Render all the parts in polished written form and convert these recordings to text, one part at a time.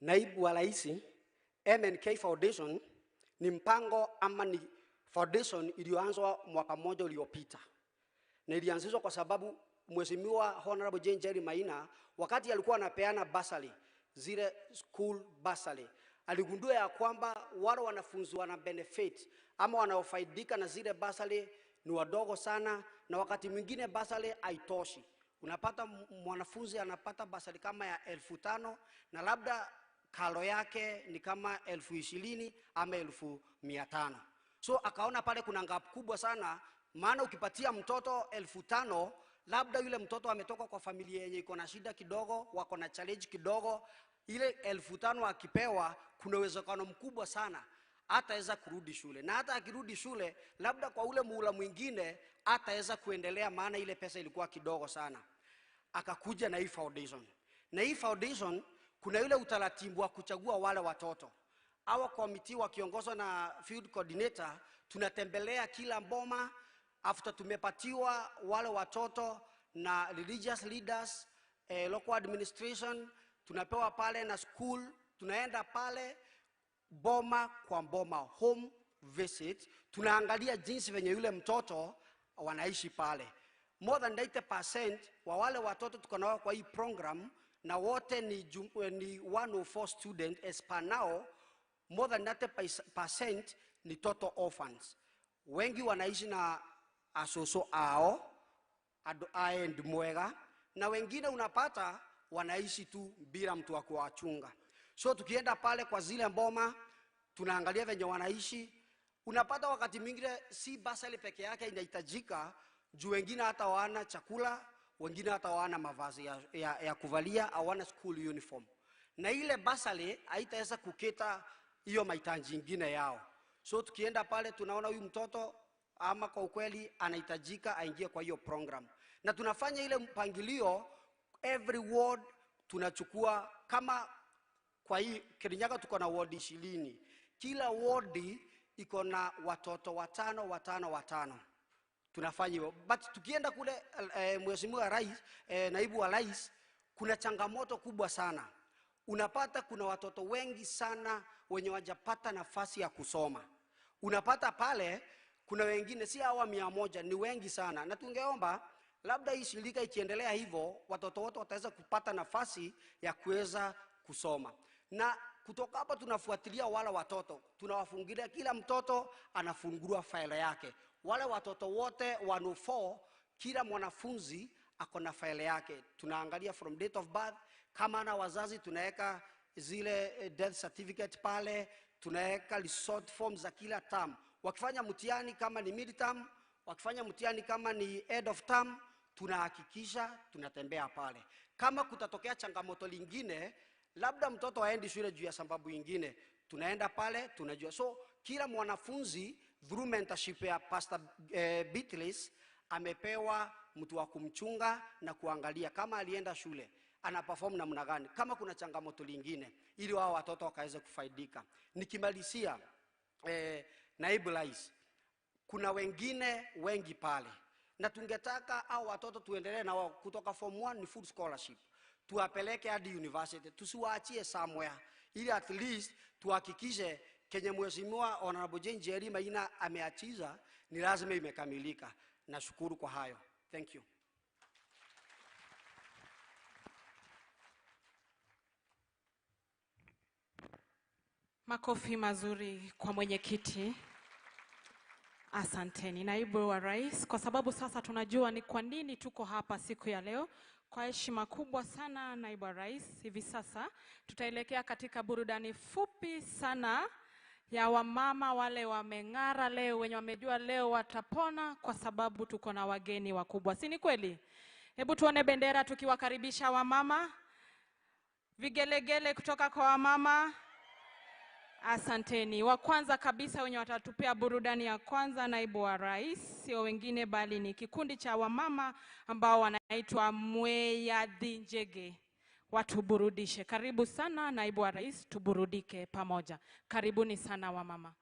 Naibu wa Rais, MNK Foundation ni mpango ama ni foundation iliyoanzwa mwaka mmoja uliopita. Na ilianzishwa kwa sababu Mheshimiwa Honorable Jane Njeri Maina wakati alikuwa anapeana bursary, zile school bursary, aligundua ya kwamba wale wanafunzi wana benefit ama wanaofaidika na zile bursary ni wadogo sana, na wakati mwingine bursary haitoshi. Unapata mwanafunzi anapata bursary kama ya 5,000 na labda karo yake ni kama 20,000 ama 1,500. So akaona pale kuna gap kubwa sana, maana ukipatia mtoto 5,000, labda yule mtoto ametoka kwa familia yenye iko na shida kidogo, wako na challenge kidogo, ile 5,000 akipewa kuna uwezekano mkubwa sana hataweza kurudi shule, na hata akirudi shule labda kwa ule muhula mwingine hataweza kuendelea, maana ile pesa ilikuwa kidogo sana. Akakuja na hii foundation. Na hii foundation kuna yule utaratibu wa kuchagua wale watoto. Hawa committee wakiongozwa na field coordinator tunatembelea kila boma after tumepatiwa wale watoto na religious leaders, local administration, tunapewa pale na school, tunaenda pale boma kwa boma, home visit, tunaangalia jinsi venye yule mtoto wanaishi pale. More than 90% wa wale watoto tuko nao kwa hii program, na wote ni 104 student as per now, more than 90% ni total orphans. Wengi wanaishi na asoso ao, ado aend mwega, na wengine unapata wanaishi tu bila mtu wa kuwachunga. So tukienda pale kwa zile mboma, tunaangalia venye wanaishi. Unapata wakati mwingine si basari peke yake inahitajika, juu wengine hata hawana chakula, wengine hata hawana mavazi ya kuvalia, hawana school uniform. Na ile basari haitaweza kuketa hiyo mahitaji nyingine yao. So tukienda pale tunaona huyu mtoto ama kwa ukweli anahitajika aingie kwa hiyo program. Na tunafanya ile mpangilio every ward tunachukua, kama kwa hii Kirinyaga tuko na ward 20. Kila ward iko na watoto 5, 5, 5. Tunafanya hivyo. But tukienda kule Mheshimiwa Rais, Naibu wa Rais, kuna changamoto kubwa sana. Unapata kuna watoto wengi sana wenye hawajapata nafasi ya kusoma. Unapata pale kuna wengine si hawa 100, ni wengi sana. Na tungeomba labda hii shirika ikiendelea hivyo watoto wote wataweza kupata nafasi ya kuweza kusoma. Na kutoka hapa tunafuatilia wale watoto, tunawafungulia, kila mtoto anafungua faili yake. Wale watoto wote 104, kila mwanafunzi ako na faili yake. Tunaangalia from date of birth, kama ana wazazi tunaweka zile death certificate pale, tunaweka resort forms za kila term. Wakifanya mtihani kama ni mid term, wakifanya mtihani kama ni end of term, tunahakikisha tunatembea pale. Kama kutatokea changamoto lingine, labda mtoto haendi shule juu ya sababu nyingine, tunaenda pale tunajua. So kila mwanafunzi through mentorship ya Pastor Beatrice amepewa mtu wa kumchunga na kuangalia kama alienda shule ana perform namna gani, kama kuna changamoto lingine, ili wao watoto wakaweze kufaidika. Nikimalizia, Naibu Rais, kuna wengine wengi pale na tungetaka hao watoto tuendelee na wao kutoka form 1 ni full scholarship, tuwapeleke hadi university, tusiwaachie somewhere, ili at least tuhakikishe kenye Mheshimiwa Honorable Jane Njeri Maina ameachiza ni lazima imekamilika. Nashukuru kwa hayo. Thank you. Makofi mazuri kwa mwenyekiti. Asanteni Naibu wa Rais, kwa sababu sasa tunajua ni kwa nini tuko hapa siku ya leo. Kwa heshima kubwa sana Naibu wa Rais, hivi sasa tutaelekea katika burudani fupi sana ya wamama wale wameng'ara leo, wenye wamejua leo watapona kwa sababu tuko na wageni wakubwa. Si ni kweli? Hebu tuone bendera tukiwakaribisha wamama. Vigelegele kutoka kwa wamama. Asanteni. Wa kwanza kabisa wenye watatupea burudani ya kwanza, Naibu wa Rais, sio wengine bali ni kikundi cha wamama ambao wanaitwa Mweyadhi Njege. Watuburudishe. Karibu sana Naibu wa Rais, tuburudike pamoja. Karibuni sana wamama.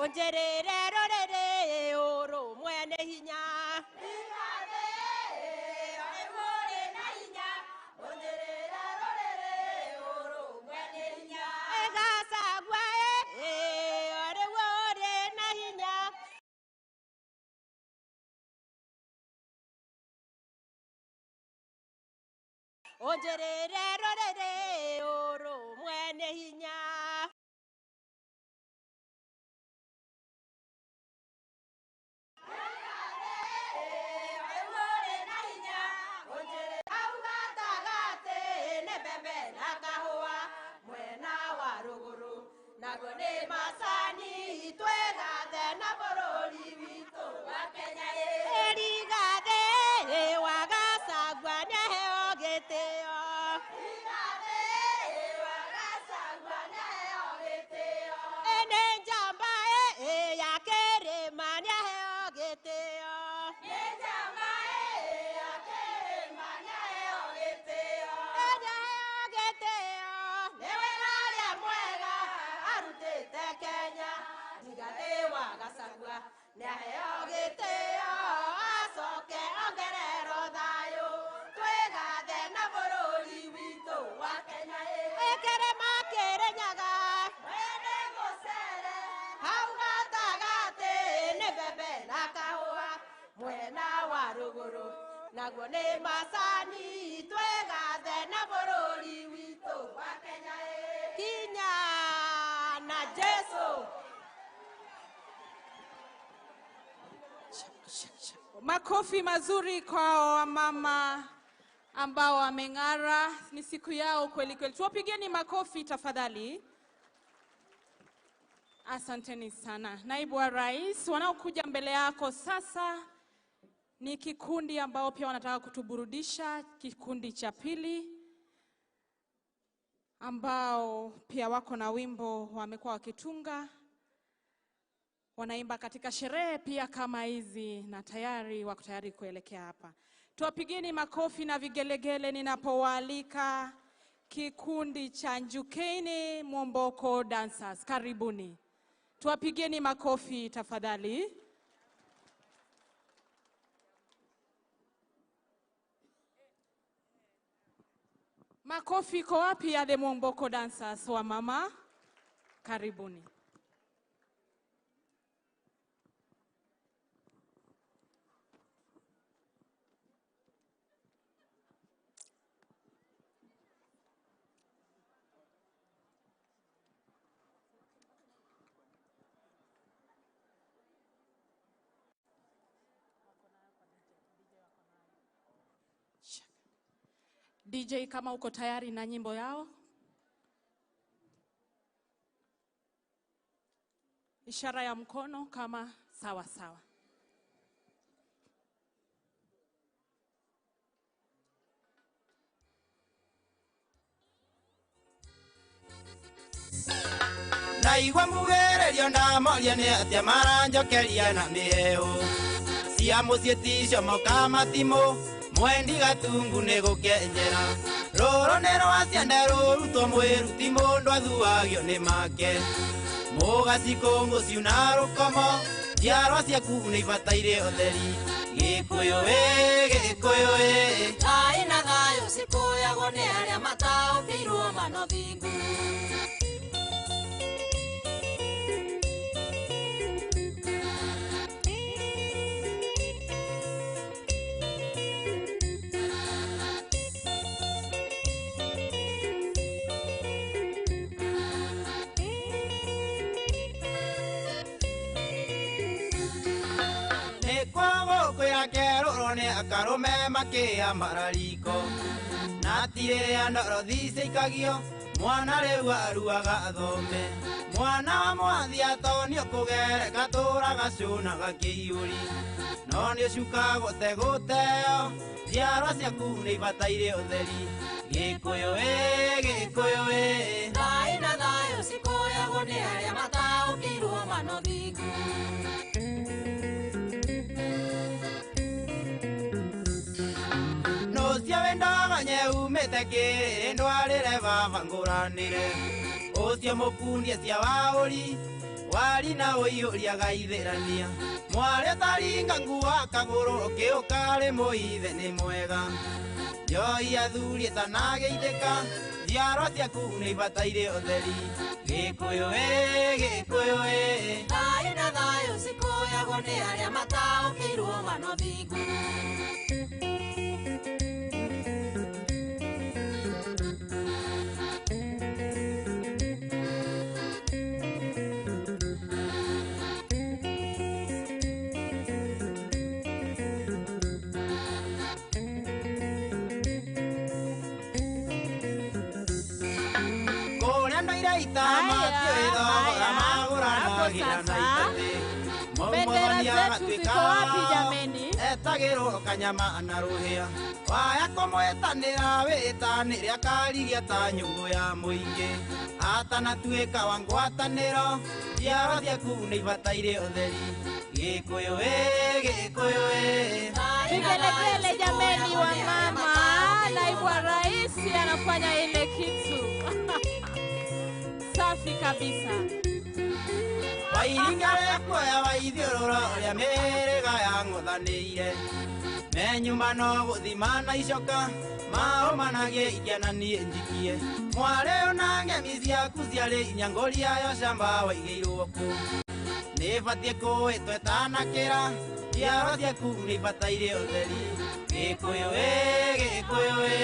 Unjirire ruriri urumwe nĩ hinya. Gachagua ũrĩwe ũrĩ na hinya. Unjirire ruriri urumwe nĩ hinya. Naguo nĩ macani twĩgathe na bũrũri witũ wa Kenya. Rigathĩ wa Gachagua nĩaheo gĩtĩo. Rigathĩ wa Gachagua nĩaheo gĩtĩo. Nĩ njamba ya kĩrĩma nĩaheo gĩtĩo. Nĩ njamba ya kĩrĩma nĩaheo gĩtĩo. Nĩaheo gĩtĩo nĩ wĩra ũrĩa mwega arutĩte Kenya. Rigathĩ wa Gachagua nĩaheo gĩtĩo acoke ongererwo thayũ twĩgathe na bũrũri witũ wa Kenya. Kĩrĩma Kĩrĩnyaga mwene gũcere hau gatagatĩ nĩ mbembe na kahũa mwena wa rũgũrũ naguo nĩ macani twĩgathe na bũrũri witũ wa Kenya. Kinya na Jesu. Makofi mazuri kwa wamama ambao wameng'ara, ni siku yao kweli kweli. Tuwapigeni makofi tafadhali. Asanteni sana. Naibu wa Rais, wanaokuja mbele yako sasa ni kikundi ambao pia wanataka kutuburudisha, kikundi cha pili ambao pia wako na wimbo wamekuwa wakitunga, wanaimba katika sherehe pia kama hizi na tayari wako tayari kuelekea hapa. Tuwapigeni makofi na vigelegele ninapowaalika kikundi cha Njukeni Mwomboko Dancers. Karibuni. Tuwapigeni makofi tafadhali. Makofi kwa wapi ya the Mwomboko Dancers wa mama? Karibuni. DJ, kama uko tayari na nyimbo yao, ishara ya mkono kama sawa sawa. Naigua mugererio na moria nĩ atĩa maranjokeria na mĩhehu cia mũciĩ ticio moka matimũ mwendi gatungu nĩ gũkenjera rũrũ nĩ rwa cianda rũrutwo mwĩruti mũndũ athuagio nĩ make mũgacikũngũ ciuna rũkomo njiarwa ciaku nĩ ibataire ũtheri Gĩkũyũ ĩ Gĩkũyũ ĩ Thayũ na thayũ cikũyagwo nĩ arĩa mataũkĩirwo manothingu. Nĩ akarũme makĩa marariko na tirĩrĩa ndorothi ciikagio mwana rĩu aruaga athome mwana wa mwathi atonio kũgereka tũraga cũna gakĩiyũri no nĩ ũcuka gũte gũteo njiarwa ciaku nĩ ibataire ũtheri Gĩkũyũ ĩ Gĩkũyũ ĩ Thayũ na thayũ cikũyagwo nĩ arĩa mataũkĩirwo manothingu. Ũcio wendaga nyeumĩte kĩrĩrĩ ndwarĩre baba ngũranĩre ũcio mũkunie cia waũri Wari na ũiyũria gaithĩrania mwarĩ taringa nguo kagũrũ ũkĩũka rĩ mũithe nĩ mwega njoi athuri ĩtanageithĩka njiarwa ciaku nĩ ibataire ũtheri Gĩkũyũ ĩ Gĩkũyũ ĩ Thayũ na thayũ cikũyagwo nĩ arĩa mataũkĩirwo mano thingu. Bendera zetu ziko wapi jameni? Etagĩrwo kanyama na rũhĩa waya kũmwĩtanĩra wĩtanĩre akarigia ta nyũngũ ya mũingĩ atanatuĩka wa ngwatanĩro njiarwa ciaku nĩ ibataire ũtheri Gĩkũyũ ĩ Gĩkũyũ ĩ. Vigelegele jameni wa mama, naibu wa rais anafanya ile kitu safi kabisa. Wairinga rĩkuoya waithiũrũra ũrĩa mĩhĩrĩga yang'ũthanĩire menyuma no gũthima na icoka maũmanagie ikia na niĩ njikie mwarĩ ona ng'emi ciaku ciarĩ inya ngũria yo camba waigĩirwo kũ nĩbatiĩ kũĩtwo ĩtanakĩra njiarwa ciaku nĩibataire ũtheri Gĩkũyũ ĩ Gĩkũyũ ĩ.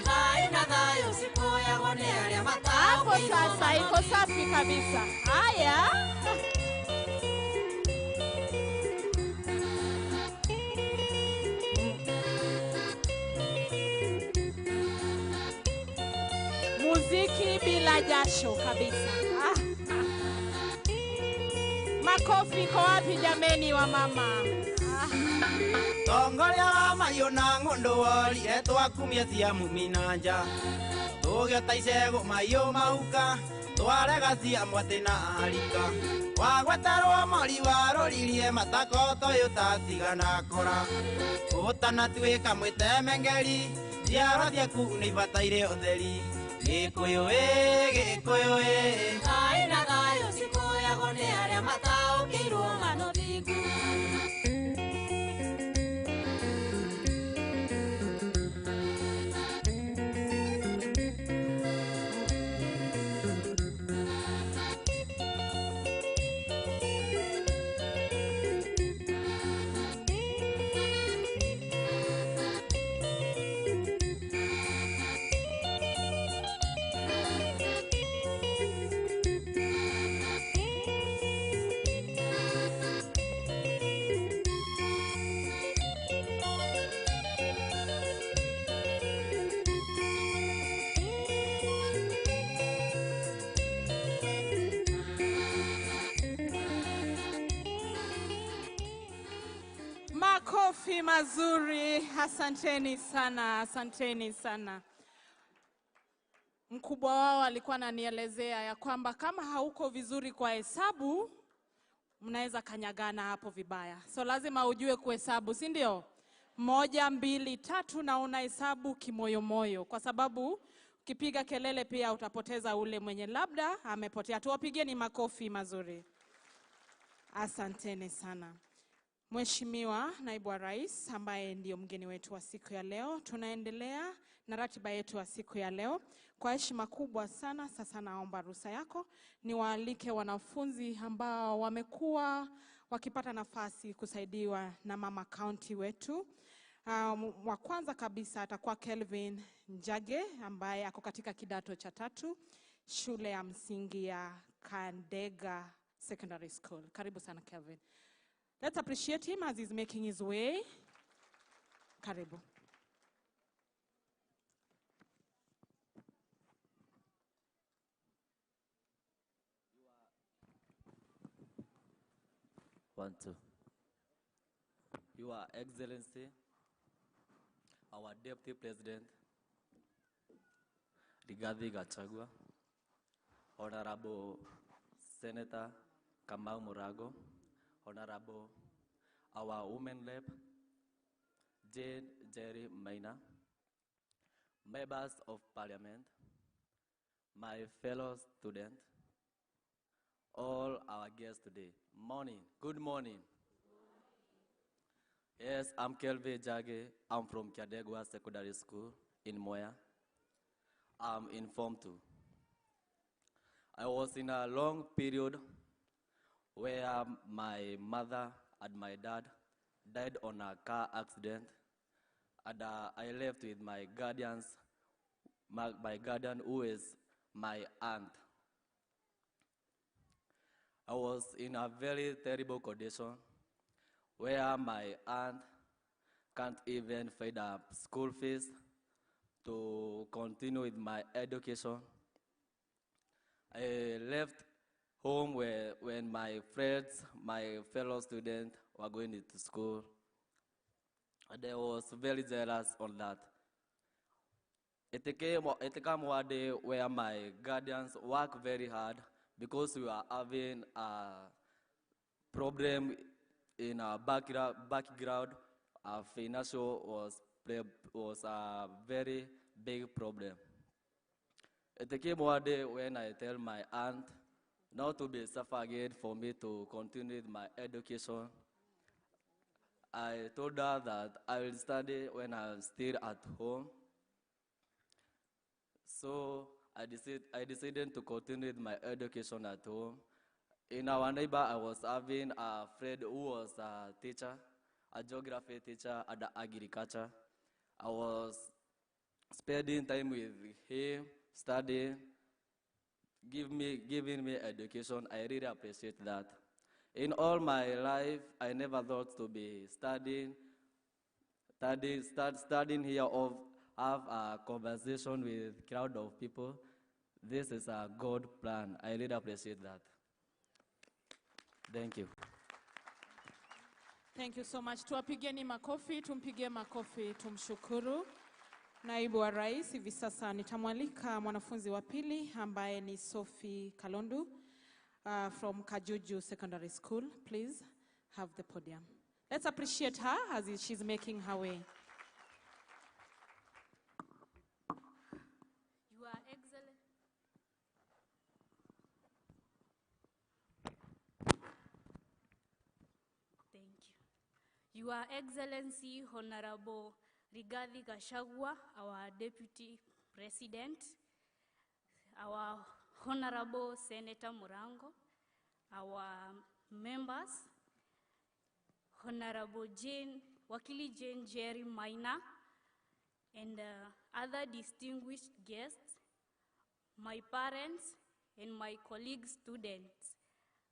Thayũ na thayũ cikũyagwo nĩ arĩa Hapo mataũkĩirwo sasa iko safi kabisa. Haya. Muziki bila jasho kabisa. Makofi kwa wapi jameni wa mama? Tongoria wa mahiũ na ng'ũndũ worire twakumia cia mumi na nja tũgĩota icegũ mahiũ mahuka twarega cia mwatĩ na arika wagweterwo mori warũririe matako toyũ tatigana kora ũtanatuĩka mwĩtemengeri njiarwa ciaku nĩ ibataire ũtheri Gĩkũyũ ĩ Gĩkũyũ ĩ. Thayũ na thayũ cikũyagwo nĩ arĩa mataũkĩirwo mano thingu. Makofi mazuri, asanteni sana, asanteni sana. Mkubwa wao alikuwa ananielezea ya kwamba kama hauko vizuri kwa hesabu, mnaweza kanyagana hapo vibaya. So lazima ujue kuhesabu, si ndio? 1, 2, 3 na unahesabu kimoyomoyo, kwa sababu ukipiga kelele pia utapoteza ule mwenye labda amepotea. Tuwapigeni makofi mazuri. Asanteni sana. Mheshimiwa Naibu wa Rais ambaye ndio mgeni wetu wa siku ya leo, tunaendelea na ratiba yetu ya siku ya leo. Kwa heshima kubwa sana, sasa naomba ruhusa yako niwaalike wanafunzi ambao wamekuwa wakipata nafasi kusaidiwa na Mama County wetu. Wa kwanza kabisa atakuwa Kelvin Njage ambaye ako katika kidato cha 3 shule ya msingi ya Kandega Secondary School. Karibu sana Kelvin. Let's appreciate him as he's making his way. Karibu. One, two. Your Excellency, our Deputy President, Rigathi Gachagua, Honorable Senator Kamau Murago, Honorable our Women Rep, Jane Jerry Maina, Members of Parliament, my fellow students, all our guests today. Morning, good morning. Yes, I'm Kelvin Jage. I'm from Kyandegwa Secondary School in Mwea. I'm in Form 2. I was in a long period where my mother and my dad died on a car accident, and I left with my guardians, my guardian who is my aunt. I was in a very terrible condition where my aunt can't even find a school fees to continue with my education. I left home when my friends, my fellow students were going to school. And I was very jealous on that. It came one day where my guardians worked very hard because we were having a problem in our background. Our financial was a very big problem. It came one day when I tell my aunt not to be suffer again for me to continue with my education. I told her that I will study when I'm still at home. So I decided to continue with my education at home. In our neighbor, I was having a friend who was a teacher, a geography teacher at the agriculture. I was spending time with him, studying, giving me education. I really appreciate that. In all my life, I never thought to be studying here or have a conversation with crowd of people. This is a God plan. I really appreciate that. Thank you. Thank you so much. Tuwapigeni makofi, tumpigie makofi, tumshukuru Naibu wa Rais. Hivi sasa nitamwalika mwanafunzi wa pili ambaye ni Sophie Kalondu from Kajuju Secondary School. Please have the podium. Let's appreciate her as she's making her way. You are excellent. Thank you. Your Excellency, Honorable Rigathi Gachagua, our Deputy President, our Honorable Senator Murango, our members, Honorable Jane, Wakili Jane Jerry Maina, and other distinguished guests, my parents, and my colleague students.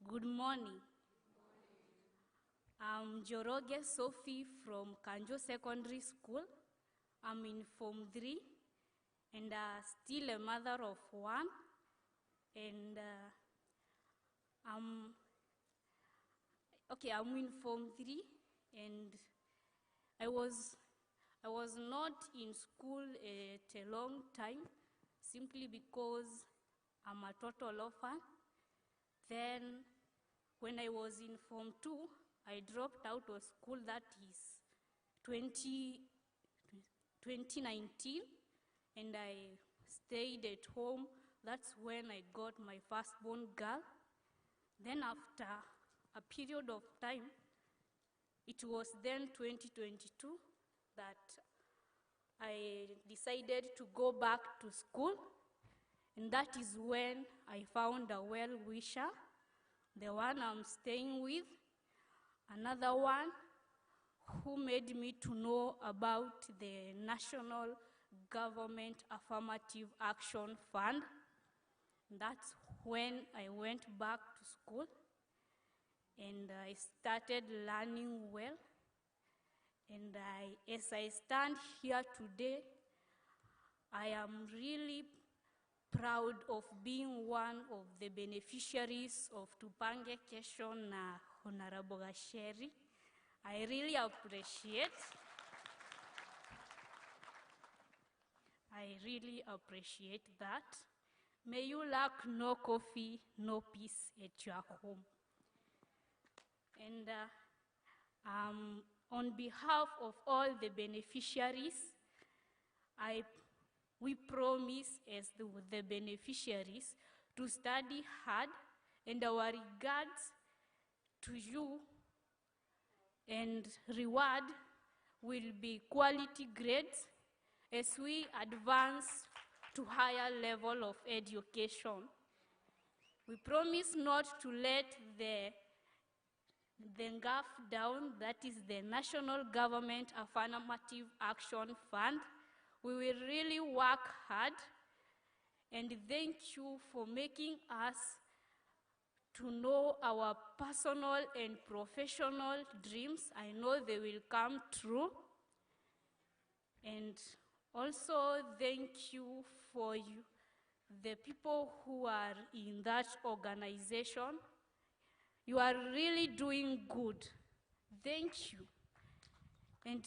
Good morning. I'm Njoroge Sophie from Kanjo Secondary School. I'm in Form 3 and still a mother of one. And I'm in Form 3, and I was not in school at a long time simply because I'm a total orphan. Then when I was in Form 2, I dropped out of school, that is 2019, and I stayed at home. That's when I got my firstborn girl. Then after a period of time, it was then 2022 that I decided to go back to school. And that is when I found a well-wisher, the one I'm staying with, another one who made me to know about the National Government Affirmative Action Fund. That's when I went back to school and I started learning well. And as I stand here today, I am really proud of being one of the beneficiaries of Tupange Kesho na Honorable Gacheri. I really appreciate. I really appreciate that. May you lack no coffee, no peace at your home. And on behalf of all the beneficiaries, we promise as the beneficiaries to study hard and our regards to you and reward will be quality grades as we advance to higher level of education. We promise not to let the NGAAF down, that is the National Government Affirmative Action Fund. We will really work hard, and thank you for making us to know our personal and professional dreams. I know they will come true. And also thank you for you, the people who are in that organization. You are really doing good. Thank you. And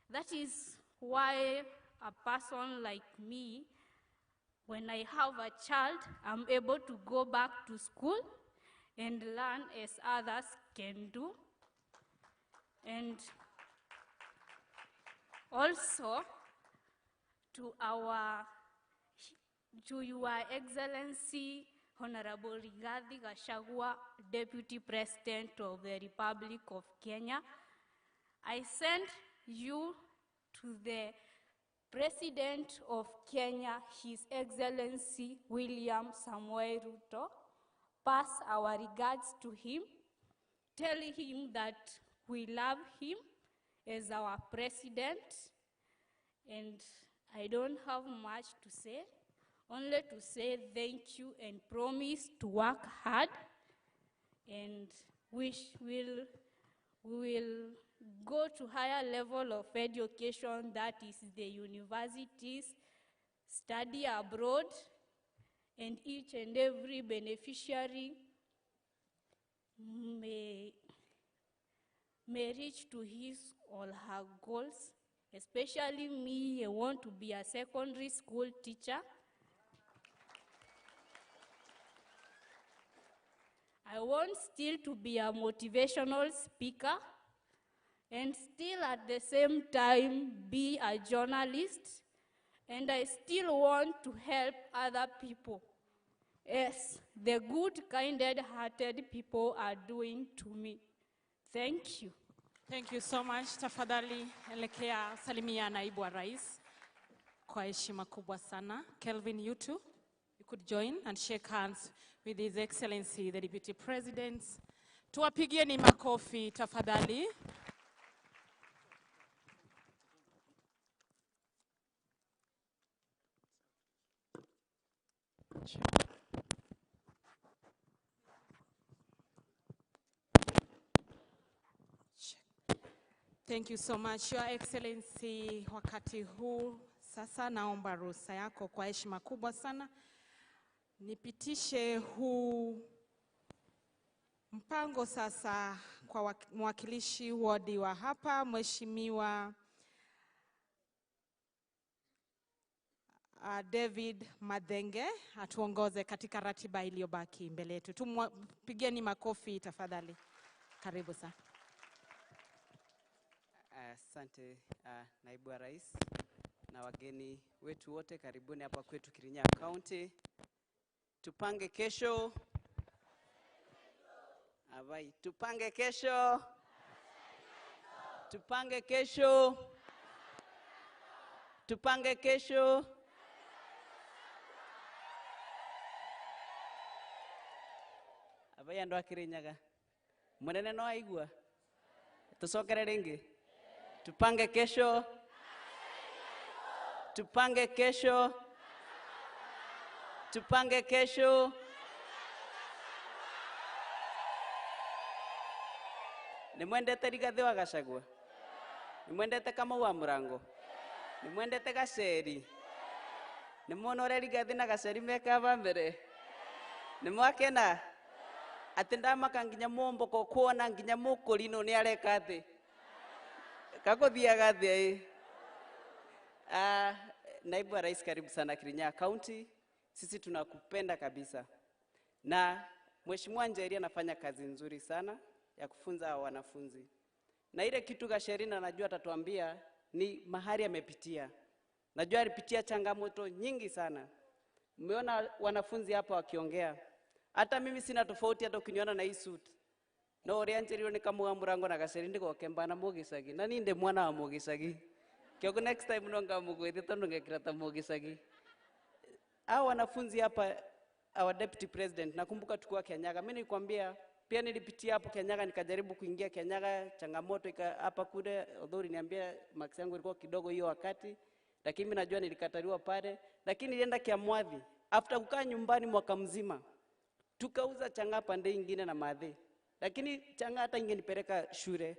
that is why a person like me, when I have a child, I'm able to go back to school and learn as others can do. And also, to Your Excellency, Honorable Rigathi Gachagua, Deputy President of the Republic of Kenya, I send you to the President of Kenya, His Excellency William Samoei Ruto. Pass our regards to him. Tell him that we love him as our president. And I don't have much to say, only to say thank you and promise to work hard. And we will go to higher level of education, that is the universities, study abroad, and each and every beneficiary may reach to his or her goals. Especially me, I want to be a secondary school teacher. I want still to be a motivational speaker and still at the same time be a journalist, and I still want to help other people, as the good, kind-hearted people are doing to me. Thank you. Thank you so much. Tafadhali elekea salimia naibu wa rais kwa heshima kubwa sana. Kelvin, you too, you could join and shake hands with His Excellency the Deputy President. Tuwapigieni makofi tafadhali. Thank you so much, Your Excellency. Wakati huu sasa naomba ruhusa yako kwa heshima kubwa sana nipitishe huu mpango sasa kwa mwakilishi wodi wa hapa, Mheshimiwa David Mathenge atuongoze katika ratiba iliyobaki mbele yetu. Tumpigeni makofi tafadhali. Karibu sana. Asante naibu wa rais na wageni wetu wote, karibuni hapa kwetu Kirinyaga County. Tupange kesho. Abai, tupange kesho. Tupange kesho. Tupange kesho. Abai andu a Kirinyaga. Munene no aigua. Tusokere ringi. Tupange kesho. Tupange kesho. Tupange kesho. Nimwendete Rigathi wa Gachagua. Nimwendete Kamau wa Murango. Nimwendete Gacheri. Nimwona uria Rigathi na Gacheri meka mbere. Nimwakena ati ndamaka nginya muomboko kuona nginya mukurino ni areka athi kakuthiaga athia. Naibu wa Rais, karibu sana Kirinyaga County. Sisi tunakupenda kabisa. Na Mheshimiwa Njeri anafanya kazi nzuri sana ya kufunza wanafunzi. Na ile kitu Gacheri najua atatuambia ni mahali amepitia. Najua alipitia changamoto nyingi sana. Mmeona wanafunzi hapa wakiongea. Hata mimi sina tofauti hata ukiniona na hii suit. No uria njirirwo ni Kamau wa Murango na Gacheri ndigokemba na mugicagi. Na ni ndi mwana wa mugicagi. Kiogo next time no ngamugwithia tondu ngekira ta mugicagi. Hao wanafunzi hapa, our deputy president, nakumbuka tukiwa Kianyaga, mimi nilikwambia pia nilipitia hapo Kianyaga, nikajaribu kuingia Kianyaga, changamoto hapa kule, although uliniambia marks yangu ilikuwa kidogo hiyo wakati, lakini mimi najua nilikataliwa pale, lakini nilienda Kiamwathi after kukaa nyumbani mwaka mzima, tukauza chang'aa pande nyingine na madhe, lakini chang'aa hata ingenipeleka shule.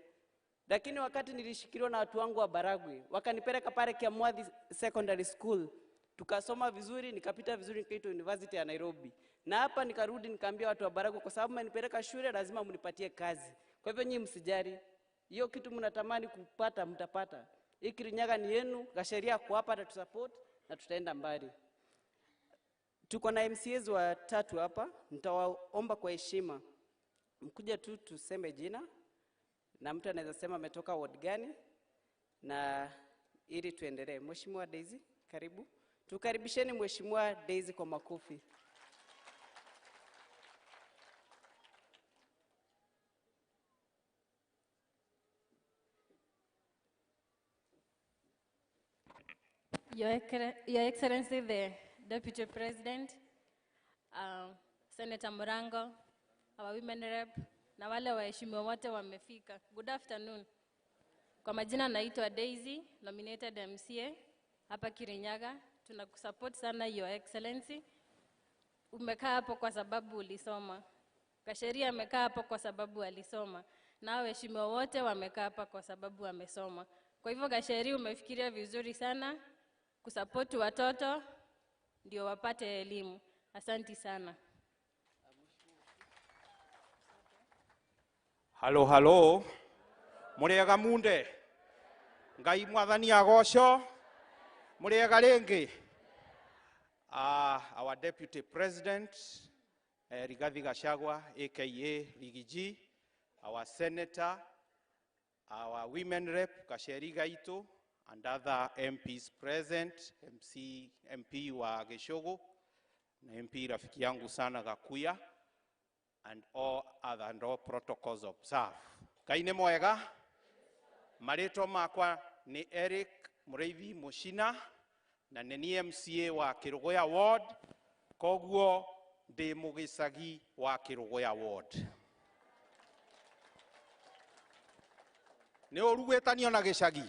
Lakini wakati nilishikiliwa na watu wangu wa Baragwi, wakanipeleka pale Kiamwathi Secondary School, tukasoma vizuri, nikapita vizuri, nikaitwa University ya Nairobi. Na hapa nikarudi nikaambia watu wa Baragwi, kwa sababu mmenipeleka shule lazima mnipatie kazi. Kwa hivyo nyinyi msijali, hiyo kitu mnatamani kupata mtapata. Hii Kirinyaga ni yenu, Gasheria kwa hapa atatusupport na tutaenda mbali. Tuko na MCAs watatu hapa, nitawaomba kwa heshima mkuja tu tuseme jina na mtu anaweza sema ametoka ward gani, na ili tuendelee. Mheshimiwa Daisy, karibu. Tukaribisheni Mheshimiwa Daisy kwa makofi. Your Excellency, the Deputy President, Senator Murango, our women rep, na wale waheshimiwa wote wamefika. Good afternoon. Kwa majina naitwa Daisy, nominated MCA hapa Kirinyaga. Tunakusupport sana Your Excellency. Umekaa hapo kwa sababu ulisoma. Kasheria amekaa hapo kwa sababu alisoma. Na waheshimiwa wote wamekaa hapa kwa sababu wamesoma. Kwa hivyo Kasheria, umefikiria vizuri sana kusupport watoto ndio wapate elimu. Asanti sana. Halo halo. Muriega munde. Ngai mwathani agoco. Muriega ringi. Our Deputy President Rigathi Gachagua aka Rigiji, our Senator, our Women Rep Gacheri Gaito, and other MPs present, MC, MP wa Geshogo, na MP rafiki yangu sana Gakuya, and all other and all protocols observed. Ngai nĩ mwega. Marĩtwa makwa ni Eric Mũrĩithi Mũcina, na nĩ niĩ MCA wa Kĩrũgũya Ward, koguo ndĩ mũgĩcagi wa Kĩrũgũya Ward. Nĩ ũru gwĩtanio na gĩcagi,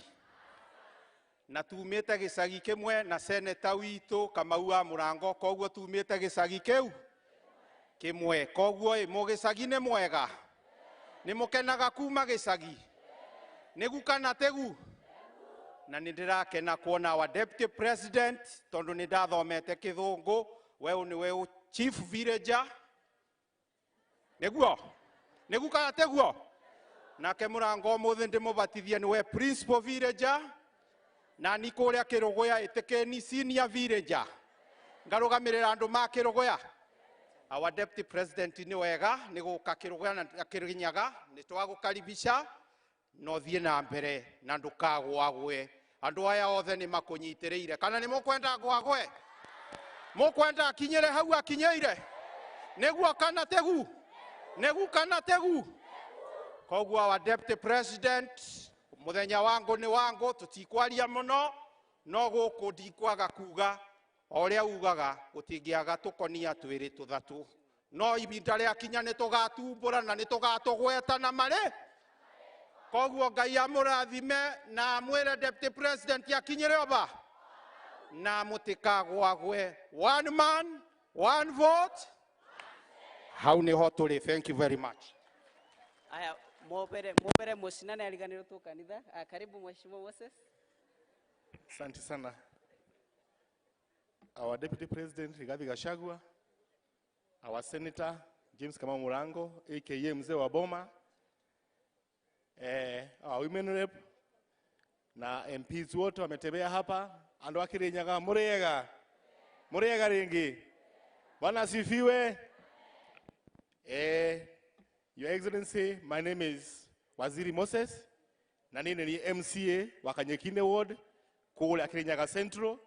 na tumĩte gĩcagi kĩmwe na seneta witũ Kamau wa Mũrango, koguo tumĩte gĩcagi kĩu kĩmwe. Koguo ĩ mũgĩcagi nĩ mwega, nĩ mũkenaga kuma gĩcagi, nĩgu kana tegu? Na nĩ ndĩrakena kuona our Deputy President, tondũ nĩ ndathomete kĩthũngũ, weũ nĩwe Chief Villager, nĩguo nĩgu kana teguo? Nake Mũrango ũmũthĩ ndĩmũbatithie nĩwe Principal Villager, na ni kũrĩa Kĩrũgũya ĩtĩkĩni Senior Villager, ngarũgamĩrĩra andũ ma Kĩrũgũya. Our Deputy President nĩ wega nĩ gũka Kĩrũgũya na Kĩrinyaga, nĩ twagũkaribisha, no thiĩ na mbere na ndũkagwagwe. Andũ aya othe nĩ makũnyitĩrĩire. Kana nĩ mũkwenda ngwagwe? Mũkwenda akinyĩre hau akinyĩire? Nĩguo kana tegu? Nĩgu kana tegu? Koguo our Deputy President, mũthenya wangu nĩ wangu, tũtikwaria mũno, no gũkũ ndikwaga kuga o ũrĩa ugaga, gũtingĩaga tũkonia twĩrĩ tũthatũ, no ibinda rĩakinya nĩ tũgatumbũra na nĩ tũgatũgweta na marĩ. Koguo Ngai amũrathime na amwĩre Deputy President akinyĩre oba na mũtikagwagwe. One man, one vote. Hau nĩho tũrĩ. Thank you very much. Aya, mobere moshinane aliganiro tu kanitha. Karibu Mheshimiwa Moses. Asante sana. Our Deputy President Rigathi Gachagua, our Senator James Kamau Murango aka Mzee wa Boma, our women rep na MPs wote wametembea hapa. Andu a Kirinyaga muriega, muriega ringi. Bwana asifiwe. Your Excellency, my name is Waziri Moses, na nini ni MCA wa Kanyekine Ward kũrĩa Kirinyaga Central,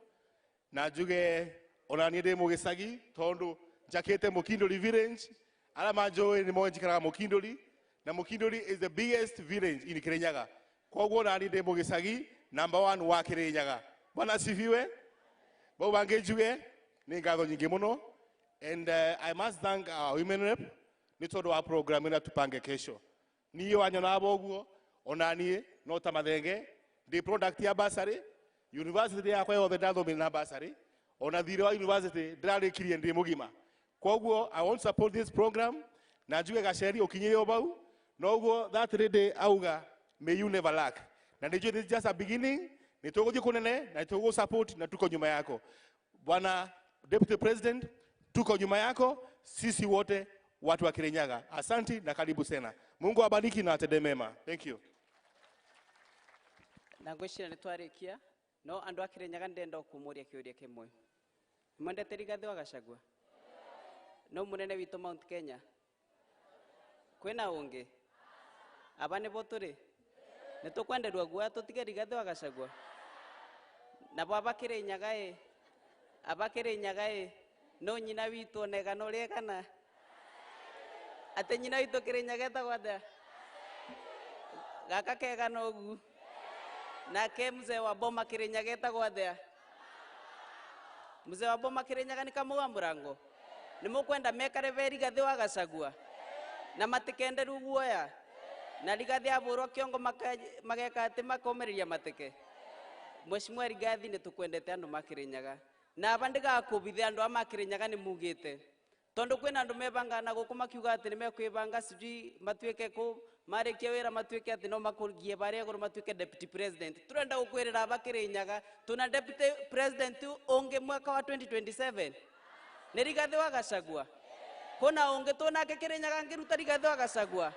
na njuge ona niĩ ndĩ mũgĩcagi tondũ Njakete Mukindoli village, ala manjoe ni moe njikaraga Mukindoli, na Mukindoli is the biggest village in Kirinyaga. Koguo nani ndi mugicagi number 1 wa Kirinyaga. Bwana asifiwe. Bau bange njuge ni ngatho nyingi muno. And I must thank our women rep ni tondu wa program ina tupange kesho. Niĩ wanyona boguo ona niĩ no ta mathenge ndi product ya bursary university yakwa yothe ndathomire na bursary ona thirĩ wa university ndĩrarĩkirie ndĩ mũgima. Koguo I want to support this program na njuge Gacheri ũkinyĩrio bau noguo that lady auga may you never lack. Na nĩnjũĩ this is just a beginning, nĩ tũgũthiĩ kũnene na tũgũ support na tuko nyuma yako. Bwana Deputy President, tuko nyuma yako sisi wote watu wa Kirinyaga. Asanti na karibu sana. Mungu awabariki na atende mema. Thank you. Na ngwĩciria nĩ twarĩkia no andũ a Kirinyaga ndĩrenda kũmũria kĩũria kĩmwe. Mwendete Rigathĩ wa Gachagua? No mũnene witũ Mount Kenya? Kwĩna ũngĩ? Aba nĩbo tũrĩ? Nĩ tũkwenderwo guoya tũtige Rigathĩ wa Gachagua? Nabo aba Kirinyaga ĩ? Aba Kirinyaga ĩ? No nyina witũ onegana ũrĩa kana? Atĩ nyina witũ Kirinyaga etagwo atĩa? Gaka kegana ũguo. Nake mzee wa boma Kirinyaga etagwo atĩa? Mzee wa boma Kirinyaga nĩ Kamau wa Mũrango? Nĩ mũkwenda mekare be Rigathĩ wa Gachagua? Na matikenderu guoya? Na Rigathĩ abũrwo kĩongo mageka atĩ makomĩrĩria mateke? Mheshimiwa Rigathĩ nĩ tũkwendete andũ ma Kirinyaga. Na aba ndigakũbithe andũ a ma Kirinyaga nĩ mugĩte. Tondu kwĩna andũ mebanga na gũkũ makiuga atĩ nĩ mekwĩbanga sijui matuĩke kũ marĩkia wĩra matuĩke atĩ no makũgie barĩa igũrũ matuĩke deputy president. Tũrenda gũkwĩrĩra aba Kirinyaga tuna deputy president ũngĩ mwaka wa 2027 nĩ Rigathĩ wa Gachagua. Kuna ũngĩ tũnake Kirinyaga ngĩruta Rigathĩ wa Gachagua.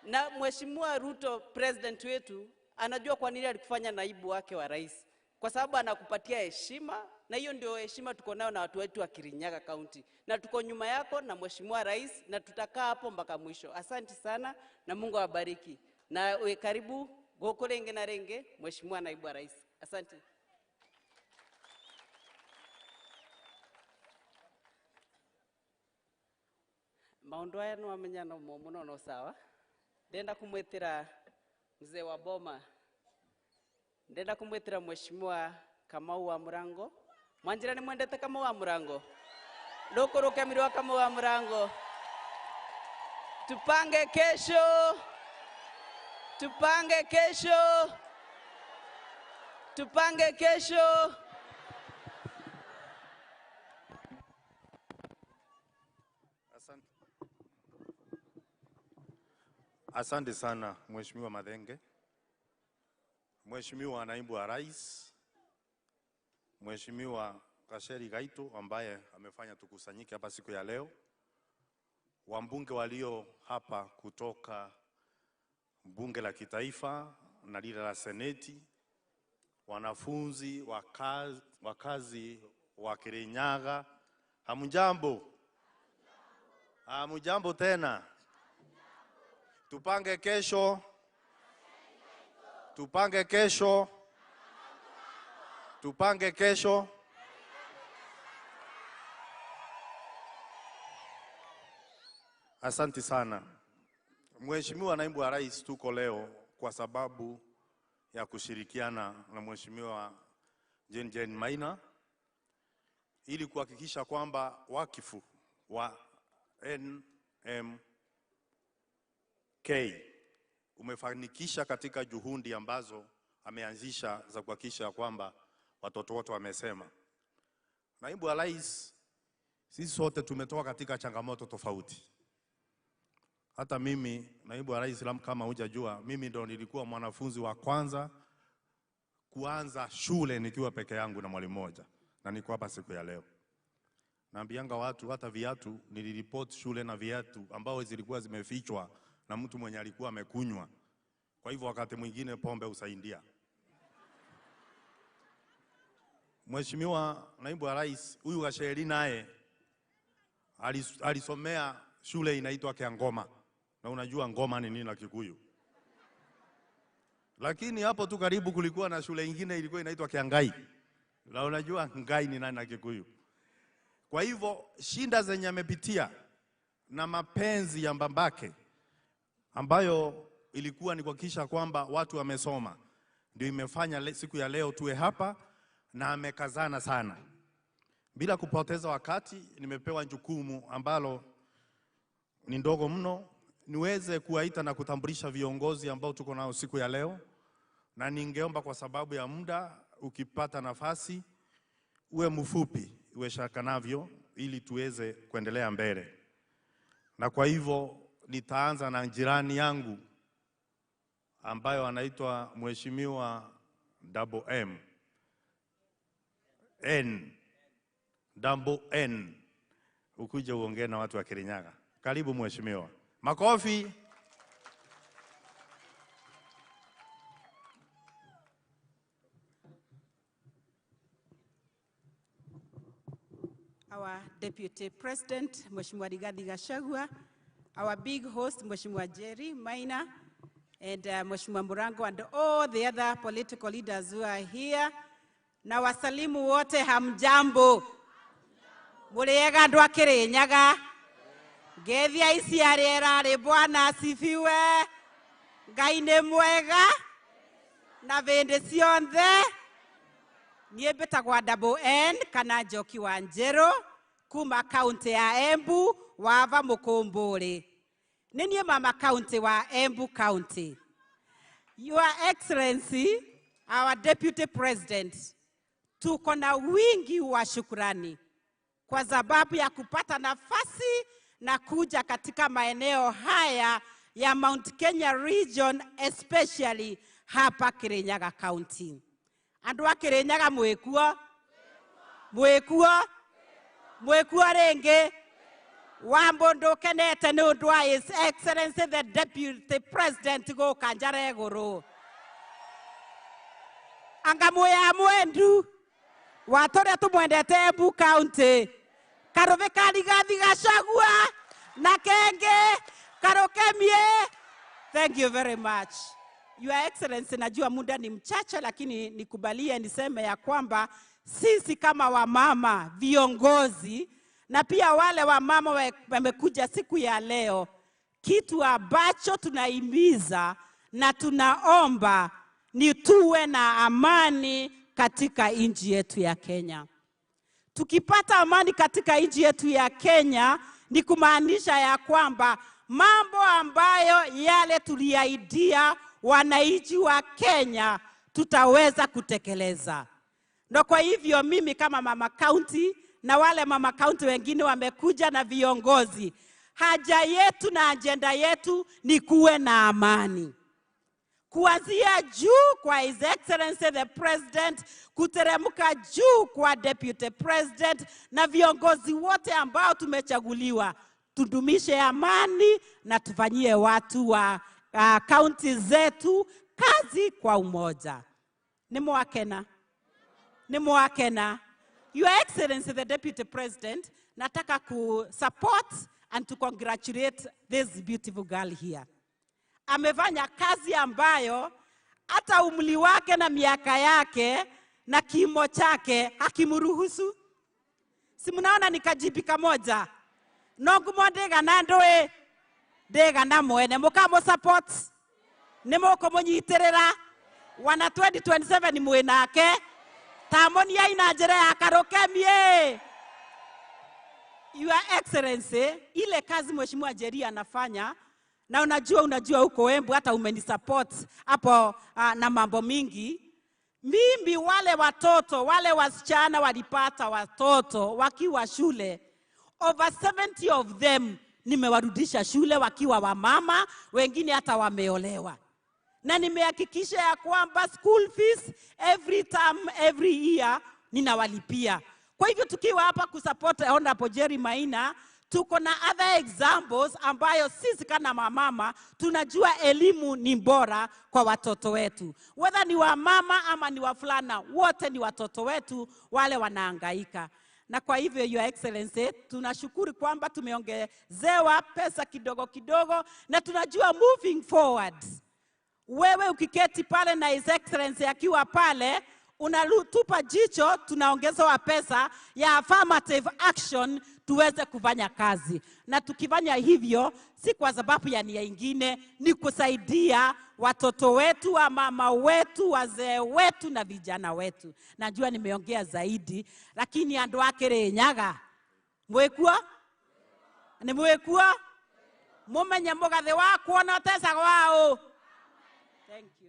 Na Mheshimiwa Ruto president wetu anajua kwa nini alikufanya naibu wake wa rais, kwa sababu anakupatia heshima, na hiyo ndio heshima tuko nayo na watu wetu wa Kirinyaga County, na tuko nyuma yako na Mheshimiwa Rais, na tutakaa hapo mpaka mwisho. Asante sana na Mungu awabariki. Na we karibu goko renge na renge Mheshimiwa Naibu wa Rais. Asante. Maundu aya no amenya no muno no sawa. Ndenda kumwetera mzee wa boma. Ndenda kumwetera Mheshimiwa Kamau wa Murango. Mwanjira ni mwendete Kamau wa Murango? Lokoroke mirwa Kamau wa Murango. Tupange kesho. Tupange kesho. Tupange kesho. Asante. Asante sana Mheshimiwa Mathenge. Mheshimiwa Naibu wa Rais, Mheshimiwa Gacheri Gaitu ambaye amefanya tukusanyike hapa siku ya leo, wambunge walio hapa kutoka bunge la kitaifa na lile la seneti, wanafunzi, wakazi wa Kirinyaga, hamjambo? Hamjambo tena. Tupange kesho. Tupange kesho. Tupange kesho. Asante sana. Mheshimiwa Naibu wa Rais, tuko leo kwa sababu ya kushirikiana na Mheshimiwa Jane Maina ili kuhakikisha kwamba wakifu wa NMK umefanikisha katika juhudi ambazo ameanzisha za kuhakikisha kwamba watoto wote wamesema. Naibu wa Rais, sisi sote tumetoka katika changamoto tofauti. Hata mimi, Naibu wa Rais, kama hujajua, mimi ndo nilikuwa mwanafunzi wa kwanza kuanza shule nikiwa peke yangu na mwalimu mmoja, na niko hapa siku ya leo. Naambianga watu hata viatu niliripoti shule na viatu ambao zilikuwa zimefichwa na mtu mwenye alikuwa amekunywa. Kwa hivyo wakati mwingine pombe husaidia. Mheshimiwa Naibu wa Rais, huyu Gacheri naye alisomea shule inaitwa Kiangoma. Na unajua ngoma ni nini na Kikuyu. Lakini hapo tu karibu kulikuwa na shule nyingine ilikuwa inaitwa Kiangai. Na unajua ngai ni nani na Kikuyu. Kwa hivyo shinda zenye amepitia na mapenzi ya mbambake ambayo ilikuwa ni kuhakikisha kwamba watu wamesoma, ndio imefanya siku ya leo tuwe hapa, na amekazana sana. Bila kupoteza wakati, nimepewa jukumu ambalo ni ndogo mno, niweze kuwaita na kutambulisha viongozi ambao tuko nao siku ya leo. Na ningeomba kwa sababu ya muda, ukipata nafasi uwe mfupi iwezekanavyo ili tuweze kuendelea mbele. Na kwa hivyo nitaanza na jirani yangu ambayo anaitwa Mheshimiwa Double M N Double N, ukuje uongee na watu wa Kirinyaga. Karibu mheshimiwa. Makofi. Our Deputy President, Mheshimiwa Rigathi Gachagua, our big host, Mheshimiwa Jerry Maina, and Mheshimiwa Murango, and all the other political leaders who are here. Na wasalimu wote hamjambo. Muriega andu a Kirinyaga. Ngethia ici aria ĩrarĩ, Bwana asifiwe. Ngai nĩ mwega na vĩndĩ cionthe. Niĩ mbĩtagwa Double N kana Njoki wa Njerũ kuma kaunti ya Embu wava Mũkũmbũrĩ. Nĩ niĩ mama kaunti wa Embu County. Your Excellency, our Deputy President, tuko na wingi wa shukrani kwa sababu ya kupata nafasi na kuja katika maeneo haya ya Mount Kenya region, especially hapa Kirinyaga County. Andu a Kirinyaga mwikuo? Mwikuo? Mwikuo ringi? Wa mundu ukenete ni undu wa His Excellency the Deputy President guka njara iguru. Anga mwĩ mwendu wa turia tumwendete Embu County. Karuthi ka Rigathi Gachagua na kenge Karukemie. Thank you very much. Your Excellency, najua muda ni mchache, lakini nikubalie niseme ya kwamba sisi kama wamama viongozi na pia wale wamama wamekuja siku ya leo, kitu ambacho tunahimiza na tunaomba ni tuwe na amani katika nchi yetu ya Kenya. Tukipata amani katika nchi yetu ya Kenya ni kumaanisha ya kwamba mambo ambayo yale tuliahidia wananchi wa Kenya tutaweza kutekeleza. Na kwa hivyo mimi kama mama county na wale mama county wengine wamekuja na viongozi, haja yetu na agenda yetu ni kuwe na amani. Kuanzia juu kwa His Excellency the President, kuteremka juu kwa Deputy President na viongozi wote ambao tumechaguliwa, tudumishe amani na tufanyie watu wa county zetu kazi kwa umoja. Ni mwakena. Ni mwakena. Your Excellency the Deputy President, nataka ku support and to congratulate this beautiful girl here. Amefanya kazi ambayo hata umri wake na miaka yake na kimo chake hakimruhusu. Si mnaona nikajibika moja. Nongumo ndigana ndui ndigana mwene mukamo support ni mukumunyitirira wana 2027 mwinake tamonia ina njira ya Karukemie. Your Excellency, ile kazi Mheshimiwa Jerry anafanya, na unajua huko Embu hata umenisupport hapo na mambo mingi. Mimi wale watoto, wale wasichana walipata watoto wakiwa shule, over 70 of them nimewarudisha shule wakiwa wamama, wengine hata wameolewa. Na nimehakikisha ya kwamba school fees every term, every year ninawalipia. Kwa hivyo tukiwa hapa kusupport Honorable Jerry Maina, tuko na other examples ambayo sisi kama mamama tunajua elimu ni bora kwa watoto wetu. Whether ni wamama ama ni wafulana, wote ni watoto wetu wale wanahangaika. Na kwa hivyo Your Excellency, tunashukuru kwamba tumeongezewa pesa kidogo kidogo, na tunajua moving forward, wewe ukiketi pale na His Excellency akiwa pale, Unatupa jicho, tunaongezewa pesa ya affirmative action tuweze kufanya kazi. Na tukifanya hivyo, si kwa sababu ya nia ingine, ni kusaidia watoto wetu, wamama wetu, wazee wetu na vijana wetu. Najua nimeongea zaidi, lakini andu a Kirinyaga mwikua? Ni mwikua? Mumenye mugathe wa kuona utecaga wao. Thank you.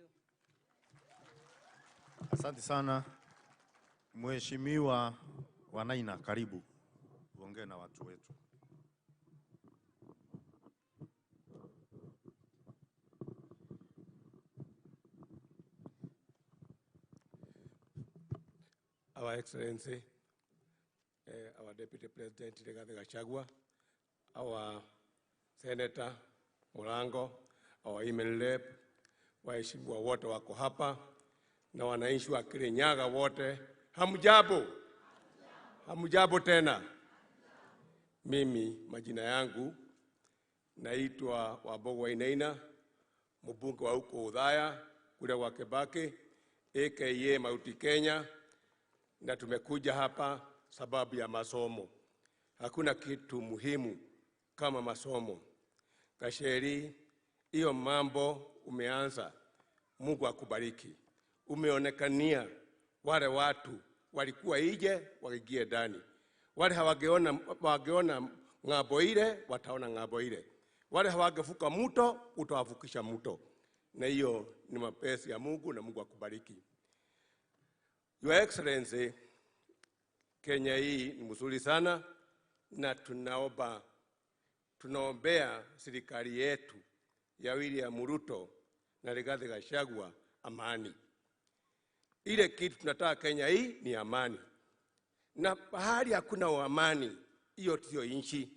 Asante sana Mheshimiwa Wanaina, karibu uongee na watu wetu. Our Excellency, our Deputy President Rigathi Gachagua, our Senator Murango, our email rep, waheshimiwa wote wako hapa na wananchi wa Kirinyaga wote, hamjambo? Hamjambo tena. Mimi majina yangu naitwa Wambogo Wainaina, mbunge wa huko Othaya kule wa Kibaki, aka Mount Kenya, na tumekuja hapa sababu ya masomo. Hakuna kitu muhimu kama masomo. Gacheri, hiyo mambo umeanza, Mungu akubariki. Umeonekania wale watu walikuwa ije waingie ndani, wale hawageona ng'ambo ile wataona ng'ambo ile, wale hawagevuka mto utawavukisha mto, na hiyo ni mapenzi ya Mungu na Mungu akubariki. Your Excellency, Kenya hii ni mzuri sana, na tunaombea serikali yetu ya William Ruto na Rigathi Gachagua amani. Ile kitu tunataka Kenya hii ni amani. Na pahali hakuna amani, hiyo sio nchi.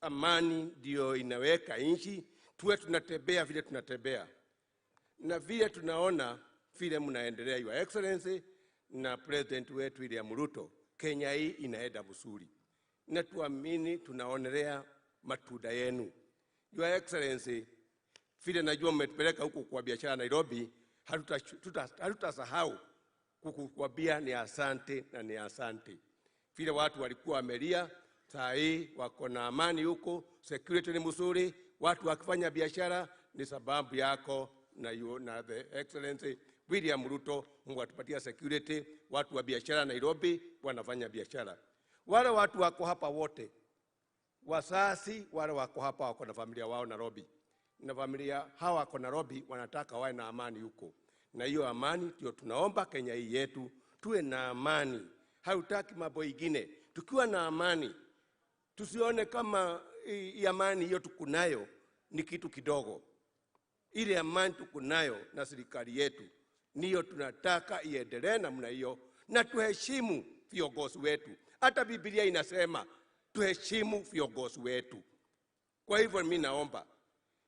Amani ndio inaweka nchi, tuwe tunatembea vile tunatembea. Na vile tunaona vile mnaendelea, Your Excellency na President wetu William Ruto, Kenya hii inaenda vizuri. Na tuamini tunaonelea matunda yenu. Your Excellency, vile najua mmetupeleka huko kwa biashara Nairobi, hatutasahau kukuambia ni asante na ni asante. Vile watu walikuwa wamelia, saa hii wako na amani huko, security ni mzuri, watu wakifanya biashara ni sababu yako na the Excellency William Ruto. Mungu atupatia security, watu wa biashara Nairobi wanafanya biashara. Wale watu wako hapa wote, wasasi wale wako hapa wako na familia wao Nairobi, na familia hawa wako Nairobi wanataka wawe na amani huko. Na hiyo amani ndio tunaomba Kenya hii yetu, tuwe na amani. Hatutaki mambo ingine. Tukiwa na amani, tusione kama amani hiyo tukunayo ni kitu kidogo. Ile amani tukunayo na serikali yetu niyo tunataka iendelee namna hiyo, na tuheshimu viongozi wetu. Hata Biblia inasema tuheshimu viongozi wetu. Kwa hivyo mimi naomba,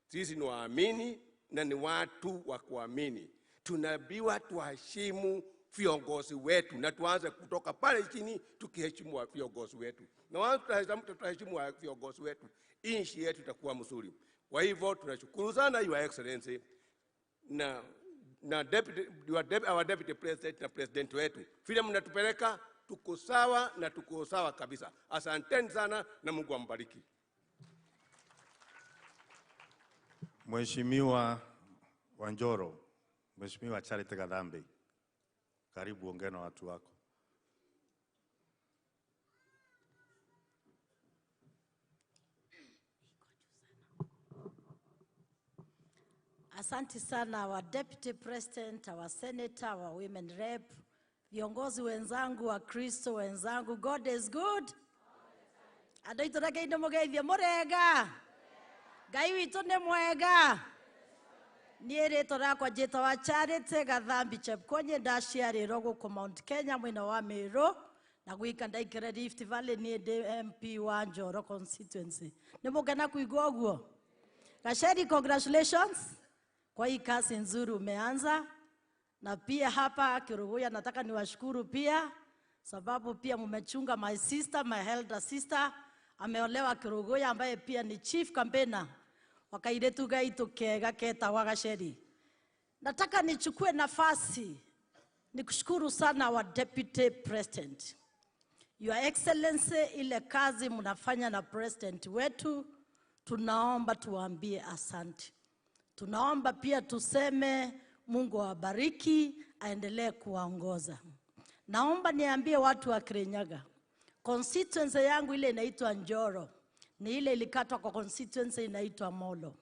sisi ni waamini na ni watu wa kuamini. Tunaambiwa tuheshimu viongozi wetu na tuanze kutoka pale chini tukiheshimu viongozi wetu. Na watu tutaheshimu viongozi wetu, nchi yetu itakuwa mzuri. Kwa hivyo tunashukuru sana Your Excellency na our Deputy President na President wetu. Vile mnatupeleka tuko sawa na tuko sawa kabisa. Asanteni sana na Mungu ambariki. Mheshimiwa Wanjoro, Mheshimiwa Charity Kathambi, karibu ongea na watu wako. Asante sana our Deputy President, our Senator, our Women Rep, viongozi wenzangu, wa Kristo wenzangu, God is good. Andũ aitũ rekei ndĩmũgeithie mũrega. Ngai witũ nĩ mwega. Niĩ rĩtwa rĩakwa njĩtagwo Charity Gathambi Chepkonye, ndaciarĩrwo gũkũ Mount Kenya mwena wa Meru na gwika ndaikare Rift Valley, niĩ ndĩ MP wa Njoro constituency. Nĩ mũkena kuigua ũguo? Gacheri, congratulations kwa hii kazi nzuri umeanza. Na pia hapa Kiruguya nataka niwashukuru pia, sababu pia mmechunga my sister, my elder sister ameolewa Kiruguya, ambaye pia ni chief campaigner wakairetu gaitu kega ketagwa Gacheri. Nataka nichukue nafasi Nikushukuru sana wa Deputy President. Your Excellency, ile kazi mnafanya na president wetu, tunaomba tuwaambie asante. Tunaomba pia tuseme Mungu awabariki, aendelee kuwaongoza. Naomba niambie watu wa Kirinyaga, constituency yangu ile inaitwa Njoro, ni ile ilikatwa kwa constituency inaitwa Molo.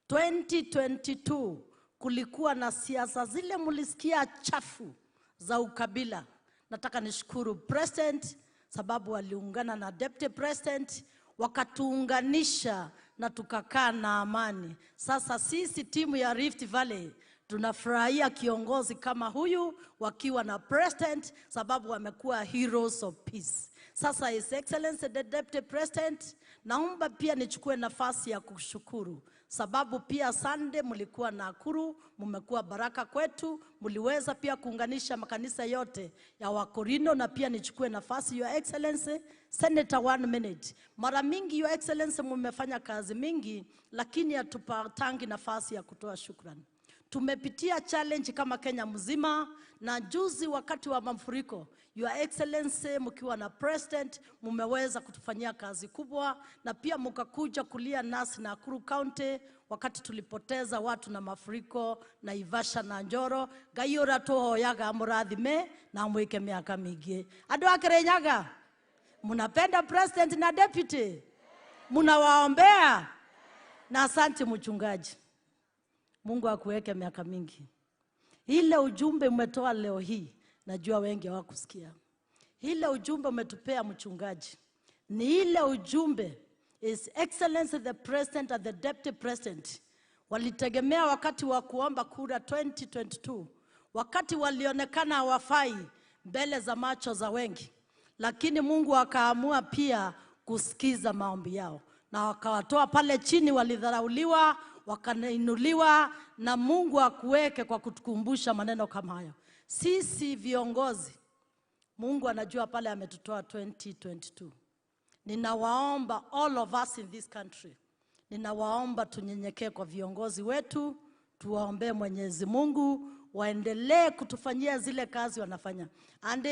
2022 kulikuwa na siasa zile mulisikia chafu za ukabila. Nataka nishukuru president sababu waliungana na deputy president wakatuunganisha na tukakaa na amani. Sasa sisi timu ya Rift Valley tunafurahia kiongozi kama huyu wakiwa na president sababu wamekuwa heroes of peace. Sasa His Excellency the Deputy President, naomba pia nichukue nafasi ya kushukuru sababu pia Sunday mlikuwa Nakuru, mmekuwa baraka kwetu, mliweza pia kuunganisha makanisa yote ya Wakorino. Na pia nichukue nafasi, Your Excellency Senator, 1 minute. Mara mingi Your Excellency mmefanya kazi mingi, lakini hatupatangi nafasi ya kutoa shukrani. Tumepitia challenge kama Kenya mzima, na juzi wakati wa mafuriko, Your Excellency mkiwa na president mmeweza kutufanyia kazi kubwa, na pia mkakuja kulia nasi Nakuru County wakati tulipoteza watu na mafuriko Naivasha na Njoro. Ngai uria tuhoyaga murathime na mwike miaka mingi. Andu a Kirinyaga, munapenda president na deputy, munawaombea. Na asante mchungaji, Mungu akuweke miaka mingi. Ile ujumbe umetoa leo hii, najua wengi hawakusikia. Ile ujumbe umetupea mchungaji ni ile ujumbe His Excellency the President and the Deputy President walitegemea wakati wa kuomba kura 2022, wakati walionekana hawafai mbele za macho za wengi, lakini Mungu akaamua pia kusikiza maombi yao na wakawatoa pale chini, walidharauliwa, wakainuliwa. Na Mungu akuweke kwa kutukumbusha maneno kama hayo. Sisi viongozi, Mungu anajua pale ametutoa 2022. Ninawaomba all of us in this country, ninawaomba tunyenyekee kwa viongozi wetu, tuwaombee Mwenyezi Mungu waendelee kutufanyia zile kazi wanafanya. And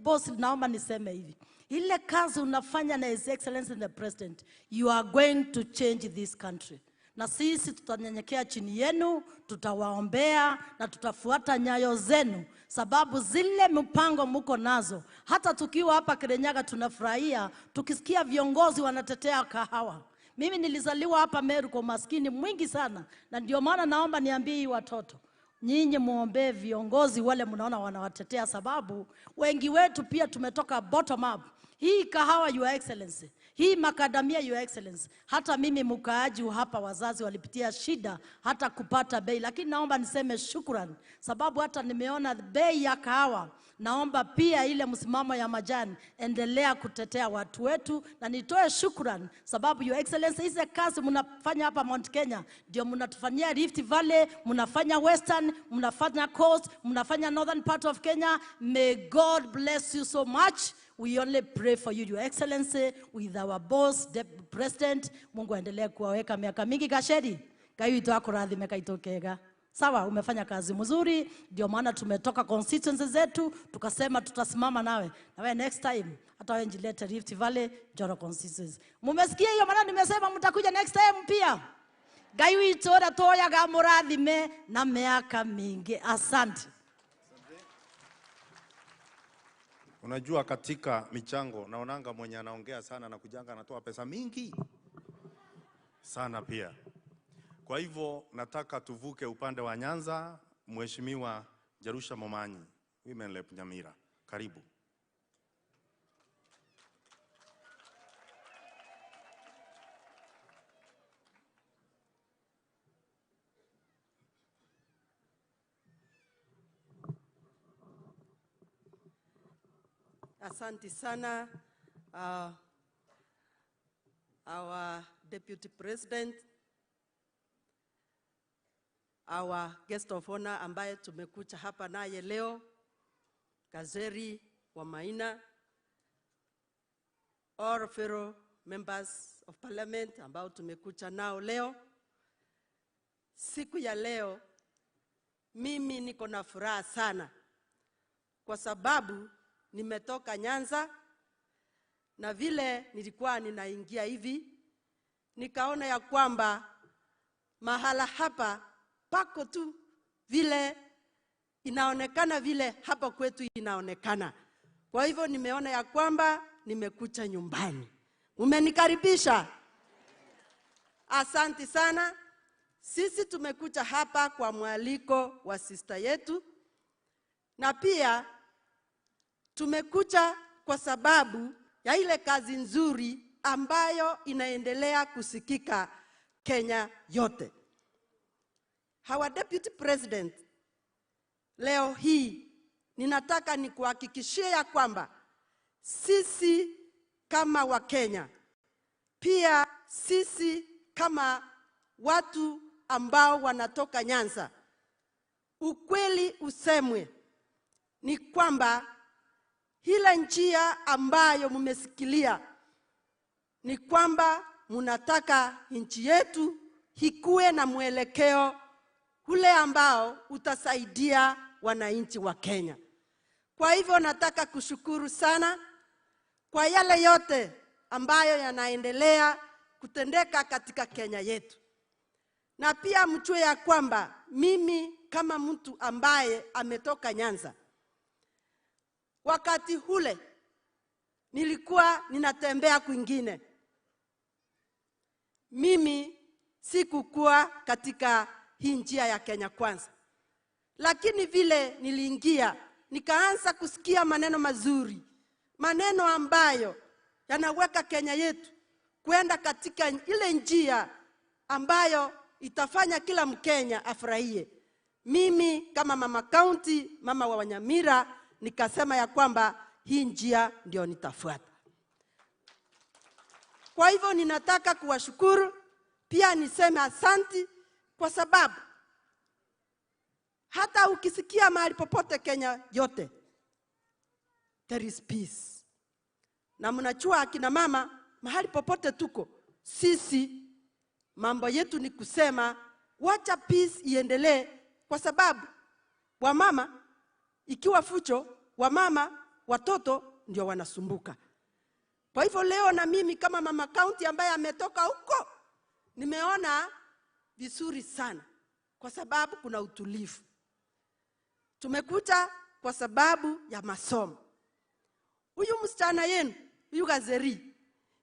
boss, naomba niseme hivi, ile kazi unafanya na His Excellency the President, you are going to change this country. Na sisi tutanyenyekea chini yenu, tutawaombea na tutafuata nyayo zenu, sababu zile mpango muko nazo. Hata tukiwa hapa Kirinyaga tunafurahia tukisikia viongozi wanatetea kahawa. Mimi nilizaliwa hapa Meru kwa maskini mwingi sana, na ndio maana naomba niambie watoto, nyinyi muombe viongozi wale mnaona wanawatetea, sababu wengi wetu pia tumetoka bottom up. Hii kahawa Your Excellency, hii makadamia Your Excellency, hata mimi mkaaji hapa wazazi walipitia shida hata kupata bei, lakini naomba niseme shukrani sababu hata nimeona bei ya kahawa. Naomba pia ile msimamo ya majani, endelea kutetea watu wetu, na nitoe shukrani sababu Your Excellency hizo kazi mnafanya hapa Mount Kenya ndio mnatufanyia Rift Valley, mnafanya Western, mnafanya Coast, mnafanya Northern part of Kenya. May God bless you so much. We only pray for you, Your Excellency, with our boss, the President. Mungu aendelee kuwaweka miaka mingi. Gasheri, Ngai witu akurathime kaitokega. Sawa, umefanya kazi mzuri, ndio maana tumetoka constituency zetu tukasema tutasimama nawe. Na wewe next time hata wewe njilete Rift Valley Njoro constituency. Mumesikia hiyo maana nimesema mtakuja next time pia. Ngai witu ora toyaga murathime na miaka mingi. Asante. Unajua katika michango naonanga mwenye anaongea sana na kujanga anatoa pesa mingi sana pia. Kwa hivyo nataka tuvuke upande wa Nyanza. Mheshimiwa Jerusha Momanyi, Women Rep Nyamira, karibu. Asante sana, our Deputy President, our guest of honor ambaye tumekuja hapa naye leo, Kazeri wa Maina, all fellow members of parliament ambao tumekuja nao leo. Siku ya leo mimi niko na furaha sana kwa sababu nimetoka Nyanza, na vile nilikuwa ninaingia hivi nikaona ya kwamba mahala hapa pako tu vile inaonekana, vile hapa kwetu inaonekana. Kwa hivyo nimeona ya kwamba nimekucha nyumbani. Umenikaribisha. Asante sana. Sisi tumekuja hapa kwa mwaliko wa sister yetu, na pia tumekuja kwa sababu ya ile kazi nzuri ambayo inaendelea kusikika Kenya yote. Our Deputy President, leo hii ninataka nikuhakikishie ya kwamba sisi kama Wakenya, pia sisi kama watu ambao wanatoka Nyanza, ukweli usemwe ni kwamba ile njia ambayo mmesikilia ni kwamba mnataka nchi yetu ikue na mwelekeo ule ambao utasaidia wananchi wa Kenya. Kwa hivyo nataka kushukuru sana kwa yale yote ambayo yanaendelea kutendeka katika Kenya yetu. Na pia mjue ya kwamba mimi kama mtu ambaye ametoka Nyanza, wakati ule nilikuwa ninatembea kwingine. Mimi sikukuwa katika hii njia ya Kenya Kwanza. Lakini vile niliingia, nikaanza kusikia maneno mazuri, maneno ambayo yanaweka Kenya yetu kwenda katika ile njia ambayo itafanya kila Mkenya afurahie. Mimi kama mama county, mama wa Wanyamira, nikasema ya kwamba hii njia ndio nitafuata. Kwa hivyo ninataka kuwashukuru, pia niseme asanti, kwa sababu hata ukisikia mahali popote Kenya yote, there is peace. Na mnajua akina mama, mahali popote tuko, sisi mambo yetu ni kusema wacha peace iendelee, kwa sababu wamama ikiwa fucho, wamama watoto ndio wanasumbuka. Kwa hivyo leo na mimi kama mama county ambaye ametoka huko, nimeona vizuri sana kwa sababu kuna utulivu. Tumekuja kwa sababu ya masomo. Huyu msichana yenu, huyu Gazeri,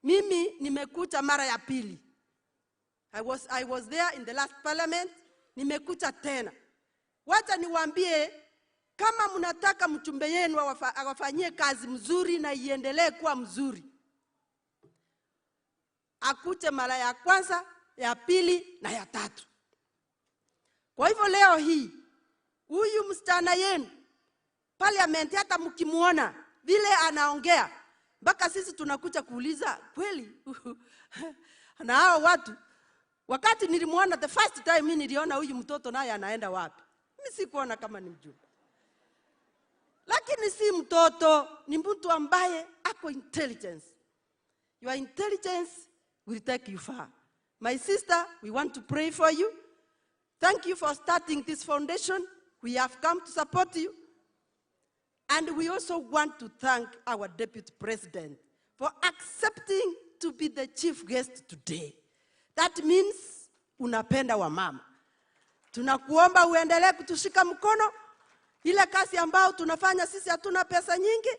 mimi nimekuja mara ya pili. I was there in the last parliament, nimekuja tena. Wacha niwaambie, kama mnataka mchumbe yenu awafanyie kazi mzuri na iendelee kuwa mzuri, akute mara ya kwanza, ya pili na ya tatu. Kwa hivyo leo hii huyu msichana yenu parliament, hata mkimuona vile anaongea, mpaka sisi tunakuja kuuliza kweli na hao watu. Wakati nilimuona the first time, mimi niliona huyu mtoto naye anaenda wapi? Mimi sikuona kama ni mjumbe. Lakini si mtoto, ni mtu ambaye ako intelligence. Your intelligence will take you far. My sister, we want to pray for you. Thank you for starting this foundation. We have come to support you. And we also want to thank our Deputy President for accepting to be the chief guest today. That means unapenda wamama. Tunakuomba uendelee kutushika mkono. Ile kazi ambayo tunafanya sisi hatuna pesa nyingi,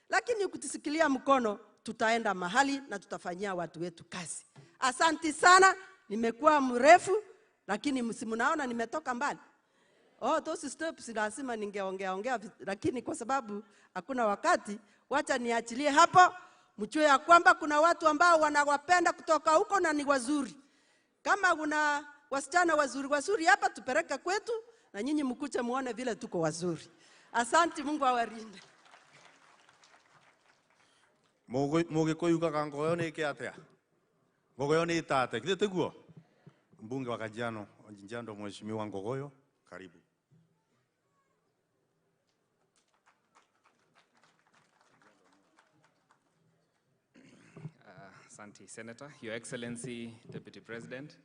lakini ukitusikilia mkono tutaenda mahali na tutafanyia watu wetu kazi. Asanti sana, nimekuwa mrefu lakini msimunaona nimetoka mbali. Oh, those steps lazima ningeongea ongea, lakini kwa sababu hakuna wakati, wacha niachilie hapo. Mjue ya kwamba kuna watu ambao wanawapenda kutoka huko na ni wazuri. Kama kuna wasichana wazuri wazuri hapa, tupeleke kwetu na nyinyi mkuche muone vile tuko wazuri. Asante, Mungu awalinde. Mugikuyu ugaga ngoyo ni ike atia? Ngogoyo ni tate, githĩ tiguo? Mbunge wa Kajiado, Njiando, Mheshimiwa Ngogoyo, karibu. Asante Senator, Your Excellency Deputy President,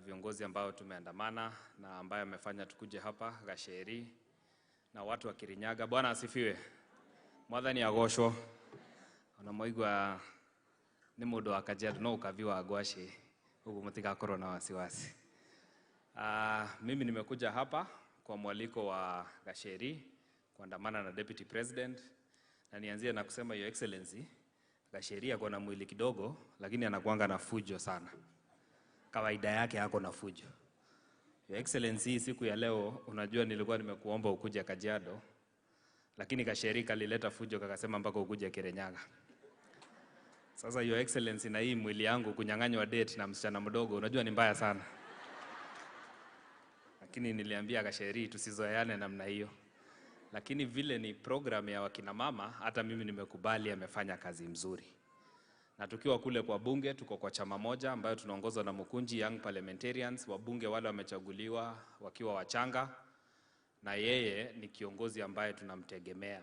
viongozi ambao tumeandamana na ambaye amefanya tukuje hapa Gacheri, na watu wa Kirinyaga. Bwana asifiwe. Mwathani agocwo. Ona mwaigua ni mundu wa Kajiado no ukavi wa Ngwacĩ, uguo mutigakorwo na wasiwasi. Mimi nimekuja hapa kwa mwaliko wa Gacheri kuandamana na Deputy President, na nianzie na kusema Your Excellency, Gacheri ako na mwili kidogo lakini anakuanga na fujo sana. Kawaida yake ako na fujo. Your Excellency, siku ya leo unajua nilikuwa nimekuomba ukuje Kajiado, lakini Gacheri kalileta fujo kakasema mpaka ukuje Kirinyaga. Sasa Your Excellency, na hii mwili yangu kunyang'anywa date na msichana mdogo unajua ni mbaya sana. Lakini niliambia Gacheri tusizoeane namna hiyo. Lakini vile ni program ya wakina mama, hata mimi nimekubali amefanya kazi mzuri. Na tukiwa kule kwa bunge, tuko kwa chama moja ambayo tunaongozwa na Mukunji Young Parliamentarians, wabunge wale wamechaguliwa wakiwa wachanga, na yeye ni kiongozi ambaye tunamtegemea.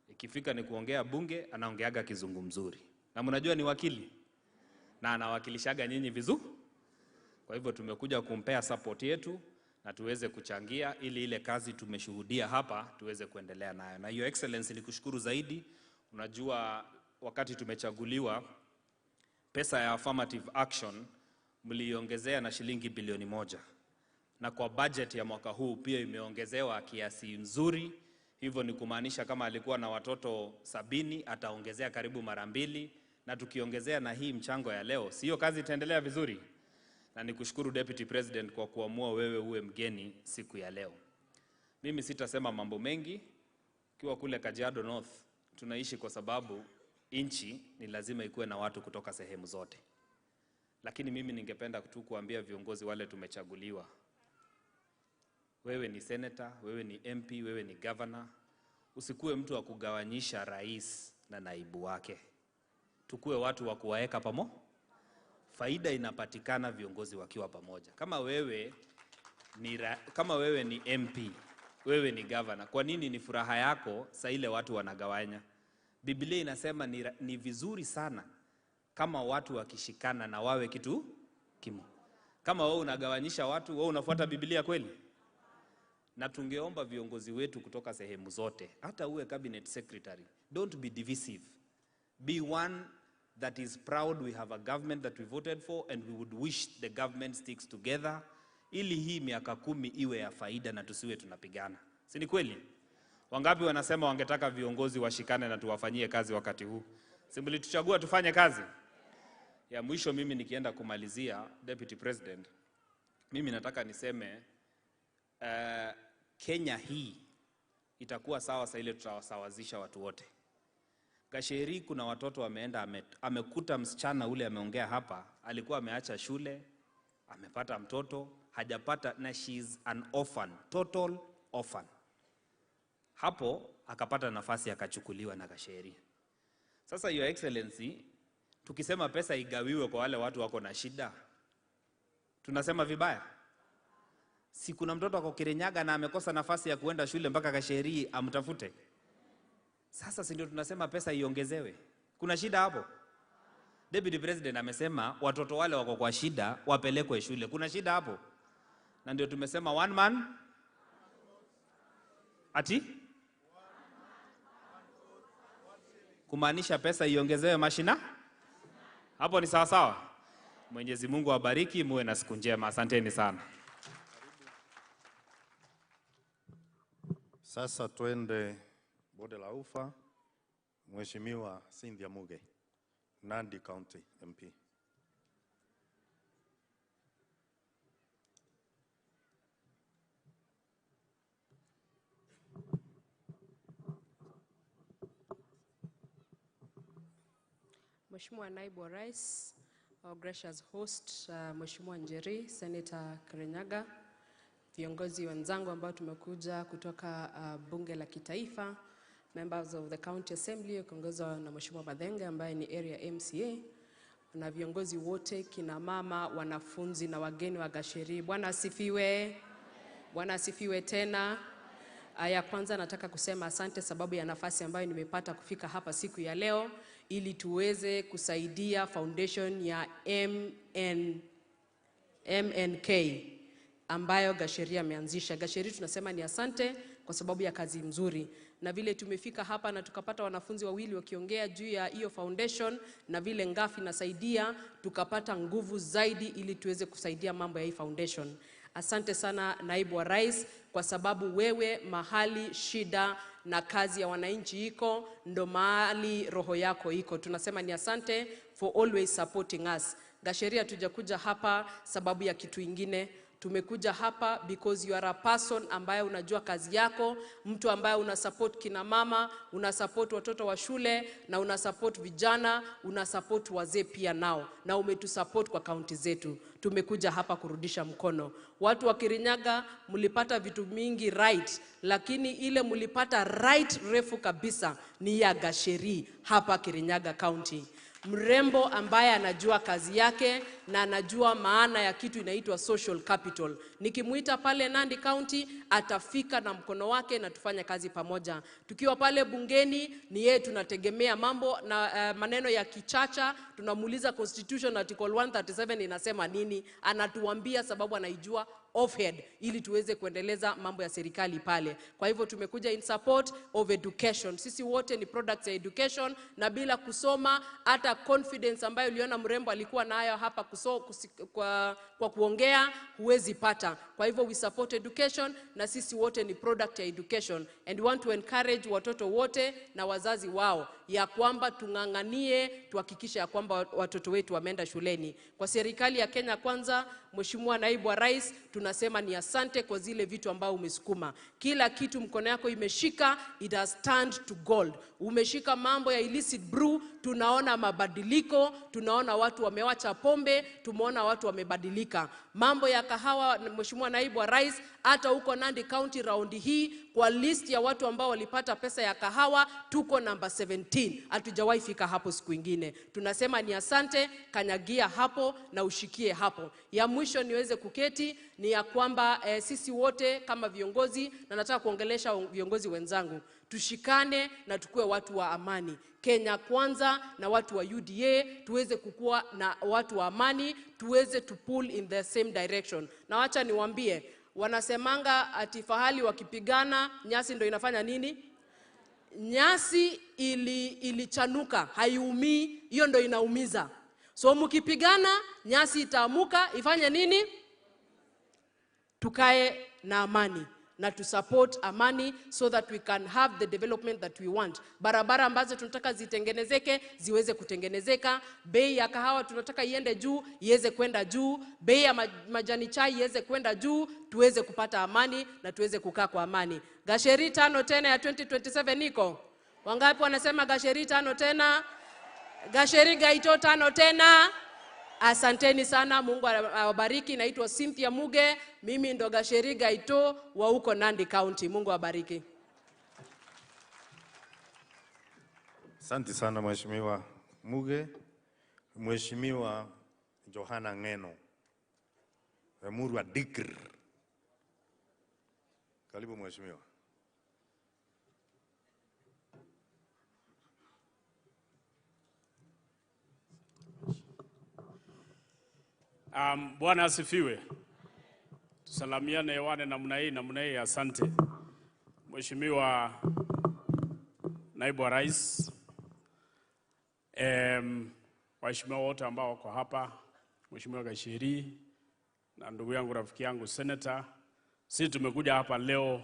Ikifika ni kuongea bunge, anaongeaga kizungu mzuri. Na mnajua ni wakili na anawakilishaga nyinyi vizuri. Kwa hivyo tumekuja kumpea support yetu na tuweze kuchangia ili ile kazi tumeshuhudia hapa tuweze kuendelea nayo. Na Your Excellency, nikushukuru zaidi. Unajua wakati tumechaguliwa, pesa ya affirmative action mliongezea na shilingi bilioni 1. Na kwa budget ya mwaka huu pia imeongezewa kiasi nzuri. Hivyo ni kumaanisha kama alikuwa na watoto 70 ataongezea karibu mara 2, na tukiongezea na hii mchango ya leo, sio kazi itaendelea vizuri. Na nikushukuru Deputy President kwa kuamua wewe uwe mgeni siku ya leo. Mimi sitasema mambo mengi. Kiwa kule Kajiado North tunaishi kwa sababu nchi ni lazima ikuwe na watu kutoka sehemu zote. Lakini mimi ningependa tu kuambia viongozi wale tumechaguliwa, wewe ni senator, wewe ni MP, wewe ni governor, usikuwe mtu wa kugawanyisha rais na naibu wake. Tukue watu wa kuwaeka pamoja. Faida inapatikana viongozi wakiwa pamoja. Kama wewe ni MP, wewe ni governor, kwa nini ni furaha yako saa ile watu wanagawanya? Biblia inasema ni vizuri sana kama watu wakishikana na wawe kitu kimo. Kama wewe unagawanyisha watu, wewe unafuata Biblia kweli? Na tungeomba viongozi wetu kutoka sehemu zote, hata uwe cabinet secretary, don't be divisive. Be one that is proud we have a government that we voted for and we would wish the government sticks together, ili hii miaka 10 iwe ya faida na tusiwe tunapigana. Si ni kweli? Wangapi wanasema wangetaka viongozi washikane na tuwafanyie kazi wakati huu? Si mlituchagua tufanye kazi? Ya mwisho mimi nikienda kumalizia, Deputy President, mimi nataka niseme Kenya hii itakuwa sawa saa ile tutawasawazisha watu wote. Gacheri kuna watoto wameenda, amekuta msichana ule ameongea hapa, alikuwa ameacha shule, amepata mtoto, hajapata, na she is an orphan, total orphan. Hapo akapata nafasi akachukuliwa na Gacheri. Sasa Your Excellency, tukisema pesa igawiwe kwa wale watu wako na shida, tunasema vibaya? Si kuna mtoto ako Kirinyaga na amekosa nafasi ya kuenda shule mpaka Gacheri amtafute? Sasa si ndio tunasema pesa iongezewe? Kuna shida hapo? Deputy President amesema watoto wale wako kwa shida wapelekwe shule. Kuna shida hapo? Na ndio tumesema one man ati kumaanisha pesa iongezewe mashina? Hapo ni sawa sawa. Mwenyezi Mungu awabariki, muwe na siku njema. Asanteni sana. Sasa twende Bonde la Ufa. Mheshimiwa Cynthia Muge, Nandi County MP. Mheshimiwa Naibu wa Rais, our gracious host, Mheshimiwa Njeri, Senator Kirinyaga, viongozi wenzangu ambao tumekuja kutoka Bunge la Kitaifa, members of the County Assembly wakiongozwa na Mheshimiwa Mathenge ambaye ni area MCA, na viongozi wote, kina mama, wanafunzi na wageni wa Gacheri. Bwana asifiwe. Bwana asifiwe tena. Ya kwanza nataka kusema asante sababu ya nafasi ambayo nimepata kufika hapa siku ya leo ili tuweze kusaidia foundation ya MNK ambayo Gacheri ameanzisha. Gacheri tunasema ni asante kwa sababu ya kazi mzuri. Na vile tumefika hapa na tukapata wanafunzi wawili wakiongea juu ya hiyo foundation na vile NGAAF inasaidia, tukapata nguvu zaidi ili tuweze kusaidia mambo ya hii foundation. Asante sana Naibu wa Rais, kwa sababu wewe mahali shida na kazi ya wananchi iko, ndo mahali roho yako iko. Tunasema ni asante for always supporting us. Gasheria tujakuja hapa sababu ya kitu ingine. Tumekuja hapa because you are a person ambaye unajua kazi yako, mtu ambaye una support kina mama, una support watoto wa shule, na una support vijana, una support wazee pia nao, na umetusupport kwa kaunti zetu. Tumekuja hapa kurudisha mkono. Watu wa Kirinyaga mlipata vitu mingi right, lakini ile mlipata right refu kabisa ni ya Gacheri hapa Kirinyaga County. Mrembo ambaye anajua kazi yake na anajua maana ya kitu inaitwa social capital. Nikimuita pale Nandi County atafika na mkono wake na tufanye kazi pamoja. Tukiwa pale bungeni ni yeye tunategemea mambo na maneno ya kichacha, tunamuuliza Constitution Article 137 inasema nini, anatuambia sababu anaijua offhead ili tuweze kuendeleza mambo ya serikali pale. Kwa hivyo tumekuja in support of education. Sisi wote ni products ya education, na bila kusoma hata confidence ambayo uliona mrembo alikuwa nayo hapa kwa kuongea huwezi pata. Kwa hivyo we support education, na sisi wote ni product ya education, and we want to encourage watoto wote na wazazi wao ya kwamba tunganganie tuhakikishe ya kwamba watoto wetu wameenda shuleni. Kwa serikali ya Kenya Kwanza, Mheshimiwa Naibu wa Rais, tunasema ni asante kwa zile vitu ambao umesukuma. Kila kitu mkono yako imeshika, it has turned to gold. Umeshika mambo ya illicit brew, tunaona mabadiliko, tunaona watu wamewacha pombe, tumeona watu wamebadilika. Mambo ya kahawa, Mheshimiwa Naibu wa Rais, hata huko Nandi County round hii kwa list ya watu ambao walipata pesa ya kahawa tuko namba 17. Hatujawahi fika hapo siku ingine. Tunasema ni asante, kanyagia hapo na ushikie hapo. Ya mwisho niweze kuketi ni ya kwamba sisi wote kama viongozi, na nataka kuongelesha viongozi wenzangu, tushikane na tukue watu wa amani. Kenya Kwanza na watu wa UDA tuweze kukua na watu wa amani, tuweze to pull in the same direction. Na wacha niwaambie, wanasemanga ati fahali wakipigana nyasi ndo inafanya nini? Nyasi ilichanuka, haiumii, hiyo ndo inaumiza. So mkipigana nyasi itaamuka ifanye nini? Tukae na amani na to support amani so that we can have the development that we want. Barabara ambazo tunataka zitengenezeke ziweze kutengenezeka, bei ya kahawa tunataka iende juu iweze kwenda juu, bei ya majani chai iweze kwenda juu, tuweze kupata amani na tuweze kukaa kwa amani. Gacheri 5 tena ya 2027 niko. Wangapi wanasema Gacheri 5 tena? Gacheri Gaito 5 tena. Asanteni sana, Mungu awabariki. Naitwa Cynthia Muge, mimi ndo Gacheri Gaito wa huko Nandi County. Mungu awabariki. Asante sana Mheshimiwa Muge. Mheshimiwa Johana Ngeno, Emurua Dikirr. Karibu Mheshimiwa. Bwana asifiwe. Tusalamiane hewani namna hii namna hii. Asante Mheshimiwa Naibu wa Rais, waheshimiwa wote ambao wako hapa, Mheshimiwa Gacheri na ndugu yangu rafiki yangu Senator. Sisi tumekuja hapa leo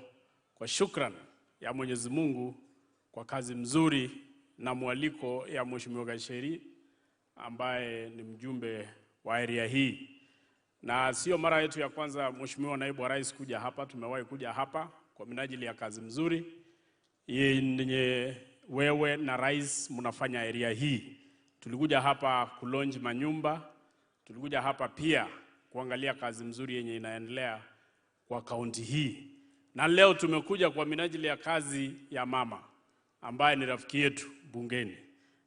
kwa shukran ya Mwenyezi Mungu kwa kazi mzuri na mwaliko ya Mheshimiwa Gacheri ambaye ni mjumbe wa area hii. Na sio mara yetu ya kwanza Mheshimiwa Naibu wa Rais kuja hapa, tumewahi kuja hapa kwa minajili ya kazi mzuri yenye wewe na rais mnafanya area hii. Tulikuja hapa kulonji manyumba, tulikuja hapa pia kuangalia kazi mzuri yenye inaendelea kwa kaunti hii. Na leo tumekuja kwa minajili ya kazi ya mama ambaye ni rafiki yetu bungeni.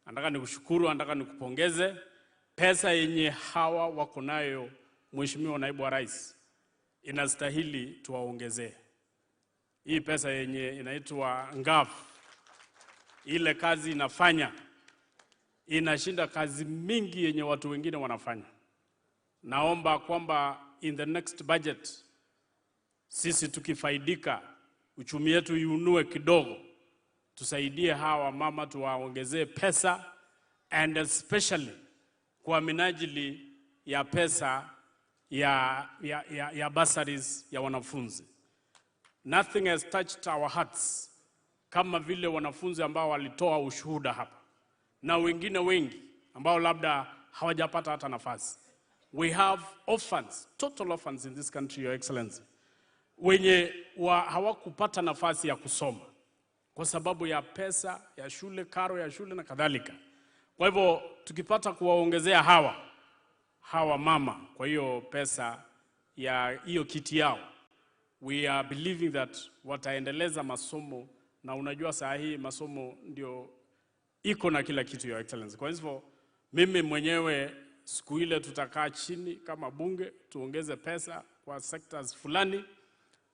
Nataka nikushukuru, nataka nikupongeze. Pesa yenye hawa wako nayo Mheshimiwa Naibu wa Rais inastahili tuwaongezee. Hii pesa yenye inaitwa NGAAF, ile kazi inafanya inashinda kazi mingi yenye watu wengine wanafanya. Naomba kwamba in the next budget sisi tukifaidika uchumi yetu iunue kidogo, tusaidie hawa mama, tuwaongezee pesa, and especially kwa minajili ya pesa ya bursaries ya wanafunzi. Nothing has touched our hearts kama vile wanafunzi ambao walitoa ushuhuda hapa na wengine wengi ambao labda hawajapata hata nafasi. We have orphans, total orphans in this country, Your Excellency, wenye hawakupata nafasi ya kusoma kwa sababu ya pesa ya shule, karo ya shule na kadhalika. Kwa hivyo tukipata kuwaongezea hawa mama kwa hiyo pesa ya hiyo kiti yao, we are believing that wataendeleza masomo, na unajua saa hii masomo ndio iko na kila kitu, Your Excellency. Kwa hivyo mimi mwenyewe siku ile tutakaa chini kama bunge tuongeze pesa kwa sectors fulani,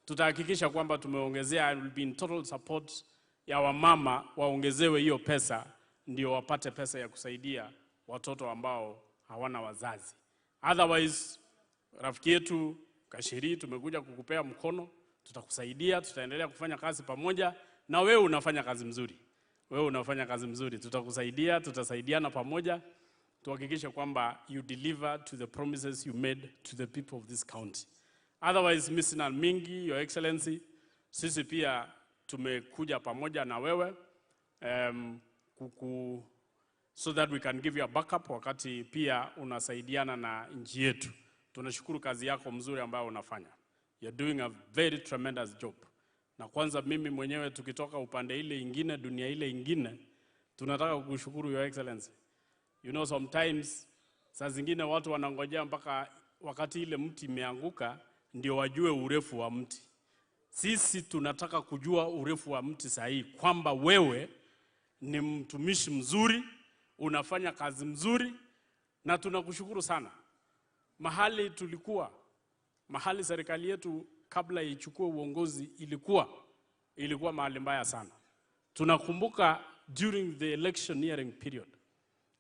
tutahakikisha kwamba tumeongezea. I will be in total support ya wamama waongezewe hiyo pesa ndio wapate pesa ya kusaidia watoto ambao hawana wazazi. Otherwise, rafiki yetu Kashiri, tumekuja kukupea mkono, tutakusaidia, tutaendelea kufanya kazi pamoja, na wewe unafanya kazi mzuri. Wewe unafanya kazi mzuri, tutakusaidia, tutasaidiana pamoja, tuhakikishe kwamba you deliver to the promises you made to the people of this county. Otherwise, mimi sina mingi, Your Excellency, sisi pia tumekuja pamoja na wewe so that we can give you a backup wakati pia unasaidiana na nchi yetu. Tunashukuru kazi yako mzuri ambayo unafanya. You're doing a very tremendous job. Na kwanza mimi mwenyewe tukitoka upande ile ingine, dunia ile ingine, tunataka kukushukuru, Your Excellency. You know, sometimes saa zingine watu wanangojea mpaka wakati ile mti imeanguka ndio wajue urefu wa mti. Sisi tunataka kujua urefu wa mti sahihi, kwamba wewe ni mtumishi mzuri, unafanya kazi mzuri, na tunakushukuru sana. Mahali tulikuwa, mahali serikali yetu kabla ichukue uongozi ilikuwa mahali mbaya sana. Tunakumbuka during the electioneering period,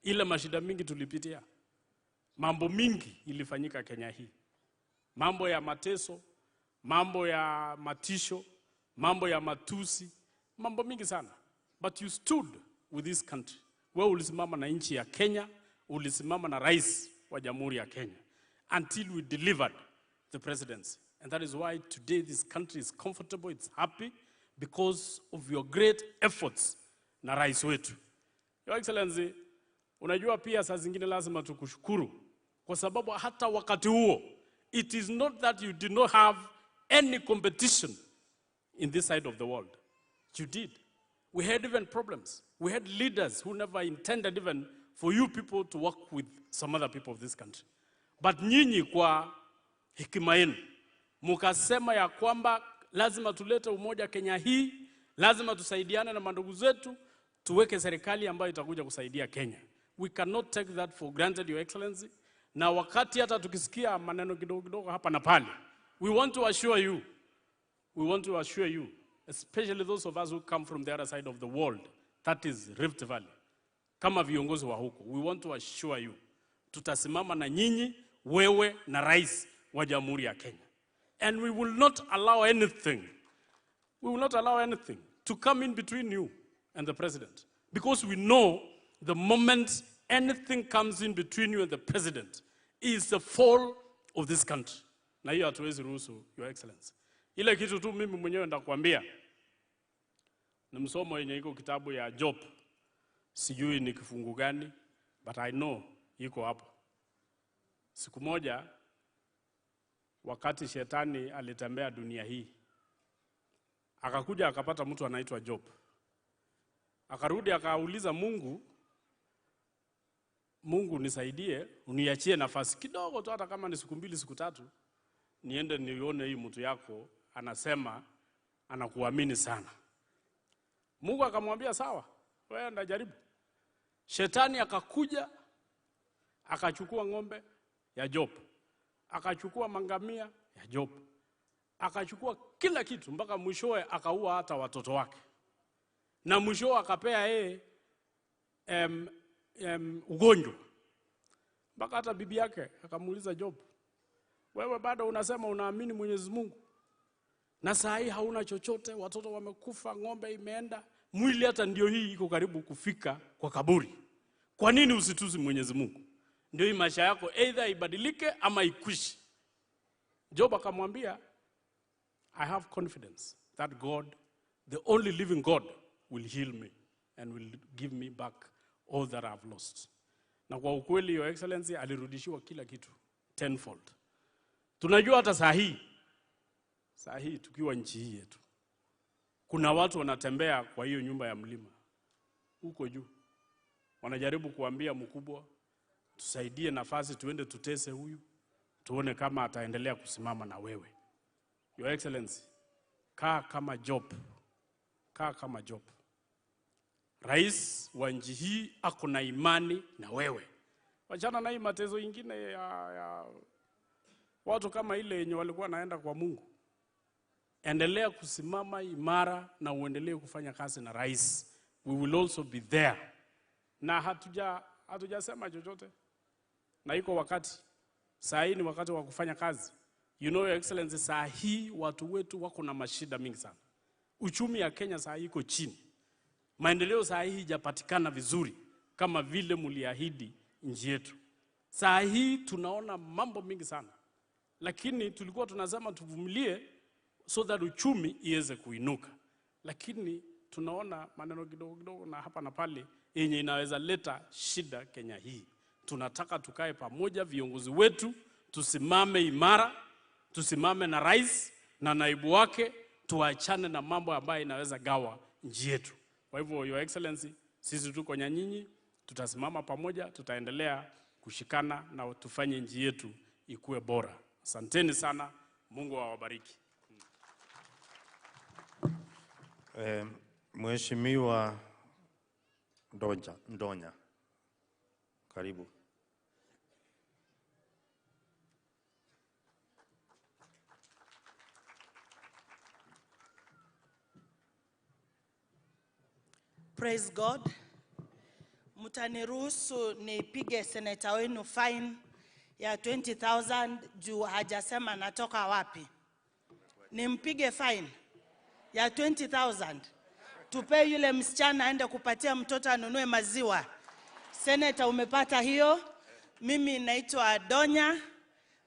ile mashida mingi tulipitia, mambo mingi ilifanyika Kenya hii. Mambo ya mateso, mambo ya matisho, mambo ya matusi, mambo mingi sana. But you stood with this country. Wewe ulisimama na nchi ya Kenya, ulisimama na rais wa Jamhuri ya Kenya until we delivered the presidency. And that is why today this country is comfortable, it's happy, because of your great efforts na rais wetu. Your Excellency, unajua pia saa zingine lazima tukushukuru kwa sababu hata wakati huo, it is not that you did not have any competition in this side of the world. You did. We had even problems. We had leaders who never intended even for you people to work with some other people of this country. But nyinyi kwa hekima yenu mukasema ya kwamba lazima tulete umoja Kenya hii, lazima tusaidiane na mandugu zetu, tuweke serikali ambayo itakuja kusaidia Kenya. We cannot take that for granted, Your Excellency. Na wakati hata tukisikia maneno kidogo kidogo hapa na pale, we want to assure you, we want to assure you, especially those of us who come from the other side of the world, that is Rift Valley, kama viongozi wa huko, we want to assure you, tutasimama na nyinyi, wewe na rais wa Jamhuri ya Kenya. And we will not allow anything, we will not allow anything to come in between you and the president. Because we know the moment anything comes in between you and the president is the fall of this country. Na hiyo hatuwezi ruhusu, Your Excellency. Ile kitu tu mimi mwenyewe ndakwambia, ni msomo yenye iko kitabu ya Job, sijui ni kifungu gani, but I know iko hapo. Siku moja wakati shetani alitembea dunia hii, akakuja akapata mtu anaitwa Job. Akarudi akauliza Mungu, Mungu nisaidie, uniachie nafasi kidogo tu, hata kama ni siku mbili siku tatu, niende nione hii mtu yako anasema anakuamini sana. Mungu akamwambia sawa, wewe enda jaribu. Shetani akakuja akachukua ng'ombe ya Job, akachukua mangamia ya Job, akachukua kila kitu mpaka mwishowe akaua hata watoto wake. Na mwishowe akapea yeye ugonjwa. Mpaka hata bibi yake akamuuliza Job, wewe bado unasema unaamini Mwenyezi Mungu? Na saa hii hauna chochote, watoto wamekufa, ng'ombe imeenda, mwili hata ndio hii iko karibu kufika kwa kaburi. Kwa nini usitusi Mwenyezi Mungu? Ndio hii maisha yako either ibadilike ama ikwishe. Job akamwambia, I have confidence that God, the only living God, will heal me and will give me back all that I've lost. Na kwa ukweli, Your Excellency, alirudishiwa kila kitu tenfold. Tunajua hata saa hii tukiwa nchi hii yetu, kuna watu wanatembea kwa hiyo nyumba ya mlima huko juu, wanajaribu kuambia mkubwa, tusaidie nafasi tuende tutese huyu, tuone kama ataendelea kusimama na wewe. Your Excellency, kaa kama Job. Kaa kama Job. Rais wa nchi hii ako na imani na wewe. Wachana na hii matezo ingine ya watu kama ile yenye walikuwa naenda kwa Mungu. Endelea kusimama imara na uendelee kufanya kazi na rais. We will also be there. Na hatujasema chochote. Na iko wakati. Saa hii ni wakati wa kufanya kazi. You know, Your Excellency, saa hii watu wetu wako na mashida mingi sana. Uchumi ya Kenya saa hii iko chini. Maendeleo saa hii haijapatikana vizuri kama vile mliahidi nchi yetu. Saa hii tunaona mambo mingi sana. Lakini tulikuwa tunasema tuvumilie so that uchumi iweze kuinuka. Lakini tunaona maneno kidogo kidogo na hapa na pale yenye inaweza leta shida Kenya hii. Tunataka tukae pamoja viongozi wetu, tusimame imara, tusimame na rais na naibu wake, tuachane na mambo ambayo inaweza gawa nchi yetu. Kwa hivyo, Your Excellency, sisi tuko na nyinyi, tutasimama pamoja, tutaendelea kushikana na tufanye nchi yetu ikue bora. Asanteni sana, Mungu awabariki. Mheshimiwa Ndonya, karibu. Praise God. Mtaniruhusu nipige seneta wenu fine ya 20,000 juu hajasema natoka wapi. Nimpige fine ya 20,000. Tupe yule msichana aende kupatia mtoto anunue maziwa. Seneta, umepata hiyo? Mimi naitwa Donya,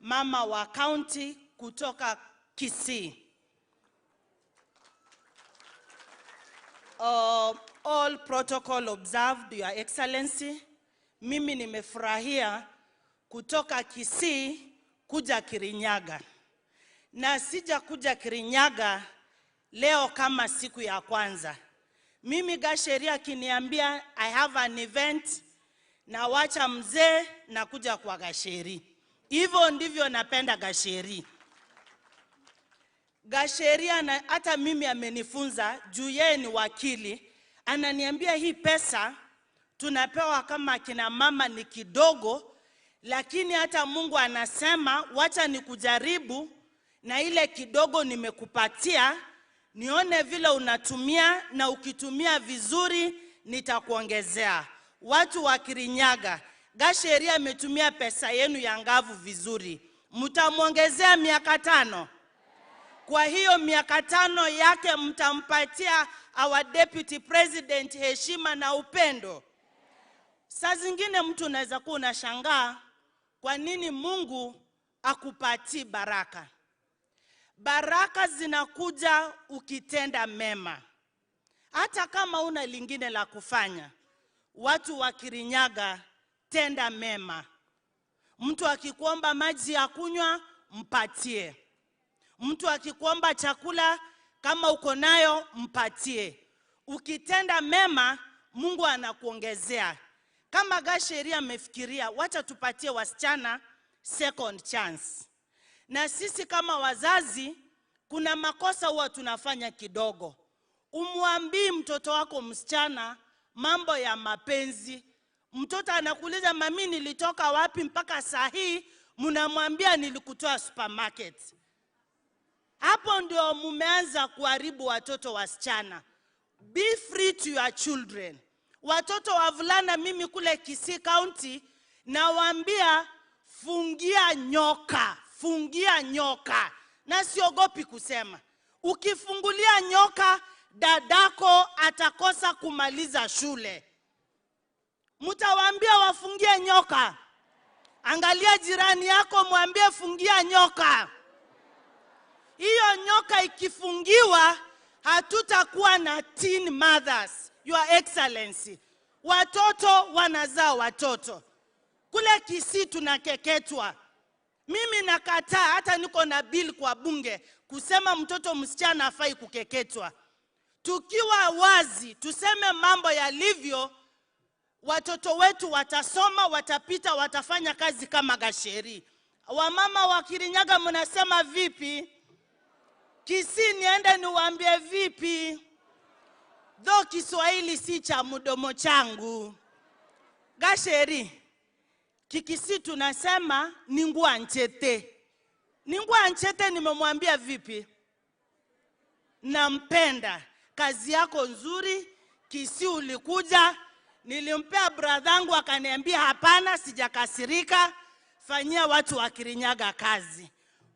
mama wa county kutoka Kisii. All protocol observed, Your Excellency. Mimi nimefurahia kutoka Kisii kuja Kirinyaga. Na sija kuja Kirinyaga leo kama siku ya kwanza. Mimi Gasheria akiniambia I have an event, na wacha mzee na kuja kwa Gasheri. Hivyo ndivyo napenda Gasheri. Gasheria na hata mimi amenifunza juu yeye ni wakili. Ananiambia hii pesa tunapewa kama kina mama ni kidogo, lakini hata Mungu anasema wacha nikujaribu na ile kidogo nimekupatia, nione vile unatumia, na ukitumia vizuri nitakuongezea. Watu wa Kirinyaga, Gasheria ametumia pesa yenu ya ngavu vizuri, mtamuongezea miaka 5. Kwa hiyo miaka 5 yake mtampatia our deputy president heshima na upendo. Saa zingine mtu unaweza kuwa unashangaa kwa nini Mungu akupatii baraka. Baraka zinakuja ukitenda mema. Hata kama una lingine la kufanya. Watu wa Kirinyaga, tenda mema. Mtu akikuomba maji ya kunywa, mpatie. Mtu akikuomba chakula, kama uko nayo, mpatie. Ukitenda mema, Mungu anakuongezea. Kama Gasheria amefikiria, wacha tupatie wasichana second chance. Na sisi kama wazazi, kuna makosa huwa tunafanya kidogo. Umwambii mtoto wako msichana mambo ya mapenzi. Mtoto anakuuliza, mami nilitoka wapi mpaka saa hii? Mnamwambia nilikutoa supermarket. Hapo ndio mumeanza kuharibu watoto wasichana. Be free to your children. Watoto wavulana, mimi kule Kisii County nawaambia fungia nyoka, fungia nyoka. Na siogopi kusema. Ukifungulia nyoka, dadako atakosa kumaliza shule. Mtawaambia wafungie nyoka. Angalia jirani yako, mwambie fungia nyoka. Hiyo nyoka ikifungiwa, hatutakuwa na teen mothers, Your Excellency. Watoto wanazaa watoto. Kule Kisii tunakeketwa. Mimi nakataa, hata niko na bill kwa bunge kusema mtoto msichana hafai kukeketwa. Tukiwa wazi, tuseme mambo yalivyo, watoto wetu watasoma, watapita, watafanya kazi kama Gacheri. Wamama wa Kirinyaga mnasema vipi? Kisii niende niwaambie vipi? Though Kiswahili si cha mdomo changu. Gacheri, Kikisii tunasema ningwa nchete. Ningwa nchete nimemwambia vipi? Nampenda. Kazi yako nzuri, Kisii ulikuja, nilimpea bradhangu akaniambia hapana, sijakasirika, fanyia watu wa Kirinyaga kazi.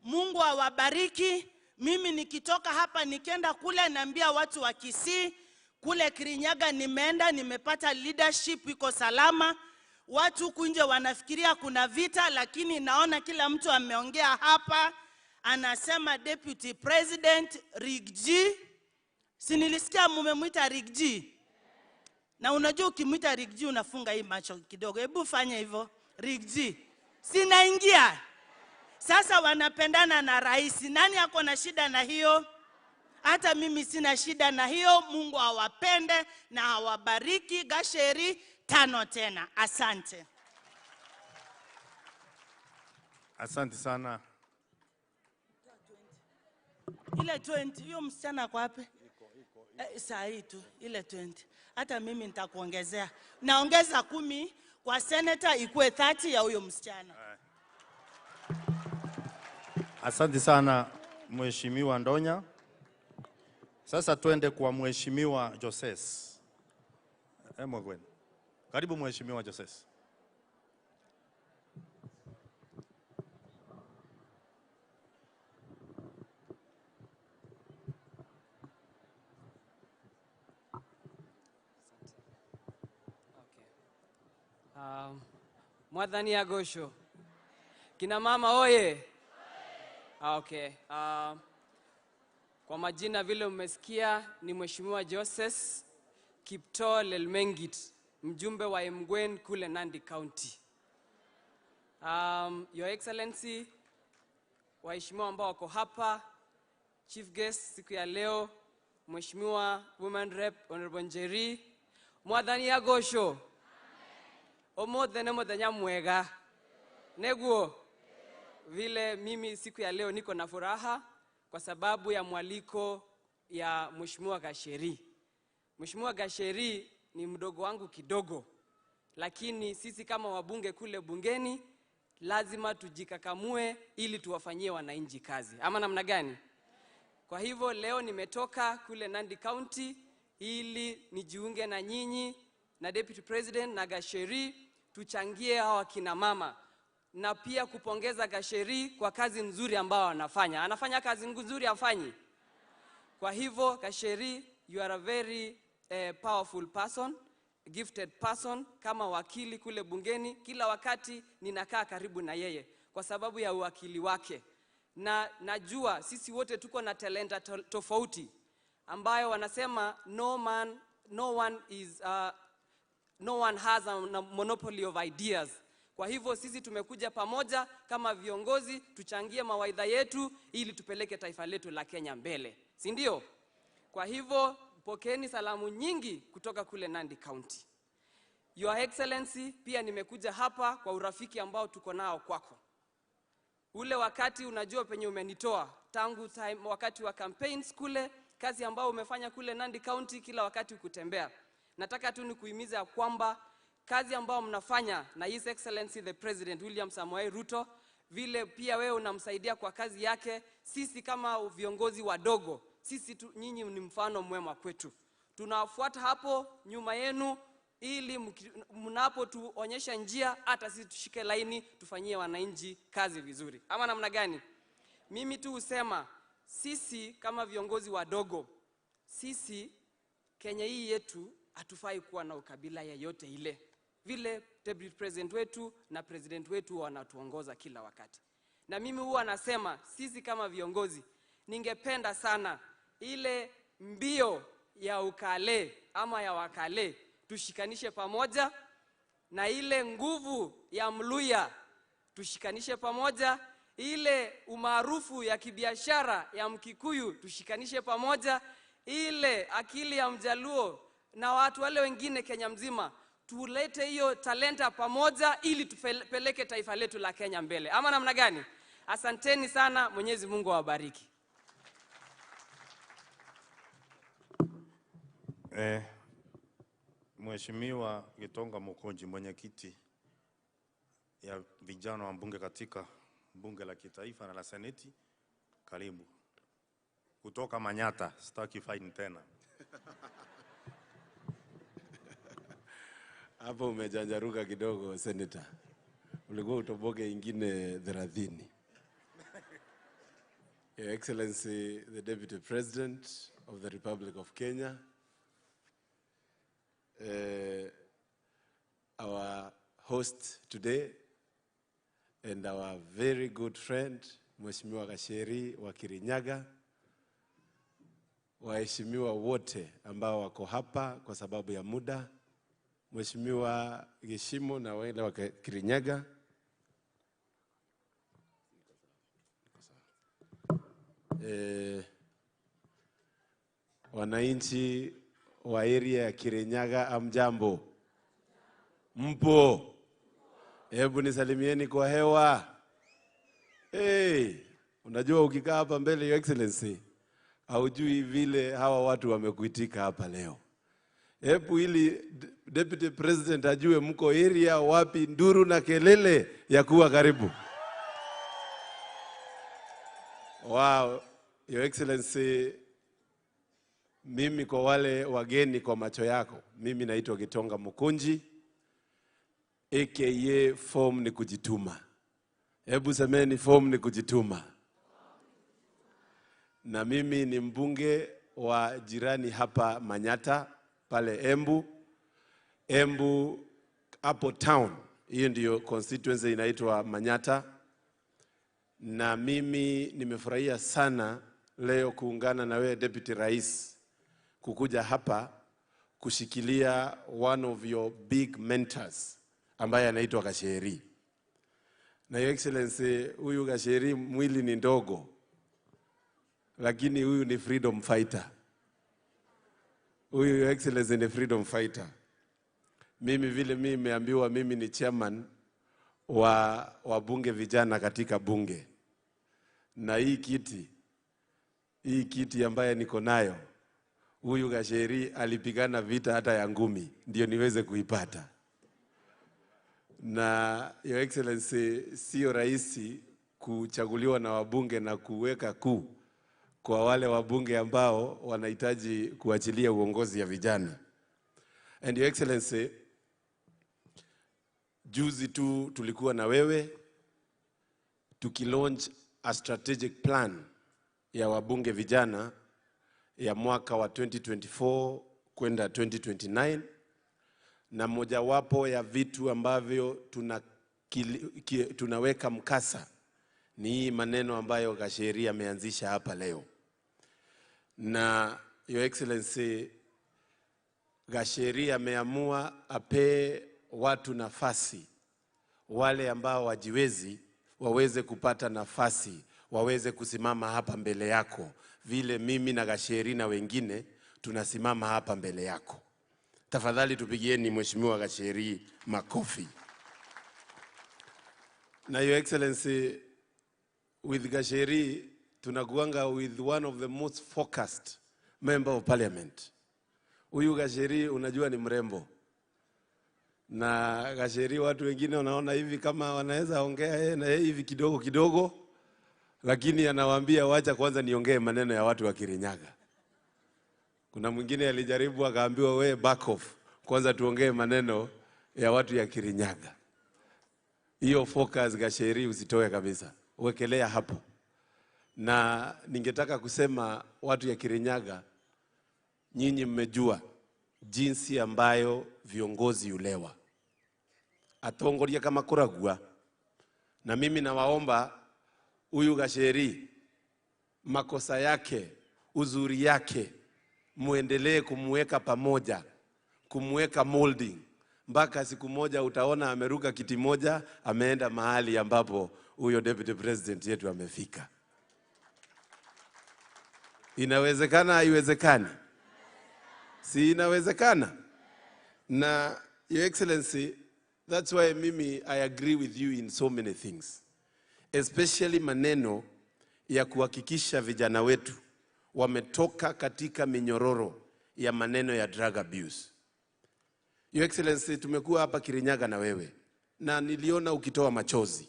Mungu awabariki. Mimi nikitoka hapa nikienda kule naambia watu wa Kisii, kule Kirinyaga nimeenda, nimepata leadership iko salama. Watu huku nje wanafikiria kuna vita, lakini naona kila mtu ameongea hapa, anasema Deputy President Riggy. Si nilisikia mumemwita Riggy? Na unajua ukimwita Riggy unafunga hii macho kidogo. Hebu fanya hivyo Riggy. Sinaingia. Sasa wanapendana na rais. Nani ako na shida na hiyo? Hata mimi sina shida na hiyo. Mungu awapende na awabariki. Gacheri 5 tena. Asante. Asante sana. Ile 20, hiyo msichana kwa wapi? Saa hii tu, ile 20. Hata mimi nitakuongezea. Naongeza 10 kwa senator ikuwe 30 ya huyo msichana. Asante sana Mheshimiwa Ndonya. Sasa twende kwa Mheshimiwa Joses. Mwagweni. Karibu Mheshimiwa Joses. Mwathani agocwo. Kina mama oye. Okay. Kwa majina vile umesikia ni Mheshimiwa Joses Kiptoo Lelmengit, mjumbe wa Emgwen kule Nandi County. Your Excellency, waheshimiwa ambao wako hapa, chief guest siku ya leo, Mheshimiwa Women Rep Honorable Njeri, Mwathani agocwo. Omothe ne muthenya mwega. Neguo vile mimi siku ya leo niko na furaha kwa sababu ya mwaliko ya Mheshimiwa Gacheri. Mheshimiwa Gacheri ni mdogo wangu kidogo, lakini sisi kama wabunge kule bungeni lazima tujikakamue ili tuwafanyie wananchi kazi. Ama namna gani? Kwa hivyo leo nimetoka kule Nandi County ili nijiunge na nyinyi na Deputy President na Gacheri tuchangie hawa kina mama, na pia kupongeza Gacheri kwa kazi nzuri ambayo anafanya. Anafanya kazi nzuri afanyi. Kwa hivyo Gacheri, you are a very powerful person, gifted person. Kama wakili kule bungeni, kila wakati ninakaa karibu na yeye kwa sababu ya uwakili wake. Na najua sisi wote tuko na talenta tofauti ambayo wanasema no one has a monopoly of ideas. Kwa hivyo sisi tumekuja pamoja kama viongozi tuchangie mawaidha yetu ili tupeleke taifa letu la Kenya mbele. Si ndio? Kwa hivyo pokeeni salamu nyingi kutoka kule Nandi County. Your Excellency, pia nimekuja hapa kwa urafiki ambao tuko nao kwako. Ule wakati unajua penye umenitoa tangu time, wakati wa campaigns kule, kazi ambao umefanya kule Nandi County kila wakati ukutembea. Nataka tu nikuhimiza kwamba kazi ambao mnafanya na His Excellency the President William Samoei Ruto, vile pia wewe unamsaidia kwa kazi yake, sisi kama viongozi wadogo, sisi tu, nyinyi ni mfano mwema kwetu. Tunafuata hapo nyuma yenu ili mnapotuonyesha njia hata sisi tushike laini tufanyie wananchi kazi vizuri. Ama namna gani? Mimi tu husema sisi kama viongozi wadogo, sisi Kenya hii yetu hatufai kuwa na ukabila yeyote ile. Vile deputy president wetu na president wetu wanatuongoza kila wakati. Na mimi huwa nasema sisi kama viongozi, ningependa sana ile mbio ya ukale ama ya wakale tushikanishe pamoja, na ile nguvu ya Mluya tushikanishe pamoja, ile umaarufu ya kibiashara ya Mkikuyu tushikanishe pamoja, ile akili ya Mjaluo na watu wale wengine Kenya mzima, tulete hiyo talenta pamoja ili tupeleke taifa letu la Kenya mbele. Ama namna gani? Asanteni sana, Mwenyezi Mungu awabariki. Mheshimiwa Gitonga Mukunji, mwenyekiti ya vijana wa mbunge katika bunge la kitaifa na la seneti, karibu. Kutoka Manyata, sitaki fine tena. Hapo umejanjaruka kidogo, Senator. Ulikuwa utoboke ingine 30. Your Excellency, the Deputy President of the Republic of Kenya, our host today, and our very good friend, Mheshimiwa Gacheri wa Kirinyaga, waheshimiwa wote ambao wako hapa kwa sababu ya muda, Mheshimiwa Geshimo na wale wa Kirinyaga, wananchi wa area ya Kirinyaga, amjambo? Mpo? Hebu nisalimieni kwa hewa. Hey, unajua ukikaa hapa mbele, Your Excellency, haujui vile hawa watu wamekuitika hapa leo. Hebu ili Deputy President ajue mko area wapi, nduru na kelele ya kuwa karibu. Wow, Your Excellency, mimi kwa wale wageni kwa macho yako, mimi naitwa Gitonga Mukunji, aka form ni kujituma. Hebu semeni form ni kujituma. Na mimi ni mbunge wa jirani hapa Manyata, pale Embu. Embu hapo town, hiyo ndiyo constituency inaitwa Manyata. Na mimi nimefurahia sana leo kuungana na wewe Deputy Rais kukuja hapa kushikilia one of your big mentors ambaye anaitwa Gacheri. Na Your Excellency, huyu Gacheri mwili ni ndogo, lakini huyu ni freedom fighter. Huyu Your Excellency ni freedom fighter. Mimi vile mimi nimeambiwa mimi ni chairman wa wabunge vijana katika bunge. Na hii kiti ambaye niko nayo, huyu Gacheri alipigana vita hata ya ngumi ndio niweze kuipata. Na Your Excellency, sio rahisi kuchaguliwa na wabunge na kuweka kuu kwa wale wabunge ambao wanahitaji kuachilia uongozi ya vijana. And Your Excellency, juzi tu tulikuwa na wewe tukilaunch a strategic plan ya wabunge vijana ya mwaka wa 2024 kwenda 2029, na mojawapo ya vitu ambavyo tunaweka mkasa ni hii maneno ambayo Gacheri ameanzisha hapa leo. Na Your Excellency, Gacheri ameamua ape watu nafasi, wale ambao wajiwezi waweze kupata nafasi, waweze kusimama hapa mbele yako vile mimi na Gacheri na wengine tunasimama hapa mbele yako. Tafadhali tupigieni Mheshimiwa Gacheri makofi. Na Your Excellency, with Gacheri tunakuanga with one of the most focused member of parliament. Huyu Gacheri unajua ni mrembo. Na Gacheri watu wengine wanaona hivi kama wanaweza ongea yeye na yeye hivi kidogo kidogo, lakini anawaambia wacha kwanza niongee maneno ya watu wa Kirinyaga. Kuna mwingine alijaribu akaambiwa we back off, kwanza tuongee maneno ya watu ya Kirinyaga. Hiyo focus Gacheri usitoe kabisa, wekelea hapo. Na ningetaka kusema watu ya Kirinyaga, nyinyi mmejua jinsi ambayo viongozi ulewa atongoria kama kuragua. Na mimi nawaomba huyu Gacheri, makosa yake, uzuri yake, muendelee kumweka pamoja, kumweka molding, mpaka siku moja utaona ameruka kiti moja, ameenda mahali ambapo huyo deputy president yetu amefika. Inawezekana, haiwezekani? Si inawezekana? Na Your Excellency, that's why mimi I agree with you in so many things, especially maneno ya kuhakikisha vijana wetu wametoka katika minyororo ya maneno ya drug abuse. Your Excellency, tumekuwa hapa Kirinyaga na wewe, na niliona ukitoa machozi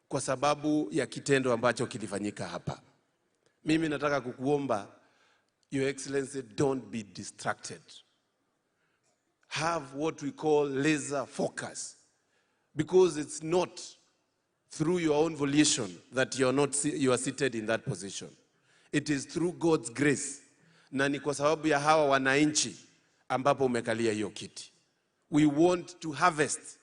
kwa sababu ya kitendo ambacho kilifanyika hapa. Mimi nataka kukuomba, Your Excellency, don't be distracted. Have what we call laser focus, because it's not through your own volition that you are not you are seated in that position. It is through God's grace. Na ni kwa sababu ya hawa wananchi ambapo umekalia hiyo kiti. We want to harvest,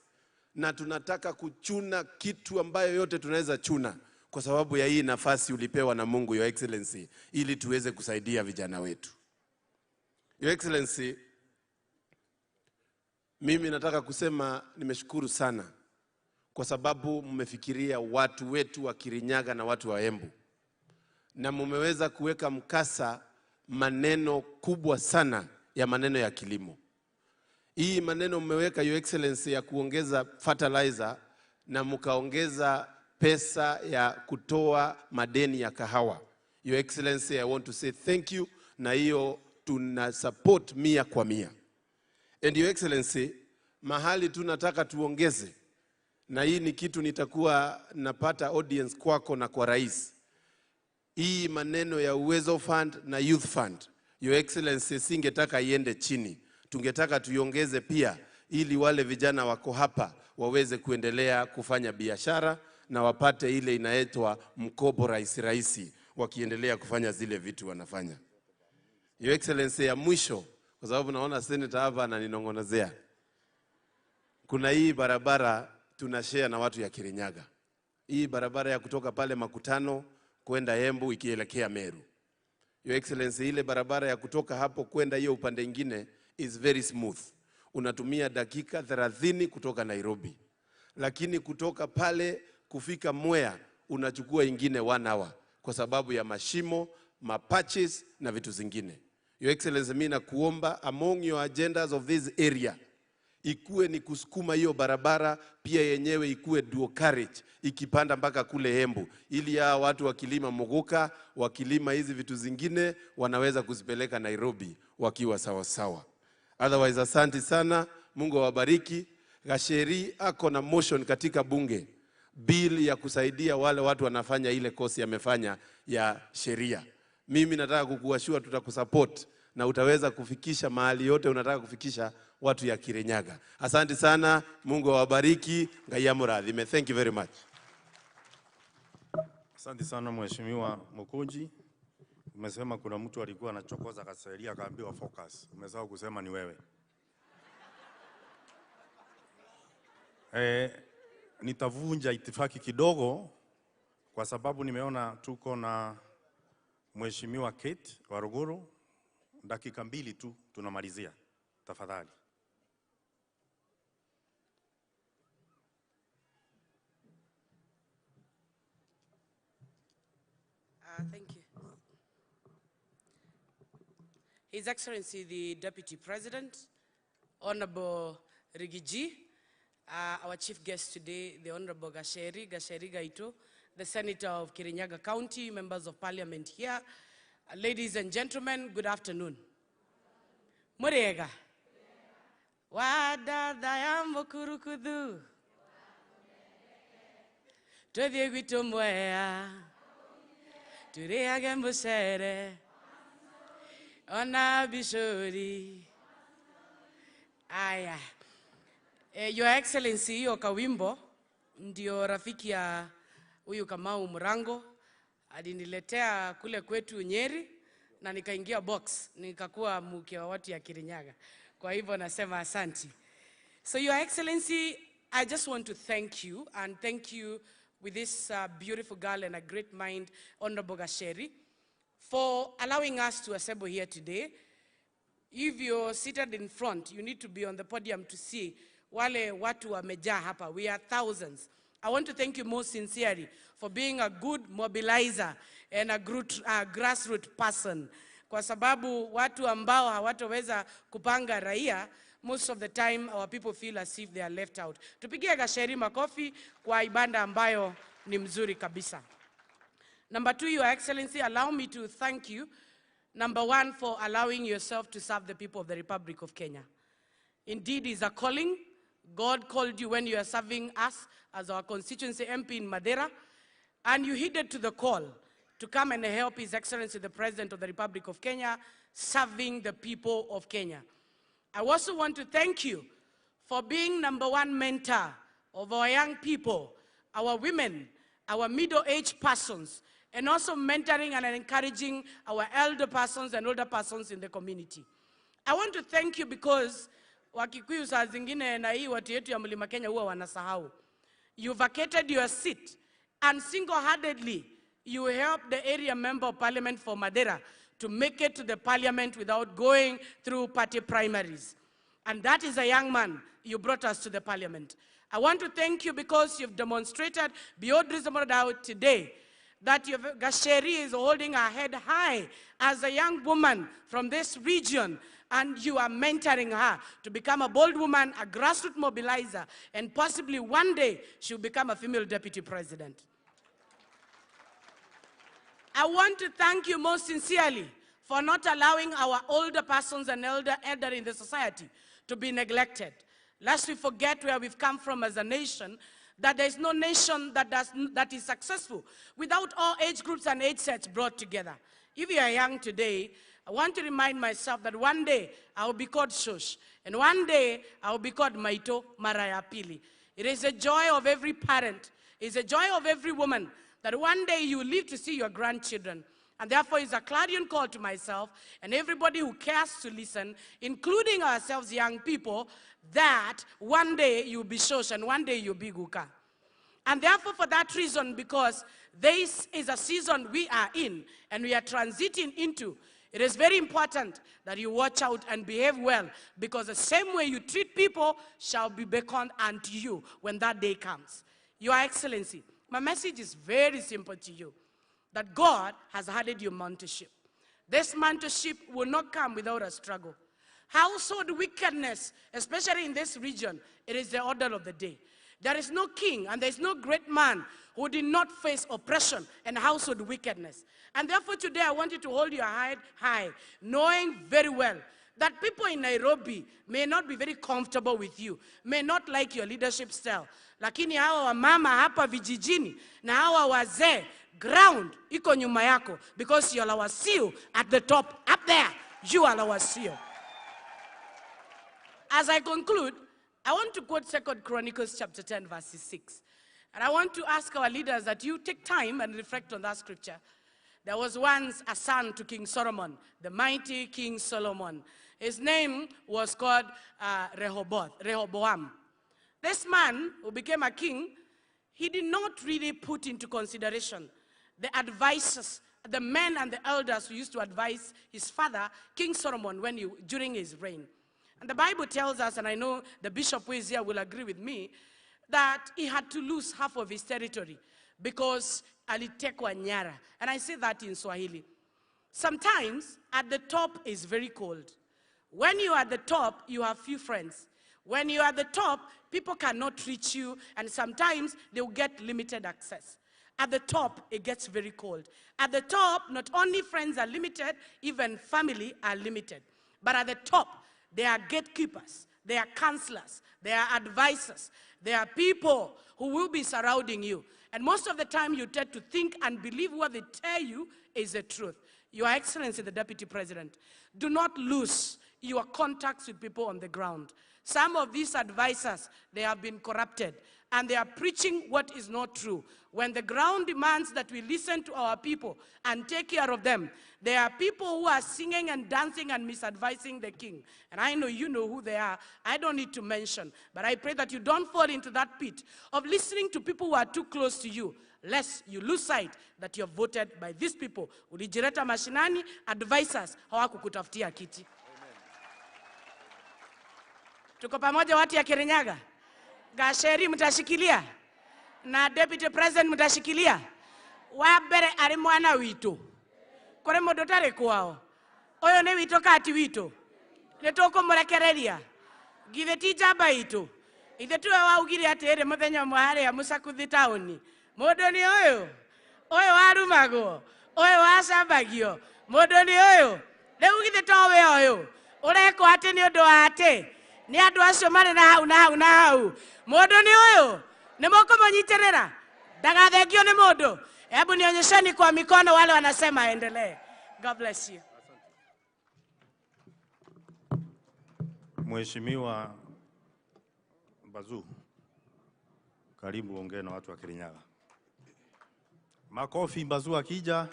na tunataka kuchuna kitu ambayo yote tunaweza chuna kwa sababu ya hii nafasi ulipewa na Mungu, Your Excellency, ili tuweze kusaidia vijana wetu. Your Excellency, mimi nataka kusema nimeshukuru sana kwa sababu mmefikiria watu wetu wa Kirinyaga na watu wa Embu, na mmeweza kuweka mkasa maneno kubwa sana ya maneno ya kilimo. Hii maneno mmeweka, Your Excellency, ya kuongeza fertilizer na mkaongeza pesa ya kutoa madeni ya kahawa. Your Excellency, I want to say thank you, na hiyo tuna support 100%. And Your Excellency, mahali tunataka tuongeze, na hii ni kitu nitakuwa napata audience kwako na kwa rais, hii maneno ya Uwezo Fund na Youth Fund, Your Excellency, singetaka iende chini. Tungetaka tuiongeze pia ili wale vijana wako hapa waweze kuendelea kufanya biashara na wapate ile inaitwa mkopo rahisi rahisi wakiendelea kufanya zile vitu wanafanya. Your Excellency, ya mwisho, kwa sababu naona senator hapa ananinongonezea. Kuna hii barabara tunashare na watu ya Kirinyaga. Hii barabara ya kutoka pale Makutano kwenda Embu ikielekea Meru. Your Excellency, ile barabara ya kutoka hapo kwenda hiyo upande ingine is very smooth. Unatumia dakika 30 kutoka Nairobi. Lakini kutoka pale kufika Mwea unachukua ingine 1 hour kwa sababu ya mashimo, mapatches na vitu zingine. Your Excellency, mimi nakuomba among your agendas of this area ikuwe ni kusukuma hiyo barabara pia yenyewe ikuwe dual carriage ikipanda mpaka kule Embu, ili hawa watu wakilima muguka, wakilima hizi vitu zingine wanaweza kuzipeleka Nairobi wakiwa sawa sawa. Otherwise, asante sana, Mungu awabariki. Gacheri ako na motion katika bunge, bill ya kusaidia wale watu wanafanya ile kosi amefanya ya sheria. Mimi nataka kukuashua tutakusupport na utaweza kufikisha mahali yote unataka kufikisha watu ya Kirinyaga. Asante sana, Mungu awabariki. Ngai amurathime. Thank you very much. Asante sana Mheshimiwa Mukunji. Umesema kuna mtu alikuwa anachokoza Gacheri akaambiwa focus. Umesahau kusema ni wewe. Nitavunja itifaki kidogo kwa sababu nimeona tuko na Mheshimiwa Kate Waruguru. Dakika 2 tu tunamalizia. Tafadhali. Thank you. His Excellency the Deputy President, Honorable Rigiji, our chief guest today, the Honorable Gacheri Gaito, the Senator of Kirinyaga County, members of Parliament here, ladies and gentlemen, good afternoon. Murega. Wadada kurukudu. Twethie gwitu Mwea. Turiage mucere. Ona bishori. Aya. Your Excellency, hiyo kawimbo ndio rafiki ya huyu Kamau Murango Aliniletea kule kwetu Nyeri na nikaingia box, nikakuwa mke wa watu ya Kirinyaga. Kwa hivyo nasema asanti. So Your Excellency, I just want to thank you and thank you with this beautiful girl and a great mind, Honorable Gacheri, for allowing us to assemble here today. If you're seated in front, you need to be on the podium to see wale watu wamejaa hapa. We are thousands. I want to thank you most sincerely for being a good mobilizer and a grassroots person. Kwa sababu watu ambao hawatoweza kupanga raia, most of the time our people feel as if they are left out. Tupigie Gacheri makofi kwa ibada ambayo ni mzuri kabisa. Number two, Your Excellency, allow me to thank you. Number one, for allowing yourself to serve the people of the Republic of Kenya. Indeed, it's a calling. God called you when you are serving us as our constituency MP in Madeira, and you heeded to the call to come and help His Excellency the President of the Republic of Kenya, serving the people of Kenya. I also want to thank you for being number one mentor of our young people, our women, our middle-aged persons, and also mentoring and encouraging our elder persons and older persons in the community. I want to thank you because Wakikuyu saa zingine na hii watu yetu ya Mlima Kenya huwa wanasahau. You vacated your seat and single-handedly you helped the area member of parliament for Madeira to make it to the parliament without going through party primaries. And that is a young man you brought us to the parliament. I want to thank you because you've demonstrated beyond reasonable doubt today that Gacheri is holding her head high as a young woman from this region, and you are mentoring her to become a bold woman, a grassroots mobilizer, and possibly one day she'll become a female deputy president. I want to thank you most sincerely for not allowing our older persons and elder in the society to be neglected. Lest we forget where we've come from as a nation, that there is no nation that is successful without all age groups and age sets brought together. If you are young today, I want to remind myself that one day I will be called Shosh, and one day I will be called Maito Marayapili. It is a joy of every parent, it's a joy of every woman, that one day you live to see your grandchildren. And therefore, it's a clarion call to myself and everybody who cares to listen, including ourselves young people, that one day you'll be Shosh and one day you'll be Guka. And therefore, for that reason, because this is a season we are in and we are transiting into, it is very important that you watch out and behave well, because the same way you treat people shall be beckoned unto you when that day comes. Your Excellency, my message is very simple to you, that God has added you mentorship. This mentorship will not come without a struggle. Household wickedness, especially in this region, it is the order of the day. There is no king and there is no great man who did not face oppression and household wickedness. And therefore today I want you to hold your head high, knowing very well that people in Nairobi may not be very comfortable with you, may not like your leadership style. Lakini hawa wamama hapa vijijini na hawa wazee, ground iko nyuma yako, because you are our seal at the top, up there, you are our seal. As I conclude, I want to quote 2 Chronicles chapter 10, verse 6. And I want to ask our leaders that you take time and reflect on that scripture. There was once a son to King Solomon, the mighty King Solomon. His name was called Rehoboam. This man who became a king, he did not really put into consideration the advices, the men and the elders who used to advise his father, King Solomon, during his reign. And the Bible tells us, and I know the bishop who is here will agree with me, that he had to lose half of his territory because alitekwa nyara. And I say that in Swahili. Sometimes at the top is very cold. When you are at the top, you have few friends. When you are at the top, people cannot reach you, and sometimes they will get limited access. At the top, it gets very cold. At the top, not only friends are limited, even family are limited. But at the top, there are gatekeepers, there are counselors, there are advisors, there are people who will be surrounding you. And most of the time, you tend to think and believe what they tell you is the truth. Your Excellency, the Deputy President, do not lose your contacts with people on the ground. Some of these advisors, they have been corrupted and they are preaching what is not true. When the ground demands that we listen to our people and take care of them, there are people who are singing and dancing and misadvising the king. And I know you know who they are. I don't need to mention. But I pray that you don't fall into that pit of listening to people who are too close to you, lest you lose sight that you are voted by these people. Ulijileta mashinani, advisors hawakukutafutia kiti. Tuko pamoja watu ya Kirinyaga? Gacheri mtashikilia na Deputy President mtashikilia. Wa mbere ari mwana witu kuri mundu tari kwao, uyu ni witu kati witu ni tukumurekereria githe ti njamba itu ithe tuwe waugire atiri muthenya umwe haria Musakuthi taoni, mundu ni uyu uyu warumagwo uyu wacambagio, mundu ni uyu riu githe to we uyu urekwo ati ni undu wa ati ni andu acio marĩ na hau na hau na hau, mundu ni uyu ni mũkũmũnyitĩrĩra ndagathengio ni mundu. Hebu nionyesheni kwa mikono wale wanasema aendelee. God bless you. Mheshimiwa Bazu, karibu ongee na watu wa Kirinyaga. Makofi Bazu akija.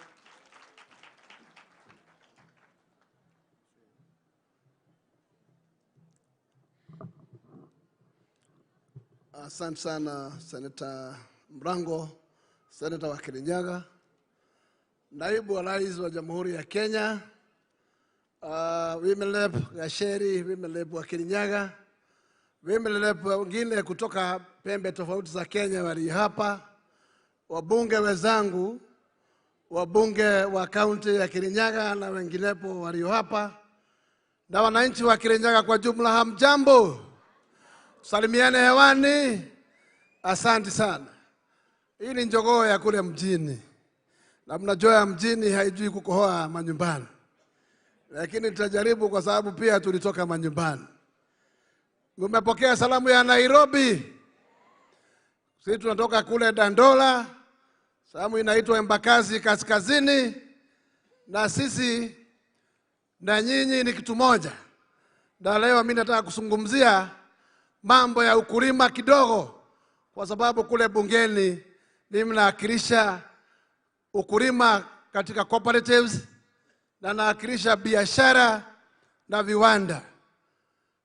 Asante sana Senator Mrango, Senator wa Kirinyaga, Naibu wa Rais wa Jamhuri ya Kenya, Women Rep Gacheri, Women Rep wa Kirinyaga, Women Rep wengine kutoka pembe tofauti za Kenya wali hapa, wabunge wenzangu, wabunge wa kaunti ya Kirinyaga na wenginepo walio hapa, na wananchi wa Kirinyaga kwa jumla, hamjambo? Salimiane hewani. Asante sana. Hii ni njogoo ya kule mjini. Na mnajua ya mjini haijui kukohoa manyumbani. Lakini tutajaribu kwa sababu pia tulitoka manyumbani. Mmepokea salamu ya Nairobi. Sisi tunatoka kule Dandola. Salamu inaitwa Embakasi Kaskazini. Na sisi na nyinyi ni kitu moja. Na leo mimi nataka kuzungumzia mambo ya ukulima kidogo, kwa sababu kule bungeni mimi nawakilisha ukulima katika cooperatives na nawakilisha biashara na viwanda.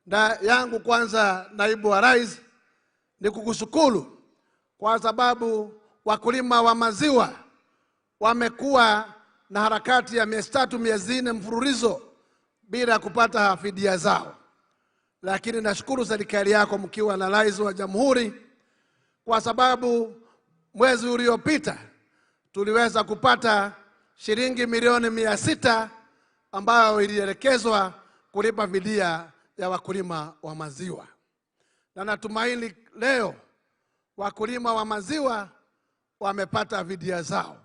Na yangu kwanza, naibu wa rais, ni kukushukuru kwa sababu wakulima wa maziwa wamekuwa na harakati ya miezi 3 miezi 4 mfululizo bila kupata fidia zao. Lakini nashukuru serikali yako mkiwa na rais wa jamhuri, kwa sababu mwezi uliopita tuliweza kupata shilingi milioni 600 ambayo ilielekezwa kulipa fidia ya wakulima wa maziwa. Na natumaini leo wakulima wa maziwa wamepata fidia zao.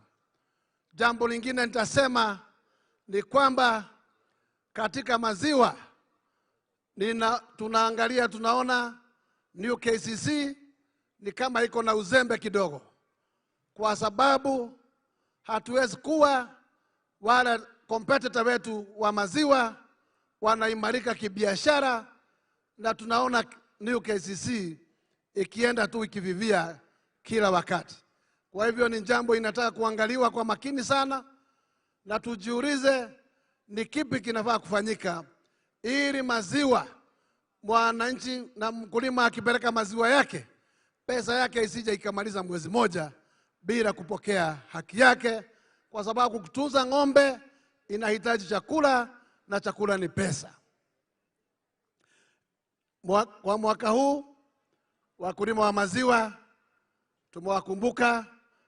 Jambo lingine nitasema ni kwamba katika maziwa tunaangalia, tunaona New KCC ni kama iko na uzembe kidogo, kwa sababu hatuwezi kuwa wala competitor wetu wa maziwa wanaimarika kibiashara, na tunaona New KCC ikienda tu ikivivia kila wakati. Kwa hivyo ni jambo inataka kuangaliwa kwa makini sana, na tujiulize ni kipi kinafaa kufanyika ili maziwa mwananchi na mkulima akipeleka maziwa yake, pesa yake isije ikamaliza mwezi moja bila kupokea haki yake, kwa sababu kutunza ng'ombe inahitaji chakula na chakula ni pesa. Kwa mwaka huu wakulima wa maziwa tumewakumbuka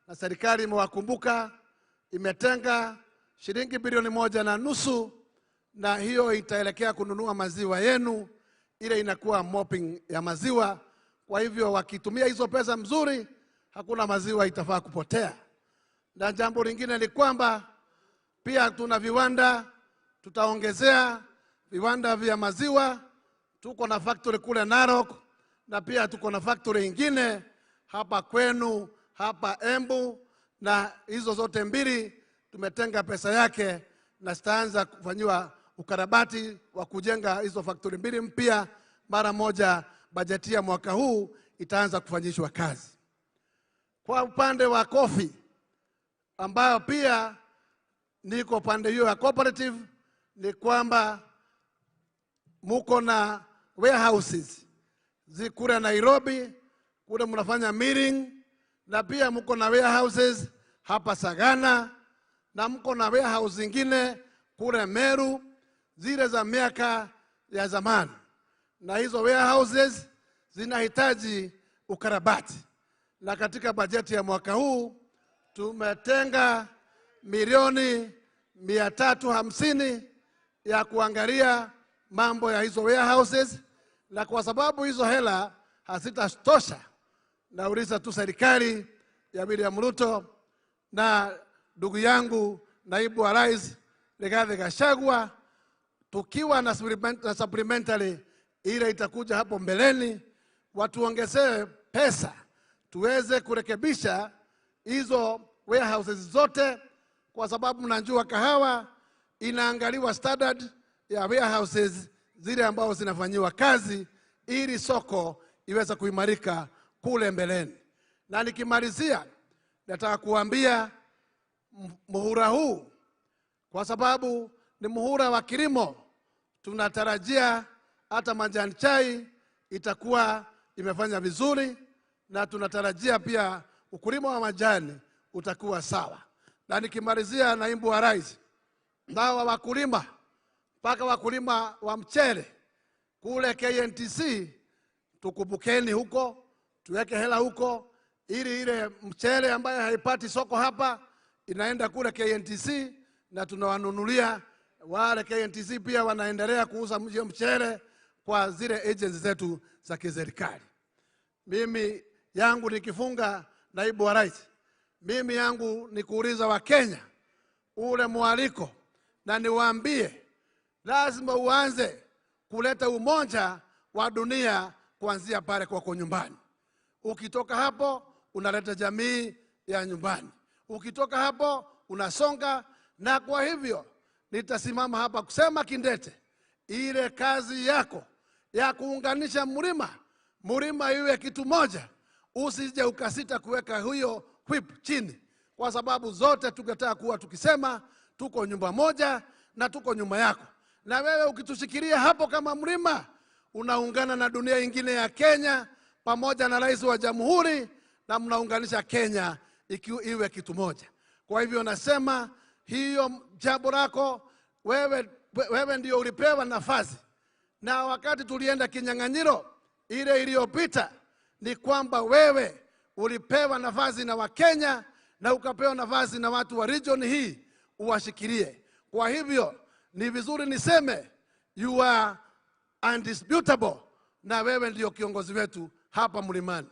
na serikali imewakumbuka, imetenga shilingi bilioni 1.5, na hiyo itaelekea kununua maziwa yenu. Ile inakuwa mopping ya maziwa. Kwa hivyo wakitumia hizo pesa mzuri, hakuna maziwa itafaa kupotea. Na jambo lingine ni kwamba pia tuna viwanda, tutaongezea viwanda vya maziwa. Tuko na factory kule Narok, na pia tuko na factory ingine hapa kwenu hapa Embu, na hizo zote mbili tumetenga pesa yake na zitaanza kufanyiwa ukarabati wa kujenga hizo factory mbili mpya Mara moja bajeti ya mwaka huu itaanza kufanyishwa kazi. Kwa upande wa coffee, ambayo pia niko pande hiyo ya cooperative, ni kwamba muko na warehouses zikure Nairobi, kule mnafanya meeting, na pia muko na warehouses hapa Sagana, na mko na warehouse zingine kule Meru, zile za miaka ya zamani. Na hizo warehouses zinahitaji ukarabati. Na katika bajeti ya mwaka huu tumetenga milioni 350 ya kuangalia mambo ya hizo warehouses, na kwa sababu hizo hela hazitatosha, nauliza tu serikali ya William Ruto na ndugu yangu naibu wa rais Rigathi Gachagua, tukiwa na supplementary ile itakuja hapo mbeleni, watuongezee pesa tuweze kurekebisha hizo warehouses zote, kwa sababu mnajua kahawa inaangaliwa standard ya warehouses zile ambazo zinafanyiwa kazi ili soko iweze kuimarika kule mbeleni. Na nikimalizia, nataka kuambia muhula huu, kwa sababu ni muhula wa kilimo, tunatarajia hata majani chai itakuwa imefanya vizuri, na tunatarajia pia ukulima wa majani utakuwa sawa. Na nikimalizia, naibu wa rais, hawa wakulima mpaka wakulima wa mchele kule KNTC, tukumbukeni huko, tuweke hela huko, ili ile mchele ambayo haipati soko hapa inaenda kule KNTC, na tunawanunulia wale KNTC, pia wanaendelea kuuza mchele kwa zile agencies zetu za kiserikali. Mimi yangu nikifunga, naibu wa rais, mimi yangu ni kuuliza wa Kenya ule mwaliko, na niwaambie lazima uanze kuleta umoja wa dunia kuanzia pale kwako nyumbani. Ukitoka hapo unaleta jamii ya nyumbani, ukitoka hapo unasonga. Na kwa hivyo nitasimama hapa kusema kindete, ile kazi yako ya kuunganisha mlima, mlima iwe kitu moja, usije ukasita kuweka huyo whip chini, kwa sababu zote tungetaka kuwa tukisema tuko nyumba moja na tuko nyuma yako. Na wewe ukitushikilia hapo kama mlima, unaungana na dunia ingine ya Kenya pamoja na rais wa jamhuri, na mnaunganisha Kenya iwe kitu moja. Kwa hivyo nasema hiyo jambo lako wewe ndio ulipewa nafasi. Na wakati tulienda kinyang'anyiro ile iliyopita, ni kwamba wewe ulipewa nafasi na Wakenya na ukapewa nafasi na watu wa region hii uwashikilie. Kwa hivyo ni vizuri niseme you are undisputable, na wewe ndio kiongozi wetu hapa mlimani.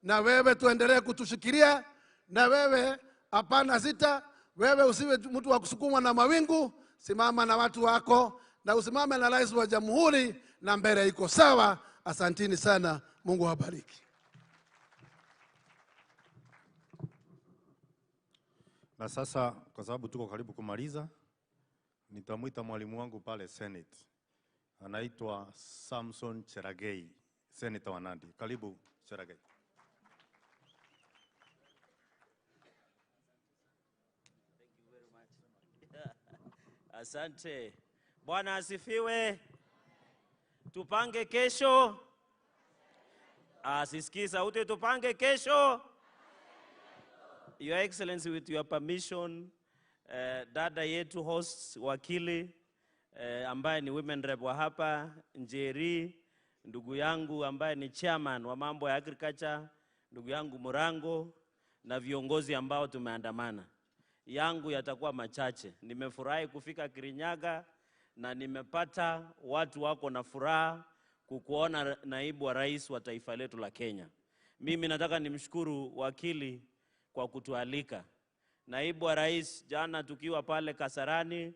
Na wewe tuendelee kutushikilia, na wewe hapana sita, wewe usiwe mtu wa kusukumwa na mawingu, simama na watu wako na usimame na rais wa jamhuri, na mbele iko sawa. Asantini sana, Mungu awabariki. Na sasa kwa sababu tuko karibu kumaliza, nitamuita mwalimu wangu pale Senate. Anaitwa Samson Cherargei, Senator wa Nandi. Karibu Cherargei. Thank you very much. Asante. Bwana asifiwe. Tupange kesho. Sisikii sauti, tupange kesho. Your Excellency, with your permission, dada yetu host wakili ambaye ni women rep wa hapa Njeri, ndugu yangu ambaye ni chairman wa mambo ya agriculture, ndugu yangu Murango, na viongozi ambao tumeandamana. Yangu yatakuwa machache. Nimefurahi kufika Kirinyaga na nimepata watu wako na furaha kukuona naibu wa rais wa taifa letu la Kenya. Mimi nataka nimshukuru wakili kwa kutualika. Naibu wa rais, jana tukiwa pale Kasarani,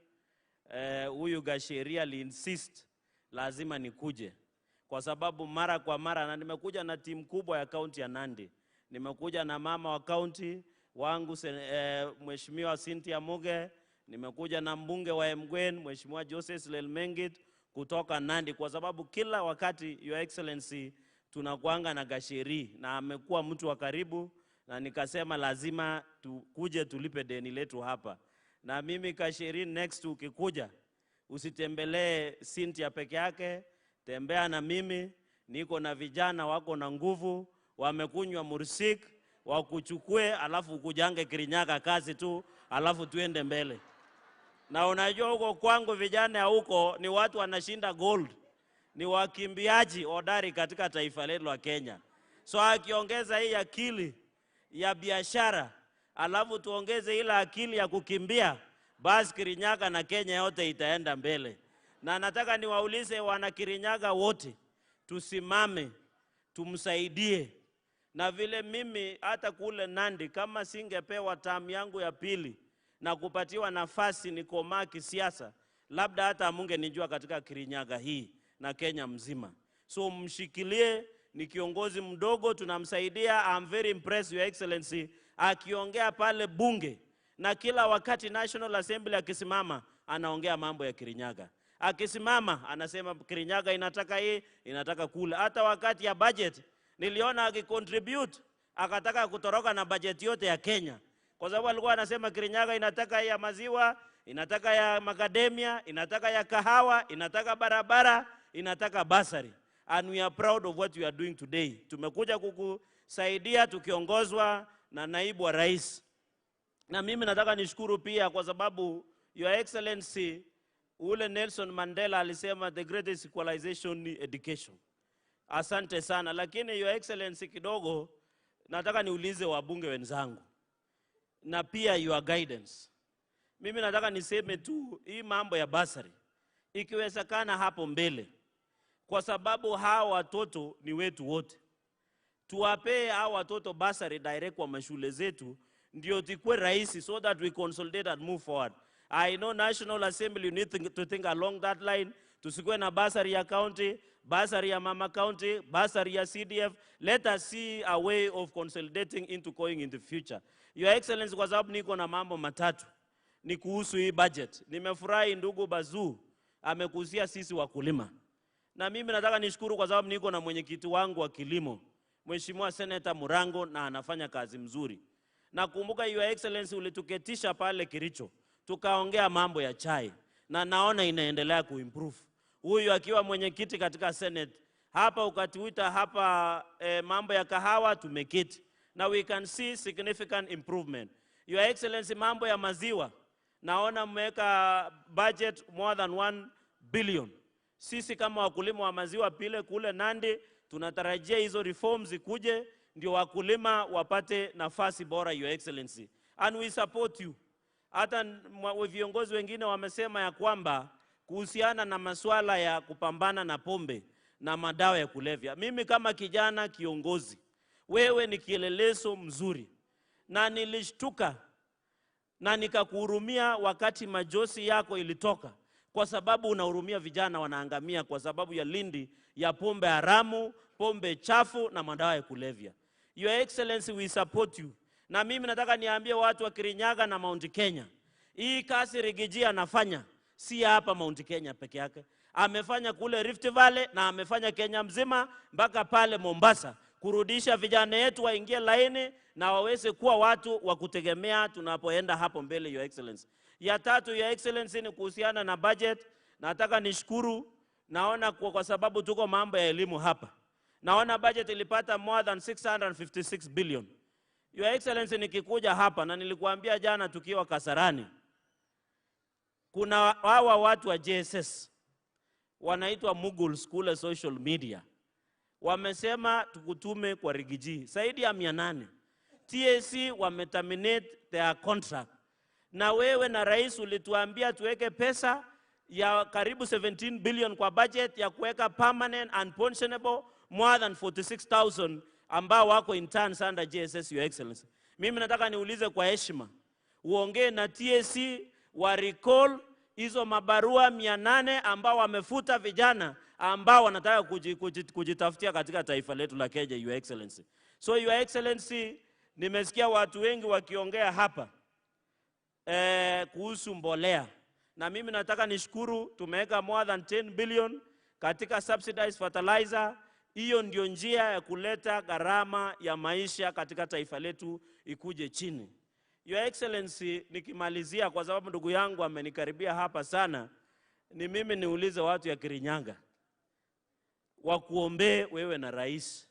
huyu Gasheria aliinsist lazima nikuje, kwa sababu mara kwa mara, na nimekuja na timu kubwa ya kaunti ya Nandi. Nimekuja na mama wa kaunti wangu Mheshimiwa Cynthia Muge, nimekuja na mbunge wa Emgwen Mheshimiwa Joseph Lelmengit kutoka Nandi, kwa sababu kila wakati Your Excellency tunakuanga na Gacheri na amekuwa mtu wa karibu, na nikasema lazima tukuje tulipe deni letu hapa. Na mimi Gacheri, next ukikuja usitembelee Cynthia peke yake, tembea na mimi. Niko na vijana wako na nguvu, wamekunywa mursik, wakuchukue alafu kujange Kirinyaga kazi tu, alafu tuende mbele. Na unajua huko kwangu vijana huko ni watu wanashinda gold, ni wakimbiaji hodari katika taifa letu la Kenya. So akiongeza hii akili ya biashara, alafu tuongeze ile akili ya kukimbia, basi Kirinyaga na Kenya yote itaenda mbele. Na nataka niwaulize wana Kirinyaga wote, tusimame, tumsaidie. Na vile mimi hata kule Nandi, kama singepewa term yangu ya pili na kupatiwa nafasi nikomaa kisiasa, labda hata mungenijua katika Kirinyaga hii na Kenya mzima. So mshikilie, ni kiongozi mdogo, tunamsaidia. I'm very impressed, Your Excellency, akiongea pale bunge na kila wakati National Assembly akisimama anaongea mambo ya Kirinyaga. Akisimama anasema Kirinyaga inataka hii, inataka kula. Hata wakati ya budget niliona akicontribute, akataka kutoroka na budget yote ya Kenya, kwa sababu alikuwa anasema Kirinyaga inataka ya maziwa, inataka ya macadamia, inataka ya kahawa, inataka barabara, inataka basari. And we are proud of what we are doing today. Tumekuja kukusaidia tukiongozwa na naibu wa rais. Na mimi nataka nishukuru pia kwa sababu Your Excellency, ule Nelson Mandela alisema the greatest equalization ni education. Asante sana. Lakini Your Excellency, kidogo nataka niulize wabunge wenzangu na pia your guidance. Mimi nataka niseme tu hii mambo ya basari ikiwezekana hapo mbele, kwa sababu hawa watoto ni wetu wote, tuwapee hawa watoto basari direct kwa mashule zetu, ndio tikwe rahisi, so that we consolidate and move forward. I know National Assembly, you need to think along that line. Tusikuwe na basari ya county, basari ya mama county, basari ya CDF. Let us see a way of consolidating into going in the future. Your Excellency, kwa sababu niko na mambo matatu ni kuhusu hii budget. Nimefurahi ndugu Bazuu amekuhusia sisi wakulima. Na mimi nataka nishukuru kwa sababu niko na mwenyekiti wangu wa kilimo, Mheshimiwa Senator Murango, na anafanya kazi mzuri. Nakumbuka Your Excellency ulituketisha pale Kericho, tukaongea mambo ya chai, na naona inaendelea kuimprove. Huyu akiwa mwenyekiti katika Senate, hapa ukatuita hapa mambo ya kahawa tumeketi. Na we can see significant improvement. Your Excellency, mambo ya maziwa, naona mmeweka budget more than 1 billion. Sisi kama wakulima wa maziwa pile kule Nandi, tunatarajia hizo reforms zikuje, ndio wakulima wapate nafasi bora, Your Excellency. And we support you. Hata viongozi wengine wamesema ya kwamba kuhusiana na masuala ya kupambana na pombe na madawa ya kulevya. Mimi kama kijana kiongozi, wewe ni kielelezo mzuri. Na nilishtuka na nikakuhurumia wakati majosi yako ilitoka, kwa sababu unahurumia vijana wanaangamia kwa sababu ya lindi ya pombe haramu, pombe chafu na madawa ya kulevya. Your Excellency, we support you. Na mimi nataka niambie watu wa Kirinyaga na Mount Kenya, hii kazi Riggy G anafanya si hapa Mount Kenya peke yake. Amefanya kule Rift Valley na amefanya Kenya mzima mpaka pale Mombasa, kurudisha vijana yetu waingie laini na waweze kuwa watu wa kutegemea tunapoenda hapo mbele, Your Excellency. Ya tatu, Your Excellency, ni kuhusiana na budget. Nataka nishukuru, naona kwa sababu tuko mambo ya elimu hapa, naona budget ilipata more than 656 billion. Your Excellency, nikikuja hapa na nilikuambia jana tukiwa Kasarani, kuna hawa watu wa JSS wanaitwa Mughal kule social media, wamesema tukutume kwa Riggy G zaidi ya 800. TSC wameterminate their contract. Na wewe na rais ulituambia tuweke pesa ya karibu 17 billion kwa budget ya kuweka permanent and pensionable more than 46,000 ambao wako interns under JSS, Your Excellency. Mimi nataka niulize kwa heshima, uongee na TSC wa recall hizo mabarua 800 ambao wamefuta vijana ambao wanataka kujitafutia katika taifa letu la Kenya, Your Excellency. So Your Excellency, nimesikia watu wengi wakiongea hapa kuhusu mbolea. Na mimi nataka nishukuru, tumeweka more than 10 billion katika subsidized fertilizer. Hiyo ndio njia ya kuleta gharama ya maisha katika taifa letu ikuje chini. Your Excellency, nikimalizia kwa sababu ndugu yangu amenikaribia hapa sana, ni mimi niulize watu ya Kirinyaga wakuombee wewe na rais.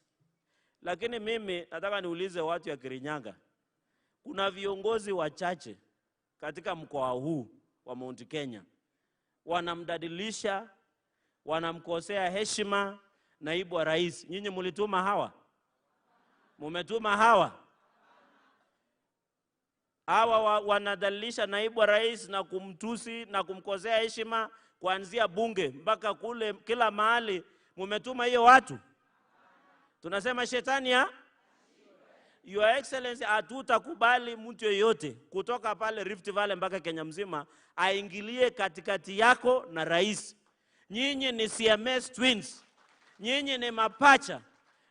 Lakini mimi nataka niulize watu ya Kirinyaga, kuna viongozi wachache katika mkoa huu wa Mount Kenya wanamdadilisha, wanamkosea heshima naibu wa rais. Nyinyi mulituma hawa? Mumetuma hawa? Hawa wanadhalilisha naibu wa rais na kumtusi na kumkosea heshima kuanzia bunge mpaka kule kila mahali. Mumetuma hiyo watu? Tunasema shetani ya? Your Excellency, hatutakubali mtu yeyote kutoka pale Rift Valley mpaka Kenya mzima aingilie katikati yako na rais. Nyinyi ni CMS twins. Nyinyi ni mapacha.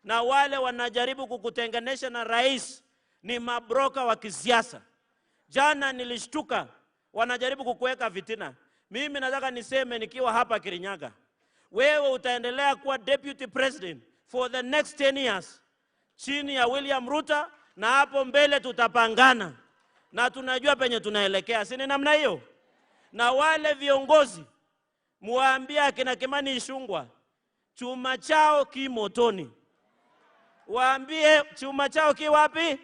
Na wale wanajaribu kukutenganisha na rais ni mabroka wa kisiasa. Jana nilishtuka, wanajaribu kukuweka fitina. Mimi nataka niseme nikiwa hapa Kirinyaga, wewe utaendelea kuwa deputy president for the next 10 years chini ya William Ruto, na hapo mbele tutapangana na tunajua penye tunaelekea, si ni namna hiyo? Na wale viongozi muambie akina Kimani Ichung'wah chuma chao ki motoni, waambie chuma chao ki wapi?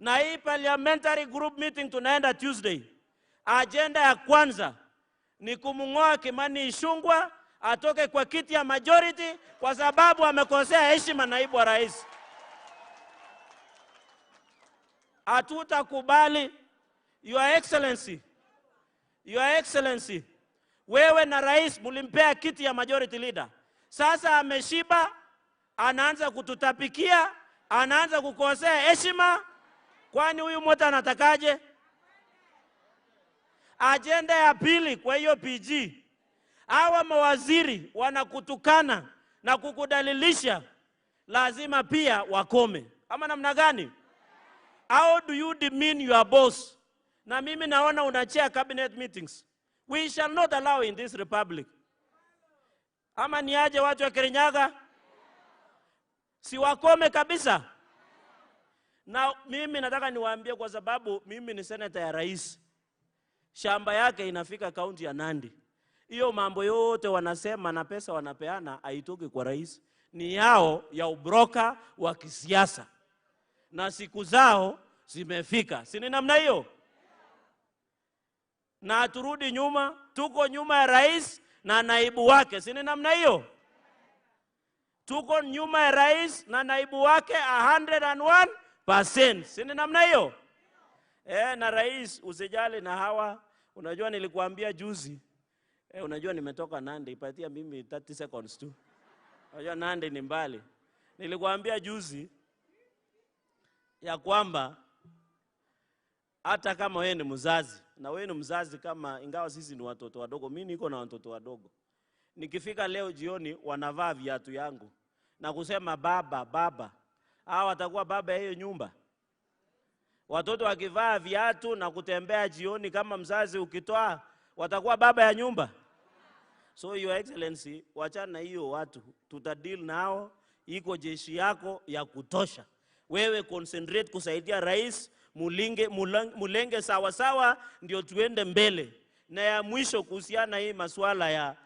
Na hii parliamentary group meeting tunaenda Tuesday, agenda ya kwanza ni kumngoa Kimani Ichung'wah atoke kwa kiti ya majority kwa sababu amekosea heshima naibu wa rais. Hatutakubali. Your Excellency, Your Excellency, wewe na rais mulimpea kiti ya majority leader. Sasa ameshiba, anaanza kututapikia, anaanza kukosea heshima. Kwani huyu mtu anatakaje? Agenda ya pili kwa hiyo PG, hawa mawaziri wanakutukana na kukudalilisha, lazima pia wakome. Ama namna gani? How do you demean your boss? Na mimi naona una chair cabinet meetings. We shall not allow in this republic. Ama niaje watu wa Kirinyaga? Si wakome kabisa. Na mimi nataka niwaambie, kwa sababu mimi ni senator ya rais. Shamba yake inafika kaunti ya Nandi. Hiyo mambo yote wanasema na pesa wanapeana haitoki kwa rais. Ni yao ya ubroka wa kisiasa. Na siku zao zimefika. Si ni namna hiyo? Na turudi nyuma, tuko nyuma ya rais na naibu wake. Si ni namna hiyo? Tuko nyuma ya rais na naibu wake 101%. Si ni namna hiyo? Na rais usijali na hawa. Unajua nilikuambia juzi. Unajua nimetoka Nandi, ipatia mimi 30 seconds tu. Unajua Nandi ni mbali. Nilikuambia juzi ya kwamba hata kama wewe ni mzazi, na wewe ni mzazi kama, ingawa sisi ni watoto wadogo, mimi niko na watoto wadogo. Nikifika leo jioni wanavaa viatu yangu na kusema baba baba. Hawa watakuwa baba ya hiyo nyumba. Watoto wakivaa viatu na kutembea jioni kama mzazi ukitoa, watakuwa baba ya nyumba. So Your Excellency, wachana na hiyo watu, tutadeal nao. Iko jeshi yako ya kutosha. Wewe concentrate kusaidia rais, mulenge sawa sawa, ndio tuende mbele. Na ya mwisho kuhusiana hii masuala ya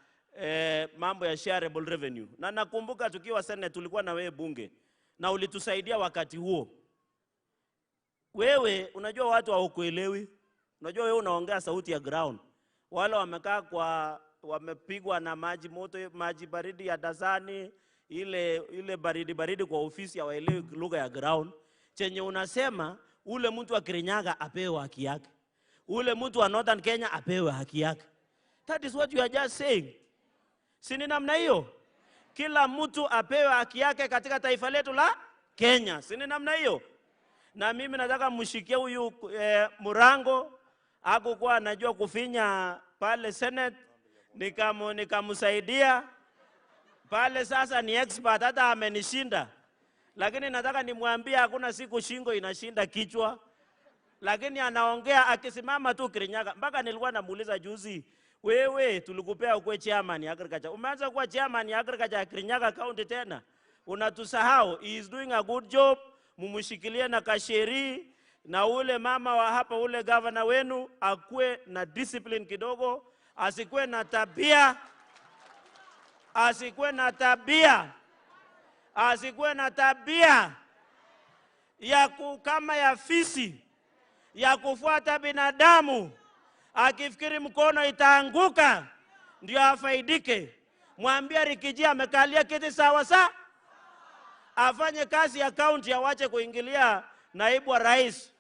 mambo ya shareable revenue. Na nakumbuka tukiwa Senate tulikuwa na wewe bunge, na ulitusaidia wakati huo. Wewe unajua watu hawakuelewi. Unajua wewe unaongea sauti ya ground. Wale wamekaa kwa, wamepigwa na maji moto, maji baridi ya dasani, ile baridi baridi kwa ofisi, hawaelewi lugha ya ground. Chenye unasema ule mtu wa Kirinyaga apewe haki yake, ule mtu wa Northern Kenya apewe haki yake. That is what you are just saying. Si ni namna hiyo? Kila mtu apewe haki yake katika taifa letu la Kenya. Si ni namna hiyo? Na mimi nataka mshikie huyu Murango. Hakukuwa anajua kufinya pale Senate, nikamsaidia pale. Sasa ni expert, hata amenishinda. Lakini nataka nimwambie hakuna siku shingo inashinda kichwa. Lakini anaongea akisimama tu Kirinyaga. Mpaka nilikuwa namuuliza juzi, wewe tulikupea ukuwe chairman ya agriculture. Umeanza kuwa chairman ya agriculture ya Kirinyaga County tena. Unatusahau. He is doing a good job. Mumushikilie na Kasheri na ule mama wa hapa, ule governor wenu akuwe na discipline kidogo, asikuwe na tabia, asikuwe na tabia, asikuwe na tabia ya kama ya fisi ya kufuata binadamu akifikiri mkono itaanguka ndio afaidike. Mwambie Rikiji amekalia kiti sawa sawa, afanye kazi ya county, awache kuingilia naibu wa rais.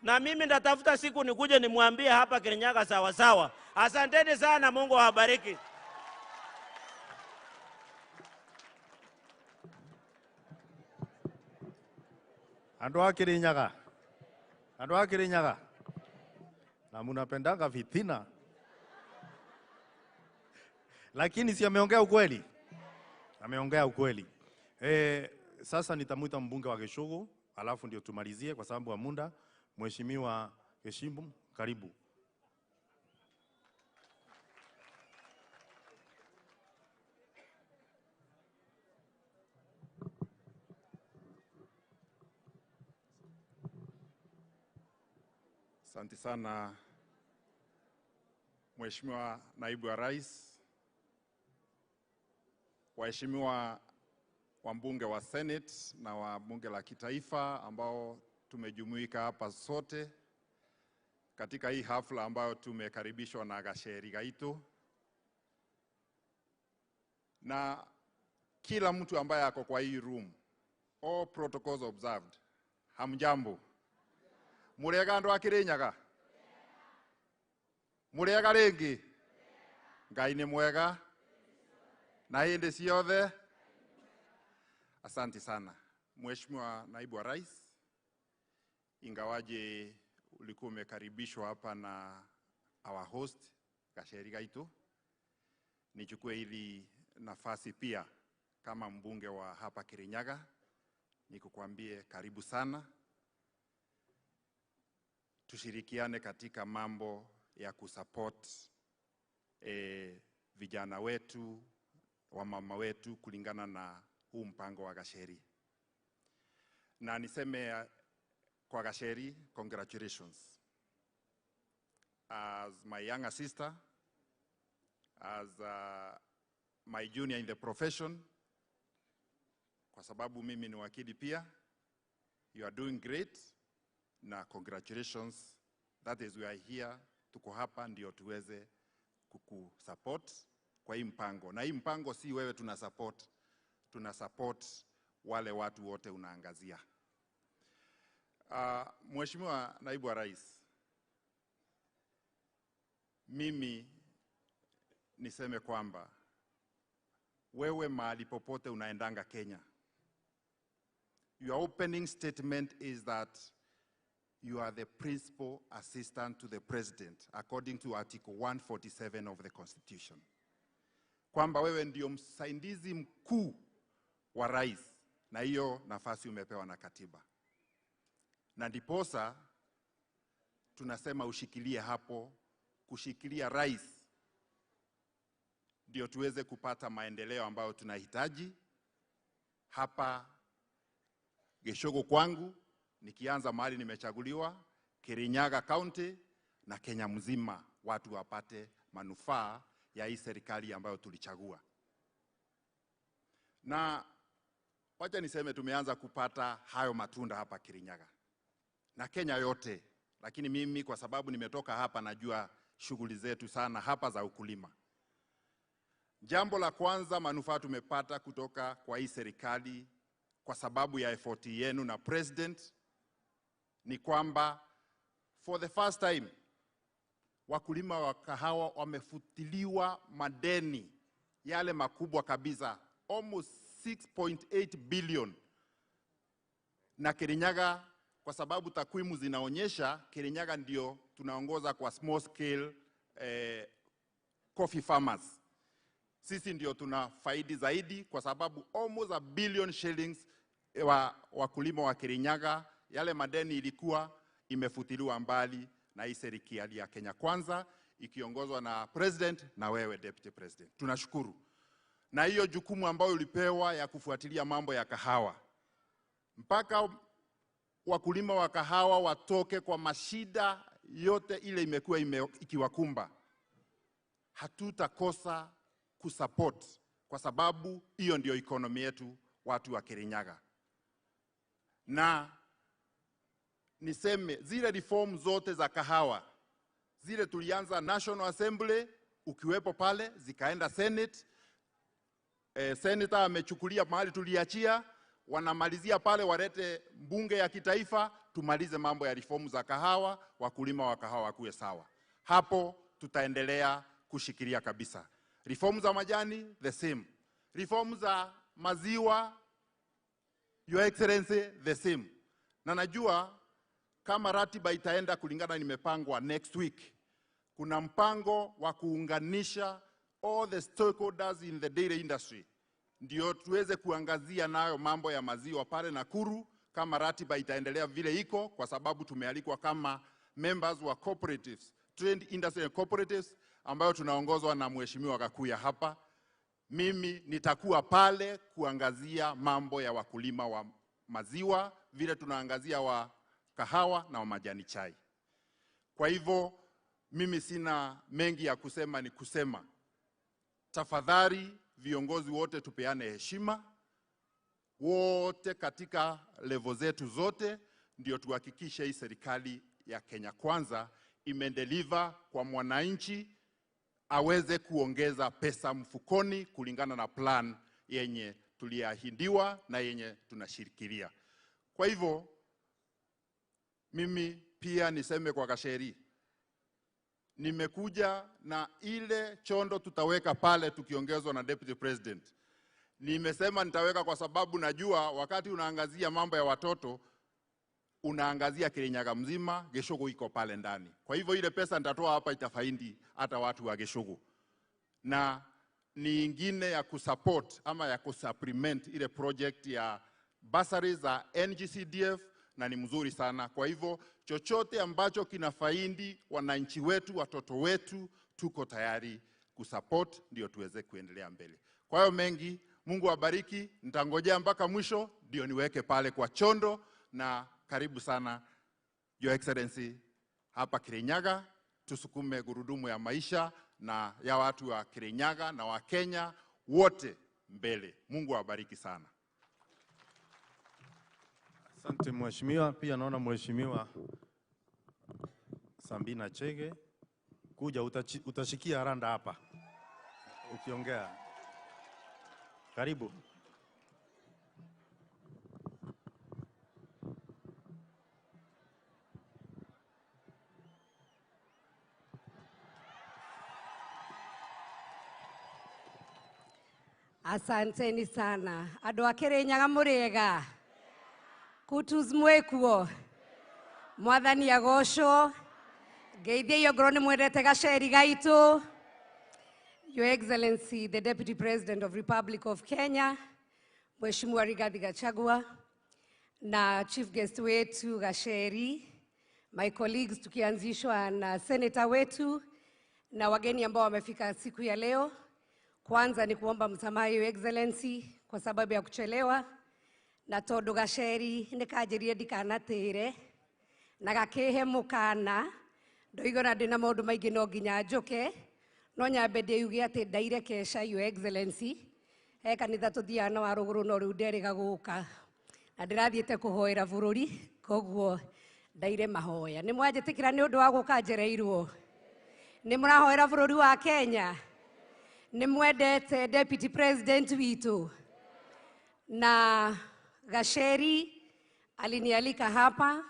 Na mimi nitatafuta siku nikuje nimwambie hapa Kirinyaga sawa sawa. Asanteni sana, Mungu awabariki. Andu a Kirinyaga. Andu a Kirinyaga. Na munapendanga fitina. Lakini si ameongea ukweli? Ameongea ukweli. Sasa nitamuita mbunge wa Geshogo, alafu ndio tumalizie kwa sababu ya muda. Mheshimiwa Geshimbu, karibu. Asante sana Mheshimiwa Naibu wa Rais, waheshimiwa wabunge wa Senate na wa bunge la kitaifa ambao tumejumuika hapa sote katika hii hafla ambayo tumekaribishwa na Gacheri Gaitu, na kila mtu ambaye ako kwa hii room, all protocols observed. Hamjambo. Murega andu a Kirinyaga? Murega ringi? Ngai ni mwega na hindi ciothe. Asante sana Mheshimiwa Naibu wa Rais, ingawaje ulikuwa umekaribishwa hapa na our host Gacheri Gaitu, nichukue hili nafasi pia kama mbunge wa hapa Kirinyaga nikukwambie karibu sana. Tushirikiane katika mambo ya kusupport vijana wetu, wamama wetu kulingana na huu mpango wa Gacheri. Na niseme kwa Gacheri, congratulations. As my younger sister, as my junior in the profession, kwa sababu mimi ni wakili pia, you are doing great. Na congratulations. That is we are here, tuko hapa ndio tuweze kukusupport kwa hii mpango. Na hii mpango si wewe tuna support, tuna support wale watu wote unaangazia. Mheshimiwa Naibu wa Rais, mimi niseme kwamba wewe mahali popote unaendanga Kenya, your opening statement is that you are the principal assistant to the president according to Article 147 of the Constitution. Kwamba wewe ndio msaidizi mkuu wa rais, na hiyo nafasi umepewa na katiba. Na ndiposa tunasema ushikilie hapo, kushikilia rais ndio tuweze kupata maendeleo ambayo tunahitaji. Hapa Geshogo kwangu, nikianza mahali nimechaguliwa, Kirinyaga County na Kenya mzima, watu wapate manufaa ya hii serikali ambayo tulichagua. Na wacha niseme tumeanza kupata hayo matunda hapa Kirinyaga na Kenya yote, lakini mimi kwa sababu nimetoka hapa najua shughuli zetu sana hapa za ukulima. Jambo la kwanza, manufaa tumepata kutoka kwa hii serikali kwa sababu ya effort yenu na president ni kwamba for the first time wakulima wa kahawa wamefutiliwa madeni yale makubwa kabisa, almost 6.8 billion. Na Kirinyaga, kwa sababu takwimu zinaonyesha Kirinyaga ndio tunaongoza kwa small scale coffee farmers. Sisi ndio tunafaidi zaidi kwa sababu almost 1 billion shillings wa wakulima wa Kirinyaga, yale madeni ilikuwa imefutiliwa mbali na hii serikali ya Kenya Kwanza ikiongozwa na President na wewe Deputy President. Tunashukuru. Na hiyo jukumu ambayo ulipewa ya kufuatilia mambo ya kahawa, mpaka wakulima wa kahawa watoke kwa mashida yote ile imekuwa ikiwakumba, hatutakosa kusupport, kwa sababu hiyo ndio economy yetu watu wa Kirinyaga. Na niseme zile reform zote za kahawa, zile tulianza National Assembly ukiwepo pale, zikaenda Senate. Senator amechukulia mahali tuliachia, wanamalizia pale, walete mbunge ya kitaifa, tumalize mambo ya reform za kahawa, wakulima wa kahawa wakuwe sawa. Hapo tutaendelea kushikilia kabisa. Reform za majani the same. Reform za maziwa, Your Excellency, the same. Na najua kama ratiba itaenda kulingana nimepangwa next week, kuna mpango wa kuunganisha all the stakeholders in the dairy industry, ndio tuweze kuangazia nayo mambo ya maziwa pale Nakuru, kama ratiba itaendelea vile iko, kwa sababu tumealikwa kama members wa cooperatives, Trade Industry and Cooperatives, ambayo tunaongozwa na Mheshimiwa Gakuya hapa. Mimi nitakuwa pale kuangazia mambo ya wakulima wa maziwa, vile tunaangazia wa kahawa na wa majani chai. Kwa hivyo mimi sina mengi ya kusema, ni kusema tafadhali viongozi wote tupeane heshima wote katika level zetu zote, ndio tuhakikishe hii serikali ya Kenya Kwanza imedeliver kwa mwananchi aweze kuongeza pesa mfukoni kulingana na plan yenye tuliahidiwa na yenye tunashirikilia. Kwa hivyo mimi pia niseme kwa Gacheri, nimekuja na ile chondo tutaweka pale tukiongezwa na Deputy President. Nimesema nitaweka kwa sababu najua wakati unaangazia mambo ya watoto unaangazia Kirinyaga mzima, Geshogo iko pale ndani. Kwa hivyo ile pesa nitatoa hapa itafaidi hata watu wa Geshogo. Na ni ingine ya kusupport ama ya kusupplement ile project ya bursary za NGCDF, na ni mzuri sana. Kwa hivyo chochote ambacho kinafaidi wananchi wetu, watoto wetu, tuko tayari kusupport ndio tuweze kuendelea mbele. Kwa hiyo mengi, Mungu awabariki. Nitangojea mpaka mwisho ndio niweke pale kwa chondo, na karibu sana Your Excellency hapa Kirinyaga, tusukume gurudumu ya maisha na ya watu wa Kirinyaga na wa Kenya wote mbele. Mungu awabariki sana. Asante mheshimiwa. Pia naona mheshimiwa Sambina Chege kuja, utashikia randa hapa ukiongea. Karibu. Asanteni sana. Andũ a Kirinyaga mũrĩega? Kutus mwĩkuo? Mwathani agocwo. Ngeithiei ongorwo nĩ mwendete gaceri gaitũ. Your Excellency, the Deputy President of Republic of Kenya, Mheshimiwa Rigathi Gachagua, na Chief Guest wetu Gacheri, my colleagues tukianzishwa na Senator wetu na wageni ambao wamefika siku ya leo. Kwanza ni kuomba msamaha Your Excellency kwa sababu ya kuchelewa, na tondu Gacheri nikanjirie ndikanatire na gakihe mukana ndoigora ndina maundu maingi no nginya njuke, no nyambe ndiuge ati ndaire kesha Your Excellency he kanitha tuthiaga na wa ruguru no riu nderiga guka na ndirathiite kuhoera bururi, koguo ndaire mahoya. Ni mwanjitikira ni undu wa guka njereirwo? Ni murahoera bururi wa Kenya? Ni mwendete Deputy President witu? Na Gacheri alinialika hapa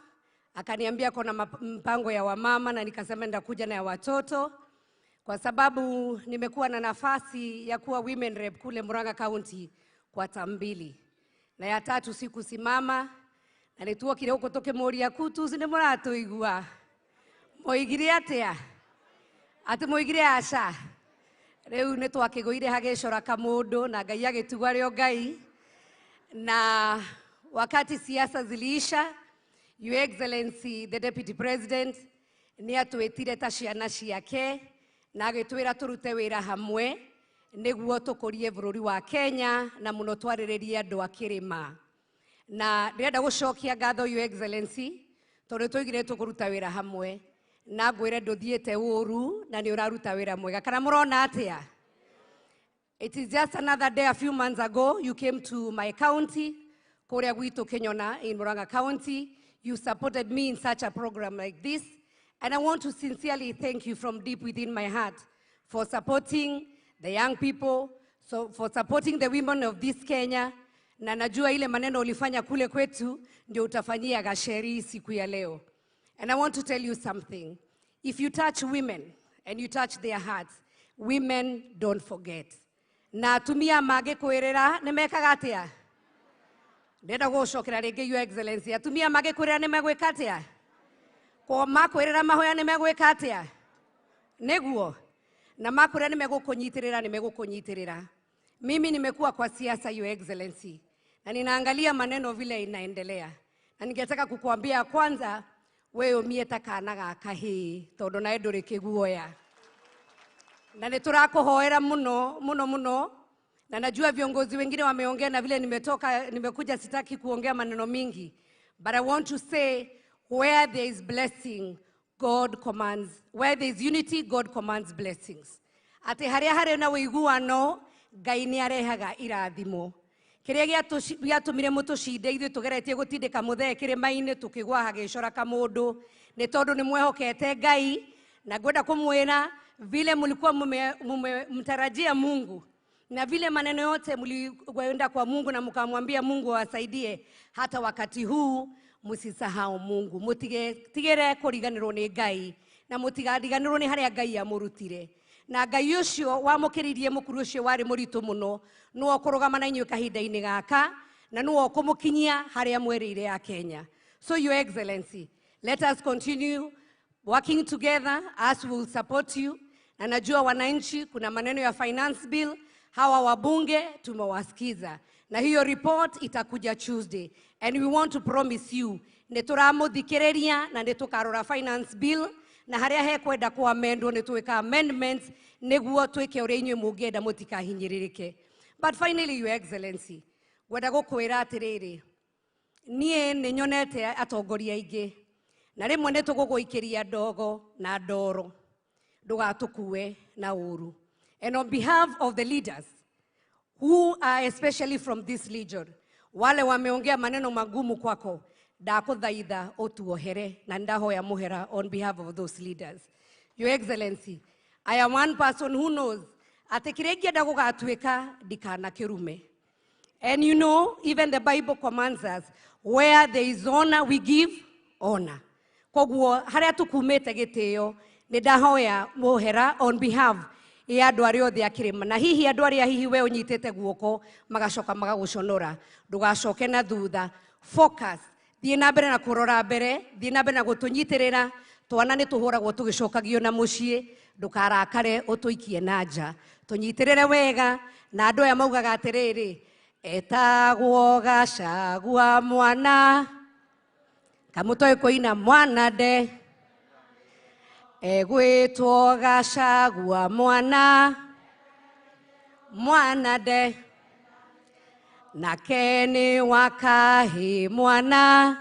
akaniambia kuna mpango ya wamama, na nikasema nitakuja na ya watoto kwa sababu nimekuwa na nafasi ya kuwa women rep kule Murang'a County kwa tambili na ya tatu sikusimama, na nituokire huko tukimuria Kutus ni muratuigua moigire atia ati moigire aca riu ni twakiguire hagicora kamundu na Ngai agitugwa rio Ngai. Na wakati siasa ziliisha, Your Excellency the Deputy President nĩ atwĩtire ta ciana ciake na agĩtwĩra tũrute wĩra hamwe nĩguo tũkũrie bũrũri wa Kenya na mũno twarĩrĩrie andũ a kĩrĩma. Na ndĩrenda gũcokia ngatho Your Excellency tondũ tũigire tũkũruta wĩra hamwe na ngwĩre ndũthiĩte ũru na nĩ ũraruta wĩra mwega. Kana mũrona atĩa? It is just another day a few months ago you came to my county, kũrĩa gwitũ Kĩnyona in Murang'a County. You supported me in such a program like this, and I want to sincerely thank you from deep within my heart for supporting the young people, so for supporting the women of this Kenya. Na najua ile maneno ulifanya kule kwetu ndio utafanyia Gacheri siku ya leo. And I want to tell you something. If you touch women and you touch their hearts, women don't forget. Na atumia magĩkwĩrĩra nĩ mekaga atĩa? Ndĩrenda gũcokera rĩngĩ Your Excellency. Atumia magĩkwĩrĩra nĩ megwĩka atĩa? Ko makwĩrĩra mahoya nĩ megwĩka atĩa? Nĩguo. Na makwĩrĩra nĩ megũkũnyitĩrĩra, nĩ megũkũnyitĩrĩra. Mimi nimekuwa kwa siasa Your Excellency, na ninaangalia maneno vile inaendelea. Na ningetaka kukuambia kwanza, wewe umie ta kana ga kahii tondu nawe nduri kiguoya. Na nĩ tũrakũhoera mũno mũno mũno, na najua viongozi wengine wameongea, na vile nimetoka nimekuja sitaki kuongea maneno mingi, but I want to say where there is blessing God commands, where there is unity God commands blessings. Atĩ harĩa harĩ na ũiguano Ngai nĩ arehaga irathimo. Kĩrĩa gĩatũmire mũtũcinde ithuĩ tũgeretie gũtindĩka mũthee kĩrĩma-inĩ tũkĩgwa hagĩcora kamũndũ nĩ tondũ nĩ mwehokete Ngai. Na ngwenda kũmwĩra vile mlikuwa mmemtarajia Mungu na vile maneno yote mlikwenda kwa Mungu na mkamwambia Mungu awasaidie, hata wakati huu msisahau Mungu. Mũtigere kũriganĩrwo nĩ Ngai na mũtigariganĩrwo nĩ harĩa Ngai amũrutire. Na Ngai ũcio wamũkĩririe mũkuru ũcio warĩ mũritũ mũno nĩwe ũkũrũgama na inyuĩ kahinda-inĩ gaka na nĩwe ũkũmũkinyia harĩa mwerĩire ya Kenya. So Your Excellency, let us continue working together as we will support you. Na najua wananchi kuna maneno ya finance bill, hawa wabunge tumewasikiza, na hiyo report itakuja Tuesday, and we want to promise you nĩ tũramũthikĩrĩria na nĩ tũkarora finance bill na harĩa hekwenda ku amendwo nĩ twĩka amendments nĩguo twĩke ũrĩa inyuĩ mũngĩenda mũtikahinyĩrĩrĩke. But finally Your Excellency, ngwenda gũkwĩra atĩrĩrĩ, niĩ nĩ nyonete atongoria aingĩ na rĩmwe nĩ tũgũgũikĩria ndogo na ndoro, ndũgatũkue na ũru. And on behalf of the leaders who are especially from this region, wale wameongea maneno magumu kwako, ndakũthaitha ũtuohere na ndahoya mũhera on behalf of those leaders. Your Excellency, I am one person who knows atĩ kĩrĩa ingĩenda gũgatuĩka ndikanakĩrume. And you know, even the Bible commands us, where there is honor, we give honor. Koguo harĩa tũkumĩte gĩtĩo, nĩ ndahoya mũhera on behalf ya andũ arĩa othe a kĩrĩma, na hihi andũ arĩa hihi we ũnyitĩte guoko magacoka magagũconora, ndũgacoke na thutha. Focus, thiĩ na mbere na kũrora mbere, thiĩ na mbere na gũtũnyitĩrĩra. Twana nĩ tũhũragwo tũgĩcokagio na mũciĩ, ndũkarakare ũtũikie na nja, tũnyitĩrĩre wega. Na andũ aya maugaga atĩrĩrĩ, etagwo Gachagua mwana kamũtoĩ kũina mwana nde, egwĩtwo Gachagua mwana mwana nde, nake nĩ wa kahĩ mwana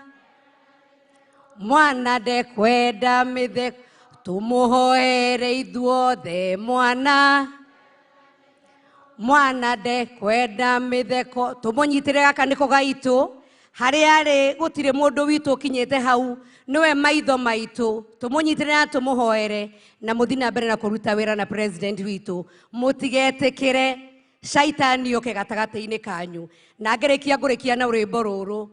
mwana ndekwenda mĩtheko, tũmũhoere ithuothe mwana mwana ndekwenda mĩtheko. Tũmũnyitĩre gaka nĩko gaitũ, harĩa arĩ gũtirĩ mũndũ witũ ũkinyĩte hau, nĩwe maitho maitũ. Tũmũnyitĩre na tũmũhoere na mũthiĩ na mbere na kũruta wĩra na president witũ. Mũtigetĩkĩre shaitani oke gatagatĩ-inĩ kanyu. Na ngĩrĩkia ngũrĩkia na rwĩmbo rũrũ,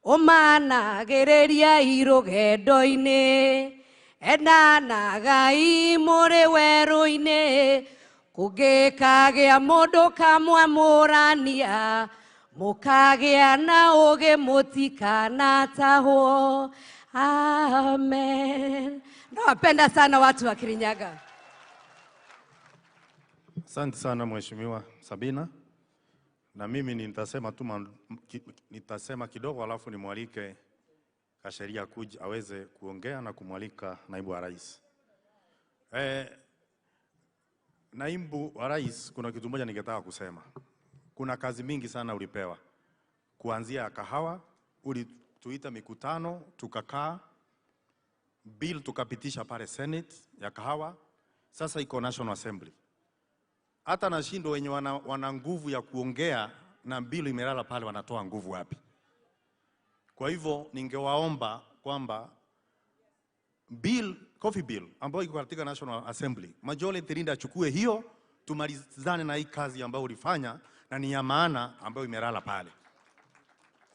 ũmanagĩrĩriai rũgendo-inĩ, enanagai mũrĩ werũ-inĩ, kũngĩkagĩa mũndũ kamwamũrania, mũkagĩa na ũũgĩ mũtikanatahwo. Amen. Nawapenda sana watu wa Kirinyaga. Asante sana Mheshimiwa Sabina. Na mimi nitasema tu nitasema kidogo alafu nimwalike Gacheri akuje aweze kuongea na kumwalika naibu wa rais. Naibu wa rais, kuna kitu moja ningetaka kusema. Kuna kazi mingi sana ulipewa. Kuanzia kahawa, ulituita mikutano, tukakaa, bill tukapitisha pale Senate ya kahawa, sasa iko National Assembly. Hata nashindwa wenye wana nguvu ya kuongea na bill imelala pale wanatoa nguvu wapi? Kwa hivyo ningewaomba kwamba bill, coffee bill ambayo iko katika National Assembly, majority leader achukue hiyo, tumalizane na hii kazi ambayo ulifanya na ni ya maana ambayo imelala pale.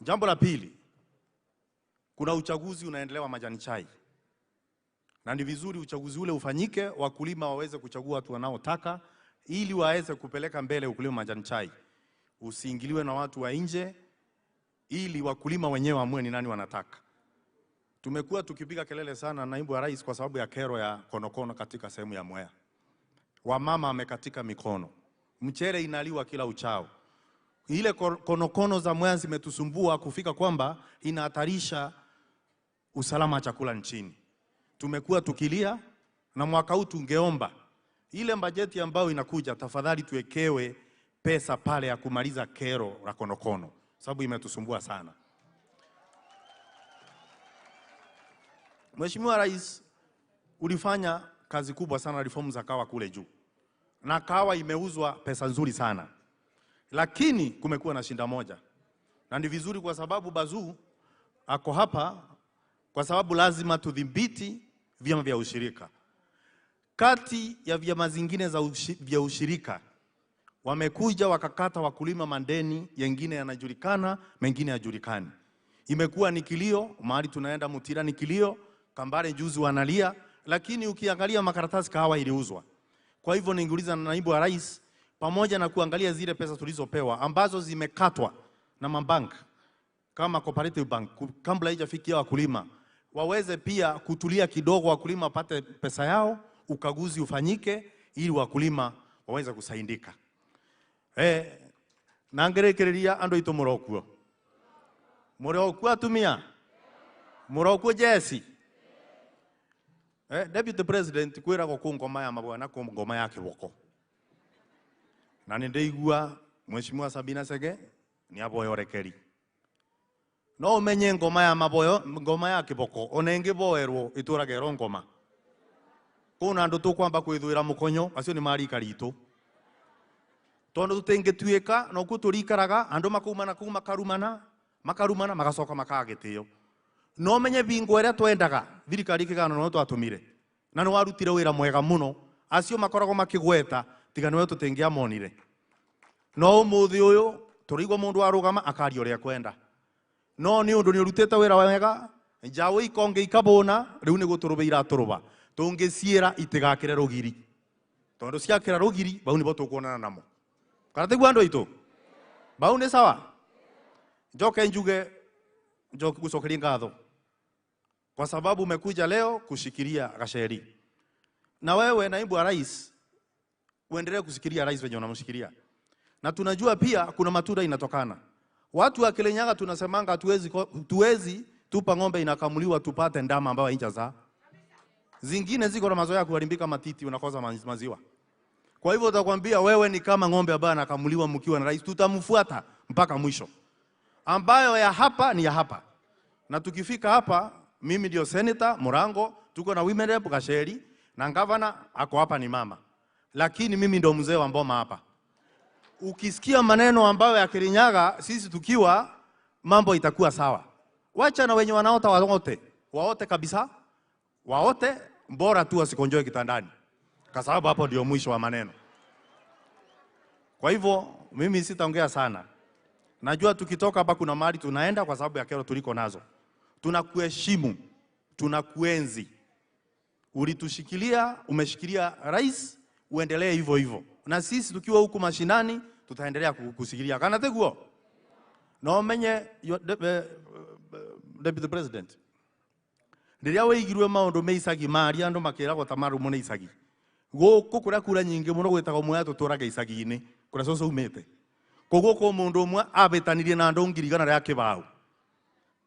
Jambo la pili, kuna uchaguzi unaendelea wa majani chai. Na ni vizuri uchaguzi ule ufanyike, wakulima waweze kuchagua watu wanaotaka ili waweze kupeleka mbele ukulima majani chai. Usiingiliwe na watu wa nje ili wakulima wenyewe waamue ni nani wanataka. Tumekuwa tukipiga kelele sana naibu wa rais kwa sababu ya kero ya konokono katika sehemu ya Mwea. Wamama wamekatika mikono. Mchele inaliwa kila uchao. Ile konokono za Mwea zimetusumbua kufika kwamba inahatarisha usalama wa chakula nchini. Tumekuwa tukilia na mwaka huu tungeomba ile bajeti ambayo inakuja tafadhali tuwekewe pesa pale ya kumaliza kero la konokono, sababu imetusumbua sana. Mheshimiwa Rais, ulifanya kazi kubwa sana reform za kahawa kule juu. Na kahawa imeuzwa pesa nzuri sana. Lakini kumekuwa na shinda moja. Na ni vizuri kwa sababu Bazuu ako hapa, kwa sababu lazima tudhibiti vyama vya ushirika. Kati ya vyama zingine za vya ushirika wamekuja wakakata wakulima mandeni, yengine yanajulikana, mengine hayajulikani. Imekuwa ni kilio, mahali tunaenda Mutira ni kilio, Kambare juzi wanalia, lakini ukiangalia makaratasi kahawa iliuzwa. Kwa hivyo ningeuliza naibu wa rais, pamoja na kuangalia zile pesa tulizopewa ambazo zimekatwa na mabank kama Cooperative Bank kabla haijafikia wakulima, waweze pia kutulia kidogo, wakulima wapate pesa yao, ukaguzi ufanyike ili wakulima waweze kusaidika. Na ngerekereria andu aitu murokuo. Murokuo atumia. Murokuo Jesse. Deputy President kwiragwo ku ngoma ya mabwana ku ngoma ya kiboko. Na nindeigua Mheshimiwa Sabina Sege ni aboyo rekeri. No umenye ngoma ya maboyo, ngoma ya kiboko, ona ingiboerwo ituragero ngoma. Kuna andu tukwamba kwithuira mukonyo, acio ni marika ritu. Tondu tutingituika no ku turikaraga andu makumana ku makarumana, makarumana magacoka makagitio. No menye bingo iria twendaga thirikari ikigana no twatumire. Na ni warutire wira mwega muno, acio makoragwo makigweta tiga niwe tutingiamonire. No umuthi uyu turigwa mundu arugama akaria uria kwenda. No ni undu ni urutite wira wega, njaũ ikonge ikabuna, riu ni guturuba iraturuba. Tungiciira itigakire rugiri. Tondu ciakira rugiri bau nibo tukuonana namo. Kana tiguo andu aitu? Bau ni sawa? Njoke njuge, njoke gucokeria ngatho kwa sababu umekuja leo kushikilia Gacheri. Na wewe naibu wa rais uendelee kushikilia rais wenye unamshikilia. Na tunajua pia kuna matunda inatokana. Watu wa Kirinyaga tunasemanga hatuwezi tupa ng'ombe inakamuliwa tupate ndama ambayo haijazaa. Zingine ziko na mazoea kuharibika matiti, unakosa maziwa. Kwa hivyo utakwambia wewe ni kama ng'ombe ambaye anakamuliwa mkiwa na rais, tutamfuata mpaka mwisho. Ambayo ya hapa ni ya hapa. Na tukifika hapa, mimi ndio senator Murango, tuko na women rep Gacheri, na governor ako hapa ni mama. Lakini mimi ndio mzee wa mboma hapa. Ukisikia maneno ambayo ya Kirinyaga, sisi tukiwa mambo itakuwa sawa. Wacha na wenye wanaota waote, waote kabisa, waote bora tu wasikonjoe kitandani. Kwa sababu hapo ndio mwisho wa maneno. Kwa hivyo mimi sitaongea sana. Najua tukitoka hapa kuna mahali tunaenda kwa sababu ya kero tuliko nazo. Tunakuheshimu, tunakuenzi. Ulitushikilia, umeshikilia rais, uendelee hivyo hivyo. Na sisi tukiwa huku mashinani tutaendelea kukushikilia. Kana teguo? No menye Deputy President. Riria weigirwe maundu me icagi maria andu makiragwo ta marumo ni icagi. Guku kuria kura nyingi muno gwitagwo Mwea tuturaga icagi-ini kuria cucu umite. Koguo kwa mundu umwe abitanirie na andu 100,000 ria kibao.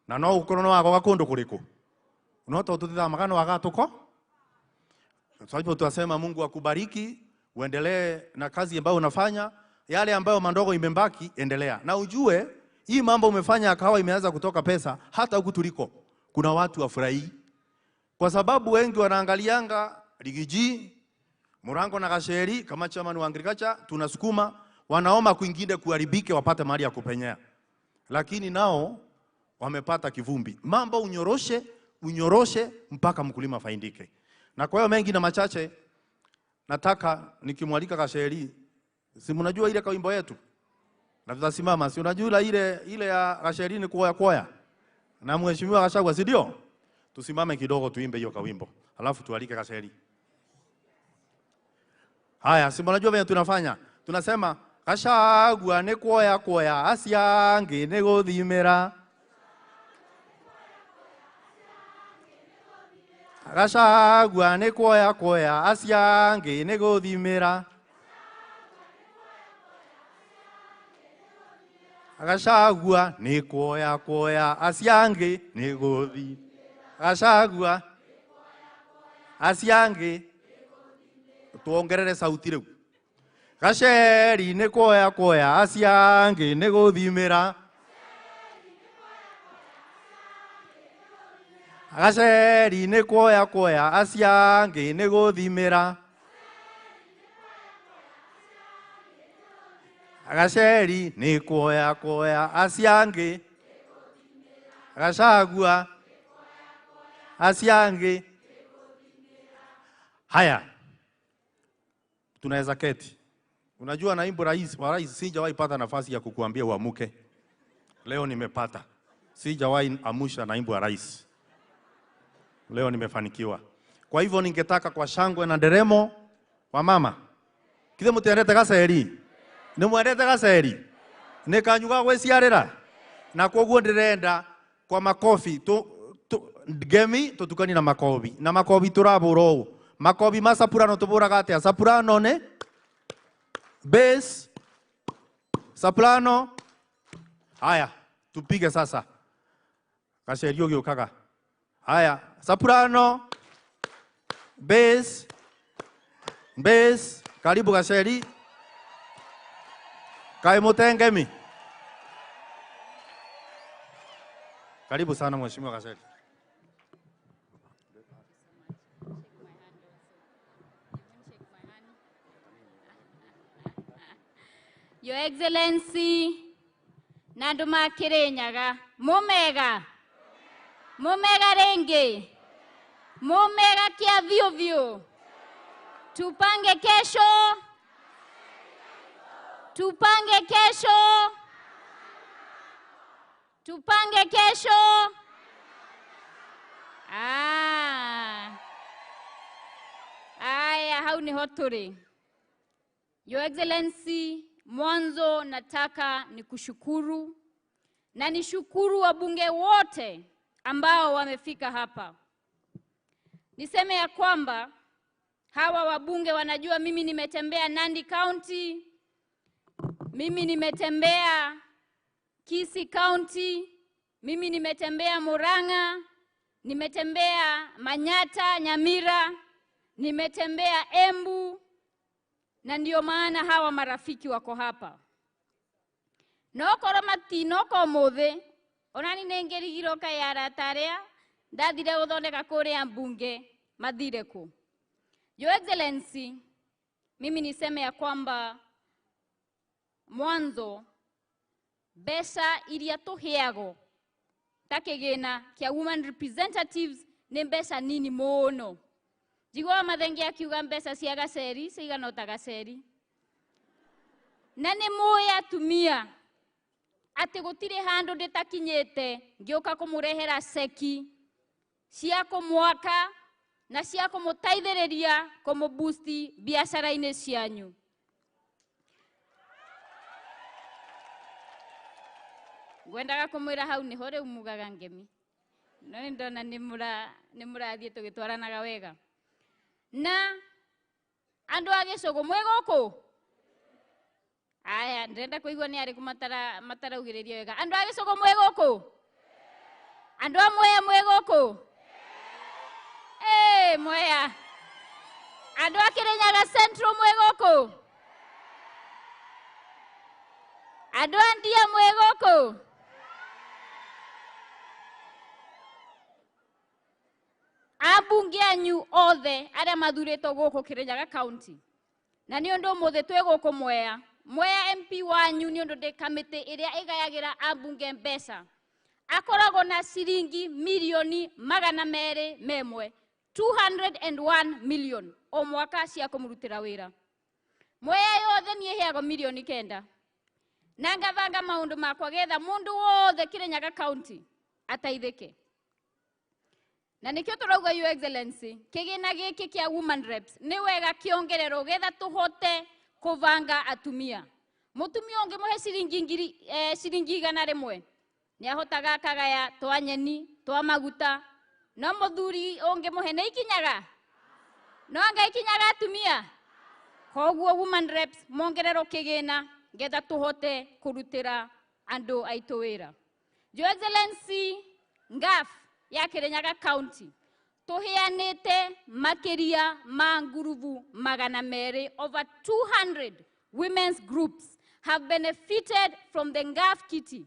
Na no ukorwo no wagoga kundu kuriku. No to tutithamaga no agatuko. Sababu tunasema Mungu akubariki, uendelee na kazi ambayo unafanya, yale ambayo mandogo imebaki endelea. Na ujue hii mambo umefanya akawa imeanza kutoka pesa, hata huku tuliko kuna watu wafurahi. Kwa sababu wengi wanaangalianga Rigiji, Murango na Gacheri kama chairman wa agriculture tunasukuma, wanaomba kwingine kuharibike wapate mahali ya kupenyea. Lakini nao wamepata kivumbi. Mambo unyoroshe, unyoroshe mpaka mkulima faindike. Na kwa hiyo mengi na machache nataka nikimwalika Gacheri, si mnajua ile kawimbo yetu? Na tutasimama, si unajua ile ya Gacheri ni kuoya kuoya. Na mheshimiwa Gachagua, si ndio? Tusimame kidogo tuimbe hiyo kawimbo. Alafu tualike Gacheri. Haya, si mnajua vile tunafanya? Tunasema Gachagua ni kuoya kuoya asiangi ni guthimira. Gachagua ni kuoya kuoya asiangi ni guthimira. Gachagua ni kuoya kuoya asiangi ni guthi. Gachagua asiangi tuongerere sauti riu. Gacheri ni kuoya kuoya asiangi ni guthimira. Gacheri ni kuoya kuoya asiangi ni guthimira. Gacheri ni kuoya kuoya asiangi. Gachagua asiangi. Haya, tunaweza keti. Unajua naibu rais wa rais, sijawahi pata nafasi ya kukuambia uamuke. Leo nimepata. Sijawahi amusha naibu wa rais. Leo nimefanikiwa. Kwa hivyo ningetaka kwa shangwe na nderemo wa mama. Kithe mutiendete Gacheri? Ni mwendete Gacheri? Ni kanyuga gwiciarira? Na koguo ndirenda kwa makofi tu ngemi tutukani na makobi. Na makobi turabura uu. Makobi ma sapurano tuburaga atia? Sapurano ne bass soprano. Haya, tupige sasa. Gacheri ugiukaga. Haya, soprano, bass, bass. Karibu Gacheri. Kai mutengemi. Karibu sana mheshimiwa Gacheri. Your Excellency, na andu ma Kirinyaga, mumega. Mumega ringi. Mumega kia vyu vyu. Tupange kesho. Tupange kesho. Tupange kesho. Ah. Aya, hau ni hoturi. Your Excellency, mwanzo nataka nikushukuru na nishukuru wabunge wote ambao wamefika hapa. Niseme ya kwamba hawa wabunge wanajua mimi nimetembea Nandi County, mimi nimetembea Kisii County, mimi nimetembea Murang'a, nimetembea Manyata, Nyamira, nimetembea Embu, na ndio maana hawa marafiki wako hapa. Nokoro matinoko mothe, onani nengerigiro ka arata aria ndathire guthondeka kuria mbunge mathire ku. Your Excellency, mimi niseme ya kwamba mwanzo mbeca iria tuheagwo ta kigina kia women representatives ni mbeca nini muno. Njiguaga Mathenge akiuga mbeca cia Gacheri cigana ota Gacheri. Na nĩ mũĩ atumia atĩ gũtirĩ handũ ndĩtakinyĩte ngĩũka kũmũrehera ceki cia kũmwaka na cia kũmũteithĩrĩria kũmũboost biacara-inĩ cianyu. Ngwendaga kũmwĩra hau nĩho rĩu mugaga ngemi. No nĩ ndona nĩ mũrathiĩ tũgĩtwaranaga wega. Na andũ a gĩcũgũ mwĩ gũkũ? Aya, ndĩrenda kũigua nĩ arĩkũ mataraugĩrĩria wega. Andũ a gĩcũgũ mwĩ gũkũ? Andũ a Mwea mwĩ gũkũ? Ĩĩ Mwea. Andũ a Kirinyaga Central mwĩ gũkũ? Andũ a Ndia mwĩ gũkũ? Ambunge anyu othe arĩa mathurĩtwo gũkũ Kirinyaga County. Na nĩ ũndũ ũmũthĩ twĩ gũkũ Mwea. Mwea MP wanyu nĩ ũndũ ndĩ kamĩtĩ ĩrĩa ĩgayagĩra ambunge mbeca. Akoragwo na ciringi mirioni 201, 201 million o mwaka cia kũmũrutĩra wĩra. Mwea yothe niĩ heagwo mirioni 9. Na ngabanga maũndũ makwa getha mũndũ wothe Kirinyaga County ateithĩke. Na nikio tũrauga Your Excellency, kĩgĩna gĩkĩ kĩa woman reps nĩ wega kĩongererwo getha tũhote kũbanga atumia. Mũtumia ũngĩmũhe ciringi ngiri, ciringi 100 nĩ ahotaga akagaya twa nyeni, twa maguta. No mũthuri ũngĩmũhe nĩ ikinyaga? No anga ikinyaga atumia? Koguo woman reps mongererwo kĩgĩna getha tũhote kũrutĩra andũ aitũ wĩra. Your Excellency, NGAAF ya Kirinyaga County tuheanĩte makĩria ma ngurubu 200. Over 200 women's groups have benefited from the NGAAF kitty.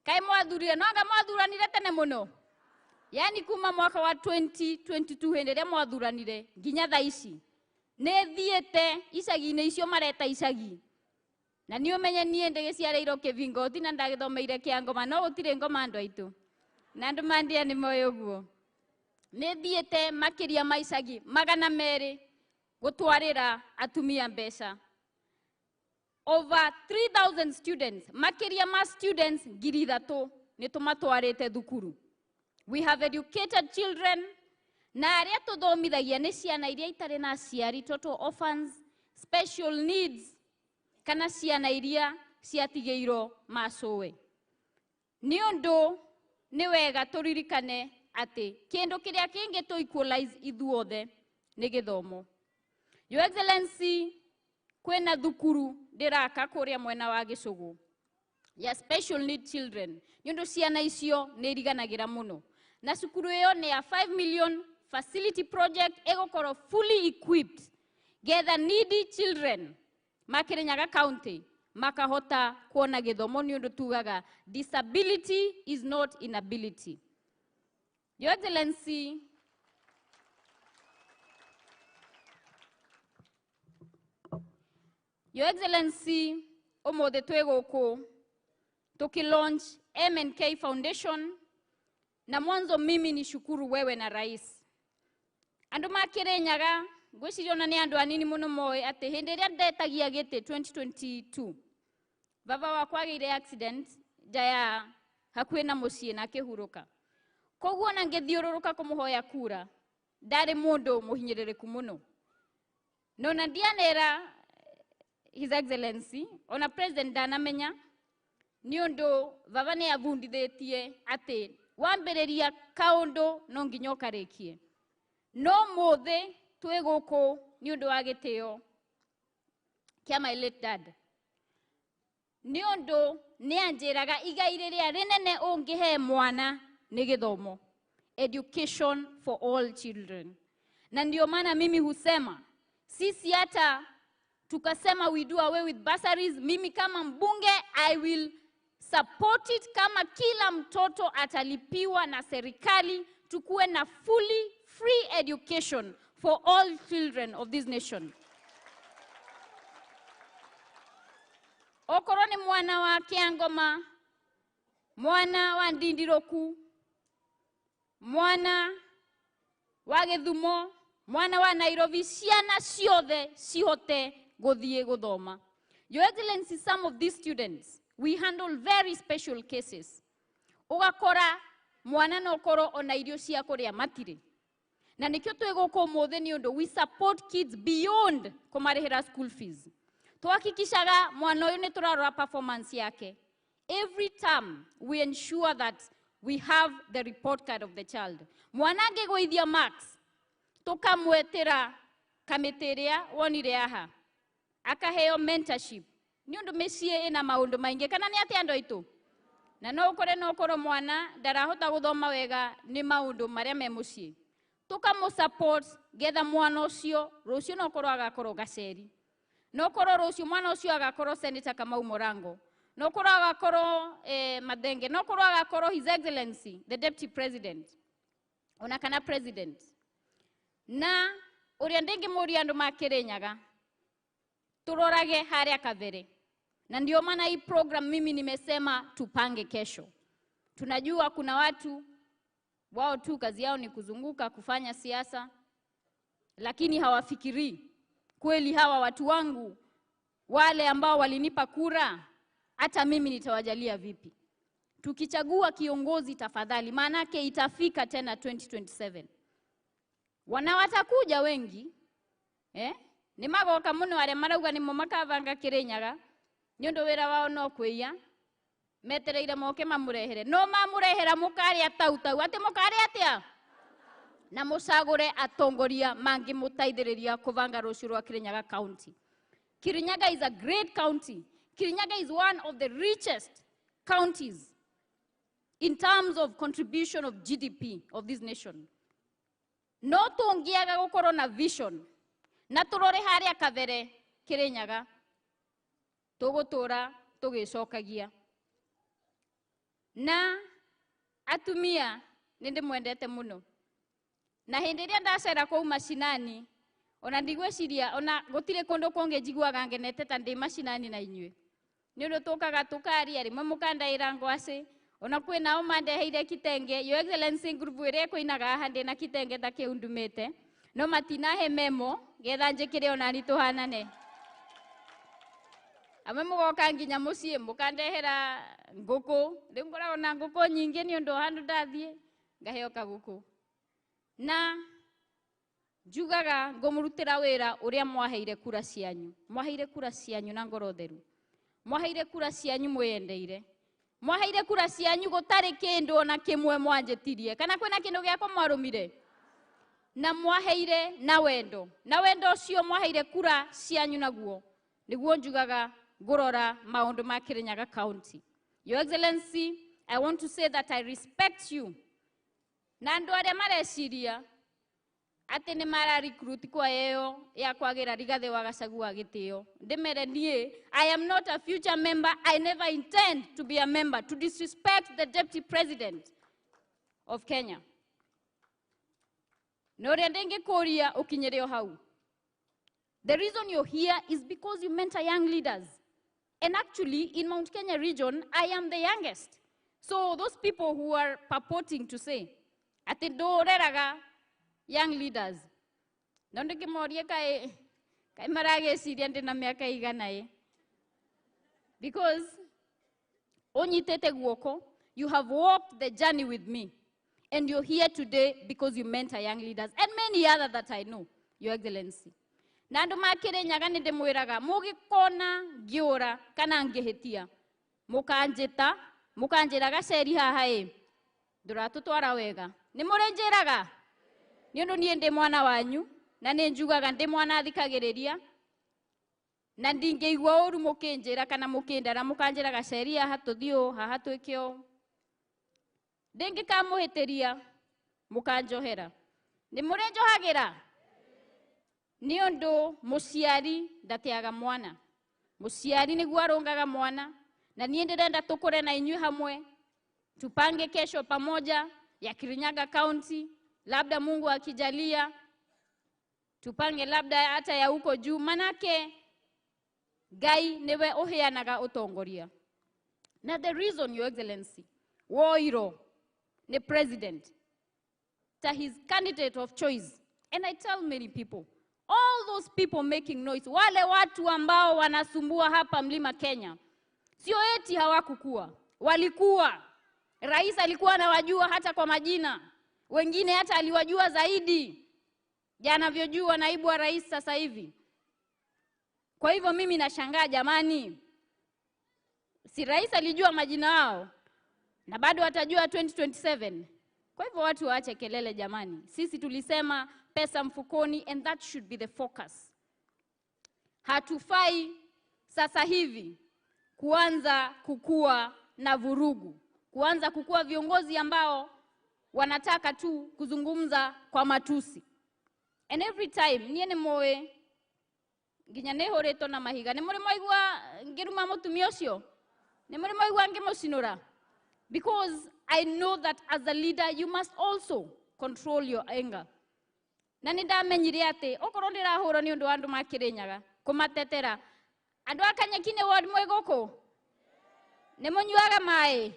Kaĩ mwathurire? No anga mwathuranire tene mũno? Yani kuma mwaka wa 2022 hĩndĩ ĩrĩa mwathuranire nginya thaa ici nĩ thiĩte icagi-inĩ icio mareta icagi. Na nĩ ũmenye niĩ ndĩgĩciarĩirwo Kĩbingoti na ndagĩthomeire Kĩangoma, no gũtirĩ ngoma andũ aitũ. Na andũ mandia nĩ moĩ ũguo. Nĩ thiĩte makĩria ma icagi 200 gũtwarĩra atumia mbeca. Over 3,000 students, makĩria ma students 3,000 nĩ tũmatwarĩte thukuru. We have educated children, na arĩa tũthomithagia nĩ ciana iria itarĩ na aciari, total orphans, special needs, kana ciana iria ciatigĩirwo macũwe. Nĩ ũndũ nĩ wega tũririkane atĩ kĩndũ kĩrĩa kĩngĩ tũ equalize ithuothe nĩ gĩthomo. Your Excellency, kwĩna thukuru ndĩraka kũrĩa mwena wa Gĩcũgũ ya special need children. Nĩ ũndũ ciana icio nĩ iriganagĩra mũno. Na cukuru ĩyo nĩ ya 5 million facility project ĩgũkorwo fully equipped getha needy children ma Kirinyaga County makahota kuona gĩthomo nĩ ũndũ tugaga disability is not inability. Your Excellency, Your Excellency, ũmũthĩ twĩ gũkũ tukilaunch MNK Foundation, na mwanzo mimi ni shukuru wewe na rais. Andũ ma Kirinyaga ngwĩciria ona nĩ andũ anini mũno moĩ atĩ hĩndĩ ĩrĩa ndetagia gĩtĩ 2022 baba wakwa agĩire accident nja ya hakuhĩ na mũciĩ na akĩhurũka. Koguo ona ngĩthiũrũrũka kũmũhoya kura ndarĩ mũndũ mũhinyĩrĩrĩku mũno. No na ndianera His Excellency ona President ndanamenya nĩ ũndũ baba nĩ abundithĩtie atĩ wambĩrĩria kaũndũ no nginya ũkarĩkie. No mũthĩ twĩ gũkũ nĩ ũndũ wa gĩtĩo kĩa my late dad. Nĩ ũndũ nĩ anjĩraga igai rĩrĩa rĩnene ũngĩhe mwana nĩ gĩthomo. Education for all children. Na ndio maana mimi husema sisi hata tukasema we do away with bursaries, mimi kama mbunge I will support it kama kila mtoto atalipiwa na serikali, tukuwe na fully free education for all children of this nation. Okorwo ni mwana wa Kĩangoma, mwana wa Ndindiroku, mwana wa Gĩthumo, mwana wa Nairobi, ciana ciothe cihote gũthiĩ gũthoma. Your Excellency, some of these students, we handle very special cases. Ũgakora mwana no korwo ona irio cia kũrĩa matirĩ. Na nikio twĩ gũkũ ũmũthĩ nĩ ũndũ we support kids beyond kũmarĩhĩra school fees. Tuhakikishaga mwana ũyũ nĩ tũrarora performance yake. Every term we ensure that we have the report card of the child. Mwana angĩgũithia marks, tũkamwetĩra kamĩtĩ ĩrĩa wonire haha, akaheo mentorship. Nĩ ũndũ mĩciĩ ĩna maũndũ maingĩ, kana nĩ atĩa andũ aitũ? Na no ukore no korwo mwana ndarahota guthoma wega ni maundu maria me mucii. Tukamu support getha mwana ucio rucio no korwo agakorwo Gacheri. No korwo rucio mwana ucio agakorwo Senator Kamau Murango. No korwo agakorwo Mathenge. No korwo agakorwo His Excellency the Deputy President. Ona kana President. Na uria ndingimuria andu ma Kirinyaga turorage haria kabere. Na ndio maana hii program mimi nimesema tupange kesho. Tunajua kuna watu wao tu kazi yao ni kuzunguka kufanya siasa, lakini hawafikiri kweli hawa watu wangu wale ambao walinipa kura hata mimi nitawajalia vipi. Tukichagua kiongozi tafadhali, maanake itafika tena 2027. Wana watakuja wengi, ni magoka muno aria marauga nimo makabanga Kirinyaga ni undu wira wao no kwiya metereire moke mamurehere no mamurehera mukaria tau tau ati mukaria atia na mucagure atongoria mangimutaithiriria kubanga rucio rwa Kirinyaga County. Kirinyaga is a great county. Kirinyaga is one of the richest counties in terms of contribution of GDP of this nation. No tungiaga gukorwo na vision na turore haria kabere Kirinyaga tugutura tugicokagia. Na atumia ni ndimwendete muno. Na hindi iria ndacera kuu macinani ona ndigwiciria ona gutire kundu kungi njiguaga ngenete ta ndi macinani na inyue. Ni undu tukaga tukaria rimwe mukandaira ngwaci ona kwi nao mandeheire kitenge. Your Excellency ngurubu iria ikuinaga haha ndi na kitenge ta kiu ndumite no matinahe memo getha njikire ona ni tuhanane. Amwe mugoka nginya mucii mukandehera nguku riu ngoragwo na nguku nyingi ni undu handu ndathie ngaheo kaguku. Na njugaga ngumurutira wira uria mwaheire kura cianyu. Mwaheire kura cianyu na ngoro theru. Mwaheire kura cianyu mwiyendeire. Mwaheire kura cianyu gutari kindu ona kimwe mwanjitirie kana kwina kindu giakwa mwarumire. Na mwaheire na wendo. Na wendo ucio mwaheire kura cianyu naguo niguo njugaga ngurora maundu ma Kirinyaga County. Your Excellency, I want to say that I respect you. Na andu aria mareciria ati ni mara recruit kwa eo ya kwagira Rigathi wa Gachagua gitio, ndimere nie, I am not a future member. I never intend to be a member, to disrespect the Deputy President of Kenya. No ria ndingikuria ukinyire o hau. The reason you're here is because you mentor young leaders. And actually, in Mount Kenya region, I am the youngest. So those people who are purporting to say, ati ndureraga young leaders. Na ndikimorie kai kai marageciria ndi na miaka igana ĩ. Because unyitete guoko, you have walked the journey with me. And you're here today because you mentor young leaders and many other that I know, Your Excellency. Na andu ma Kirinyaga ni ndimwiraga mugikona ngiura kana ngihitia mukanjita mukanjira Gacheri haha ĩ nduratutwara wega ni murinjiraga ni undu nie ndi mwana wanyu na ni njugaga ndi mwana thikagiriria na ndingiigua uru mukinjira kana mukindara mukanjira Gacheri haha tuthiu haha twike uu ndingikamuhitiria mukanjohera ni murinjohagira ni undu muciari ndateaga mwana. Muciari niguo arungaga mwana na nie ndirenda tukure na inyui hamwe tupange kesho pamoja ya Kirinyaga County, labda Mungu akijalia tupange labda hata ya huko juu, manake Ngai niwe uheanaga utongoria. Na the reason, Your Excellency, woiro ni president ta his candidate of choice. And I tell many people, all those people making noise, wale watu ambao wanasumbua hapa Mlima Kenya, sio eti hawakukua, walikuwa. Rais alikuwa anawajua hata kwa majina, wengine hata aliwajua zaidi janavyojua naibu wa rais sasa hivi. Kwa hivyo mimi nashangaa jamani, si rais alijua majina yao na bado atajua 2027. Kwa hivyo watu waache kelele jamani. Sisi tulisema pesa mfukoni, and that should be the focus. Hatufai sasa hivi kuanza kukua na vurugu. kuanza kukua viongozi ambao wanataka tu kuzungumza kwa matusi. And every time nie ni moe nginya ni huritwo na mahiga, ni muri mwaigua ngiruma mutumia ucio, ni muri mwaigua ngimucinura, because I know that as a leader you must also control your anger. Na ni ndamenyire ati okorwo ndirahurwo ni undu wa andu ma Kirinyaga kumatetera, andu a Kanyakine ward mwi guku ni munyuaga mai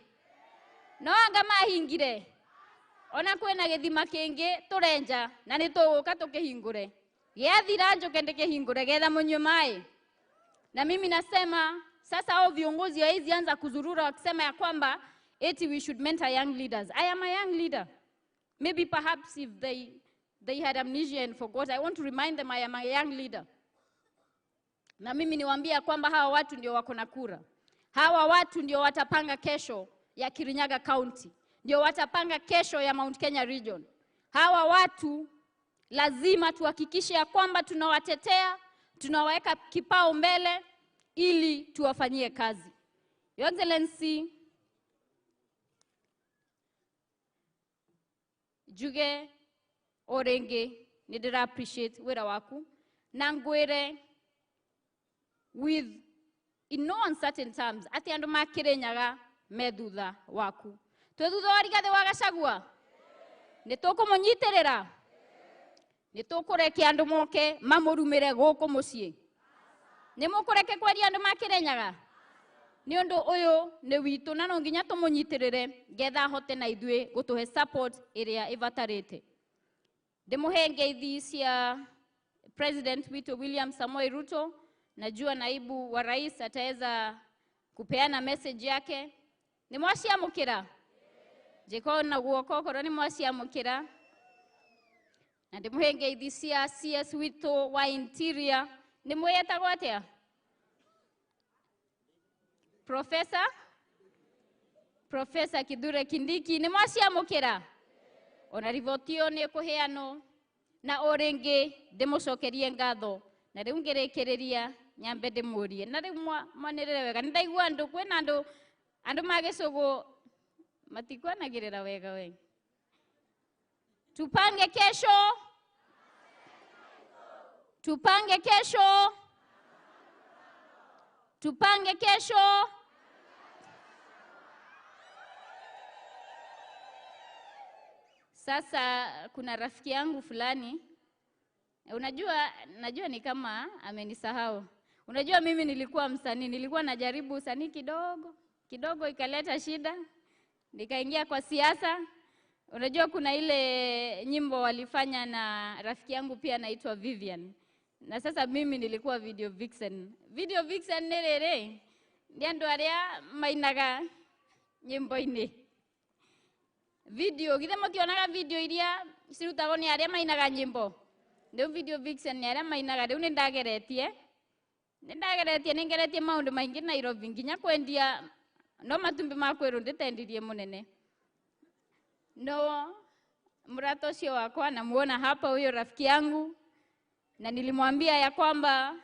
no anga mahingire, ona kwina githima kingi turenja na ni tuguka tukihingure, giathira njuke ndikihingure getha munyue mai. Na mimi nasema sasa hao viongozi hawezi anza kuzurura wakisema ya kwamba eti we should mentor young leaders. I am a young leader. Maybe perhaps if they had amnesia and forgot, I want to remind them I am a young leader. Na mimi niwaambia kwamba hawa watu ndio wako na kura. Hawa watu ndio watapanga kesho ya Kirinyaga County. Ndio watapanga kesho ya Mount Kenya Region. Hawa watu lazima tuhakikishe ya kwamba tunawatetea, tunawaweka kipao mbele ili tuwafanyie kazi. Your Excellency, Juge Orenge, nidira appreciate wira waku na ngwire with in no uncertain terms ati andu ma Kirinyaga me thutha waku. Twi thutha wa Rigathi wa Gachagua ni tukumunyitirira, ni tukureke andu moke mamurumire guku mucii, ni mukureke kweria andu ma Kirinyaga ni undu uyu ni witu na no nginya tumunyitirire ngetha hote na ithuĩ gutuhe support iria ibatarite. Ndimuhe ngeithi cia President witu William Samoei Ruto. Najua naibu wa rais ataweza kupeana message yake. Ni mwaciamukira jiko na guoko korwo ni mwaciamukira. Na ndimuhe ngeithi cia CS witu wa Interior, ni mwetagwo atia? Professor Kithure Kindiki, ni mwaciamukira. Ona riboti ĩyo nĩ ĩkũheanwo na o rĩngĩ ndĩmũcokerie ngatho. Na rĩu ngĩrĩkĩrĩria nyambe ndĩmũrie, na rĩu mwanĩrĩre wega. Nĩ ndaigua andũ kwĩna andũ ma gĩcũgũ matikwanagĩrĩra wega we. Tupange kesho, tupange kesho, tupange kesho. Sasa kuna rafiki yangu fulani, unajua, najua ni kama amenisahau. Unajua mimi nilikuwa msanii, nilikuwa najaribu usanii kidogo kidogo, ikaleta shida, nikaingia kwa siasa. Unajua kuna ile nyimbo walifanya na rafiki yangu pia anaitwa Vivian. Na sasa mimi nilikuwa video vixen. Video vixen nerere ni andu aria mainaga nyimbo-ini. Video githe mutionaga video iria cirutagwo ni aria mainaga nyimbo. Riu video vixen ni aria mainaga. Riu ni ndageretie. Ni ngeretie maundu maingi Nairobi nginya kwendia no matumbi ma kwirwo nditendirie munene. No murata ucio wakwa namuona hapa, huyo rafiki yangu, na nilimwambia ya kwamba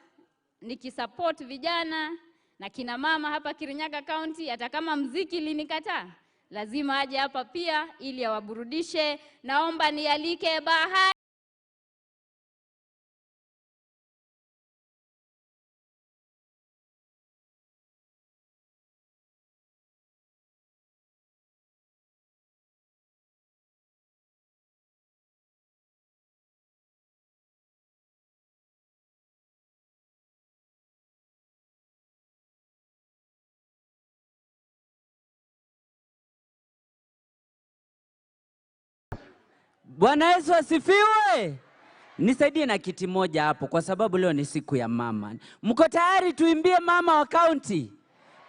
nikisupport vijana na kina mama hapa Kirinyaga County, hata kama mziki linikataa, lazima aje hapa pia ili awaburudishe. Naomba nialike Bahati. Bwana Yesu asifiwe. Nisaidie na kiti moja hapo kwa sababu leo ni siku ya mama. Mko tayari tuimbie mama wa county?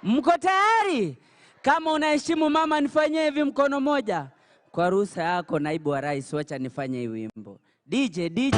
Mko tayari? Kama unaheshimu mama nifanyie hivi mkono moja. Kwa ruhusa yako naibu wa rais, wacha nifanye hii wimbo. DJ, DJ.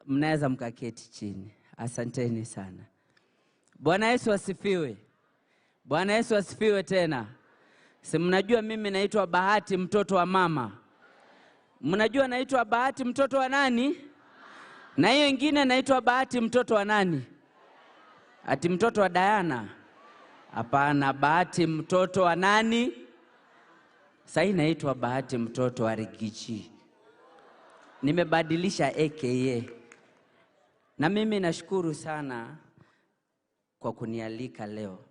Mnaweza mkaketi chini. Asanteni sana. Bwana Yesu asifiwe. Bwana Yesu asifiwe tena. Si mnajua mimi naitwa Bahati mtoto wa mama. Mnajua naitwa Bahati mtoto wa nani? Na hiyo ingine naitwa Bahati mtoto wa nani? Ati mtoto wa Diana? Hapana, Bahati mtoto wa nani? Sasa naitwa Bahati mtoto wa Rigathi. Nimebadilisha AKA. Na mimi nashukuru sana kwa kunialika leo.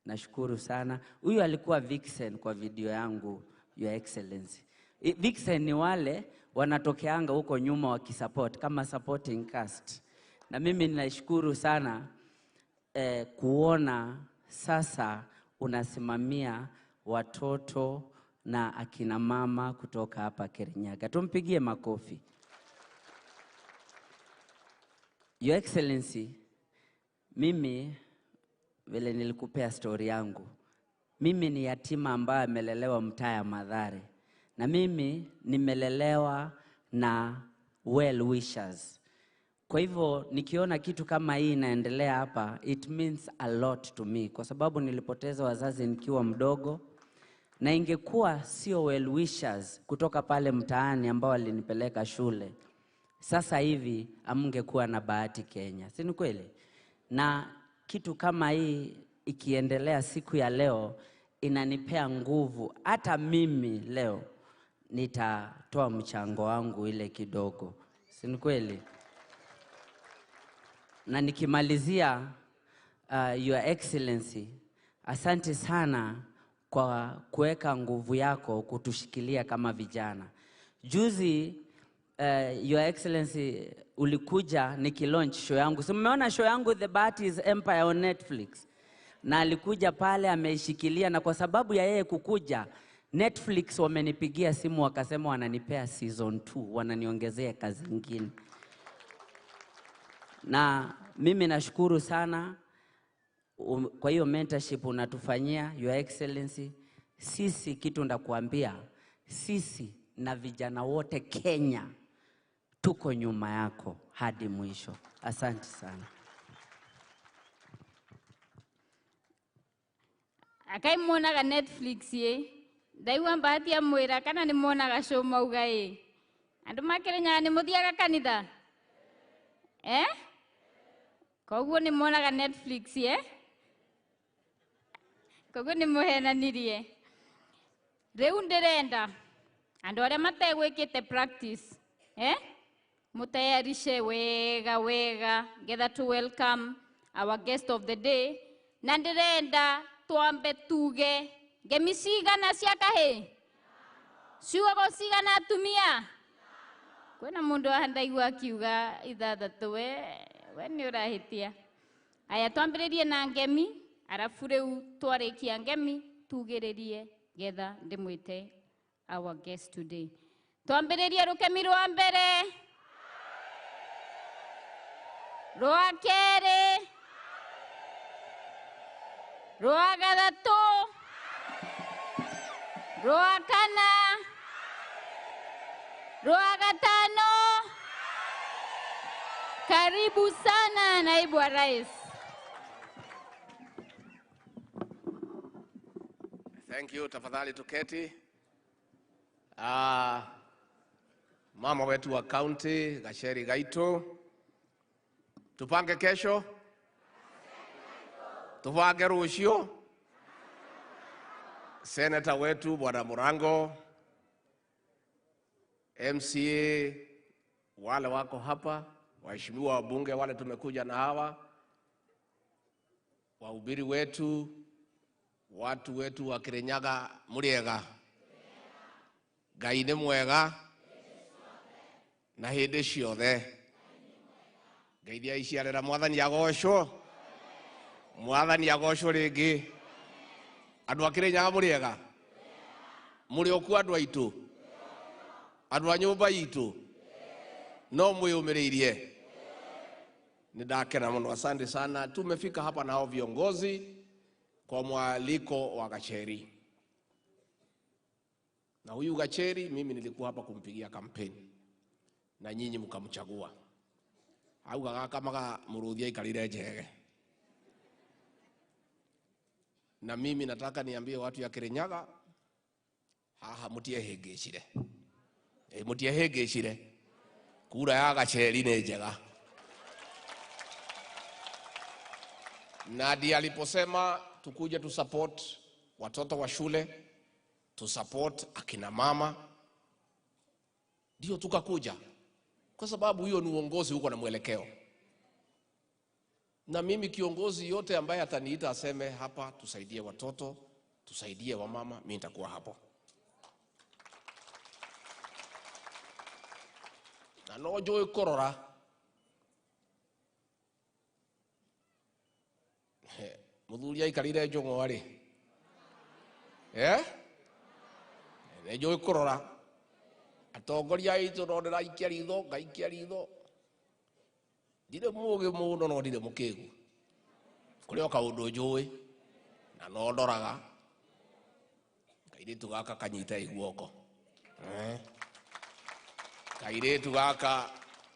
Nashukuru sana. Huyu alikuwa Vixen kwa video yangu, Your Excellency. Vixen ni wale wanatokeanga huko nyuma wakisupport kama supporting cast. Na mimi ninashukuru sana kuona sasa unasimamia watoto na akina mama kutoka hapa Kirinyaga. Tumpigie makofi. Your Excellency, mimi vile nilikupea story yangu, mimi ni yatima ambaye amelelewa mtaa ya Mathare. Na mimi nimelelewa na well wishers. Kwa hivyo nikiona kitu kama hii inaendelea hapa, it means a lot to me. Kwa sababu nilipoteza wazazi nikiwa mdogo. Na ingekuwa sio well wishers kutoka pale mtaani ambao walinipeleka shule, sasa hivi amngekuwa na Bahati Kenya. Si ni kweli? Na kitu kama hii ikiendelea siku ya leo inanipea nguvu. Hata mimi leo nitatoa mchango wangu ile kidogo. Si ni kweli? Na nikimalizia, Your Excellency, asante sana kwa kuweka nguvu yako kutushikilia kama vijana. Juzi, Your Excellency, ulikuja nikilaunch show yangu. So mmeona show yangu The Bahati's Empire on Netflix. Na alikuja pale ameishikilia, na kwa sababu ya yeye kukuja, Netflix wamenipigia simu wakasema wananipea season 2, wananiongezea kazi nyingine. Na mimi nashukuru sana kwa hiyo mentorship unatufanyia, Your Excellency. Sisi kitu ndakuambia, sisi na vijana wote Kenya tuko nyuma yako hadi mwisho. Asante sana. Akai monaga Netflix ye. Ndaiwa Bahati ya mwira kana ni monaga show mauga ye. Andu makirenya ni muthiaga kanitha. Eh? Koguo ni monaga Netflix ye. Koguo ni muhenanirie. Riu ndirenda andu aria mategwikite practice, eh? Mutayarishe wega wega getha to welcome our guest of the day. Na ndirenda twambe tuge ngemi cigana cia kahĩ ciugago cigana atumia. Kwĩna mũndũ haha ndaigua akiuga ithathatũ, we nĩ ũrahĩtia. Aya, twambĩrĩrie na ngemi, arabu rĩu twarĩkia ngemi tugĩrĩrie getha ndĩmwĩte our guest today. Twambĩrĩrie rũkemi rwa mbere, rwa kerĩ, rwa gathatũ, rwa kana, rwa gatano. Karibu sana naibu wa rais. Thank you. Tafadhali tuketi. Mama wetu wa county Gacheri Gaito, tupange kesho, tupange rushio. Senator wetu Bwana Murango, MCA wale wako hapa, waheshimiwa wabunge wale tumekuja na hawa, wahubiri wetu, watu wetu wa Kirinyaga, muriega Ngai nĩ mwega na hĩndĩ ciothe. Ngeithia iciarĩra Mwathani agocwo, Mwathani agocwo rĩngĩ. Andũ a Kirinyaga mũrĩega, mũrĩ okuo andũ aitũ, andũ a nyũmba itũ, no mwĩyũmĩrĩirie. Nĩ ndakena mũno, asante sana. Tumefika hapa na hao viongozi kwa mwaliko wa Gacheri. Na huyu Gacheri mimi nilikuwa hapa kumpigia kampeni na nyinyi mkamchagua. Auga gakamaga muruthi aikarire njege. Na mimi nataka niambie watu ya Kirinyaga haha mutiehĩngĩcire. Mutiehĩngĩcire. Kura ya Gacheri nĩ njega. Na ndiye aliposema tukuje tu support watoto wa shule, tu support akina mama, ndio tukakuja. Kwa sababu hiyo ni uongozi uko na mwelekeo. Na mimi kiongozi yote ambaye ataniita aseme hapa tusaidie watoto, tusaidie wamama, mimi nitakuwa hapo. Na no njũĩ kũrora. Mũthuri aikarire njũng'wa rĩ. Nĩ njũĩ kũrora. Atongoria aitũ no ndĩraikia ritho, ngaikia ritho. Ndirĩ mũũgĩ mũno no ndirĩ mũkĩgu. Kũrĩ o kaũndũ njũĩ na no ndoraga. Kairĩtu gaka kanyite guoko. Kairĩtu gaka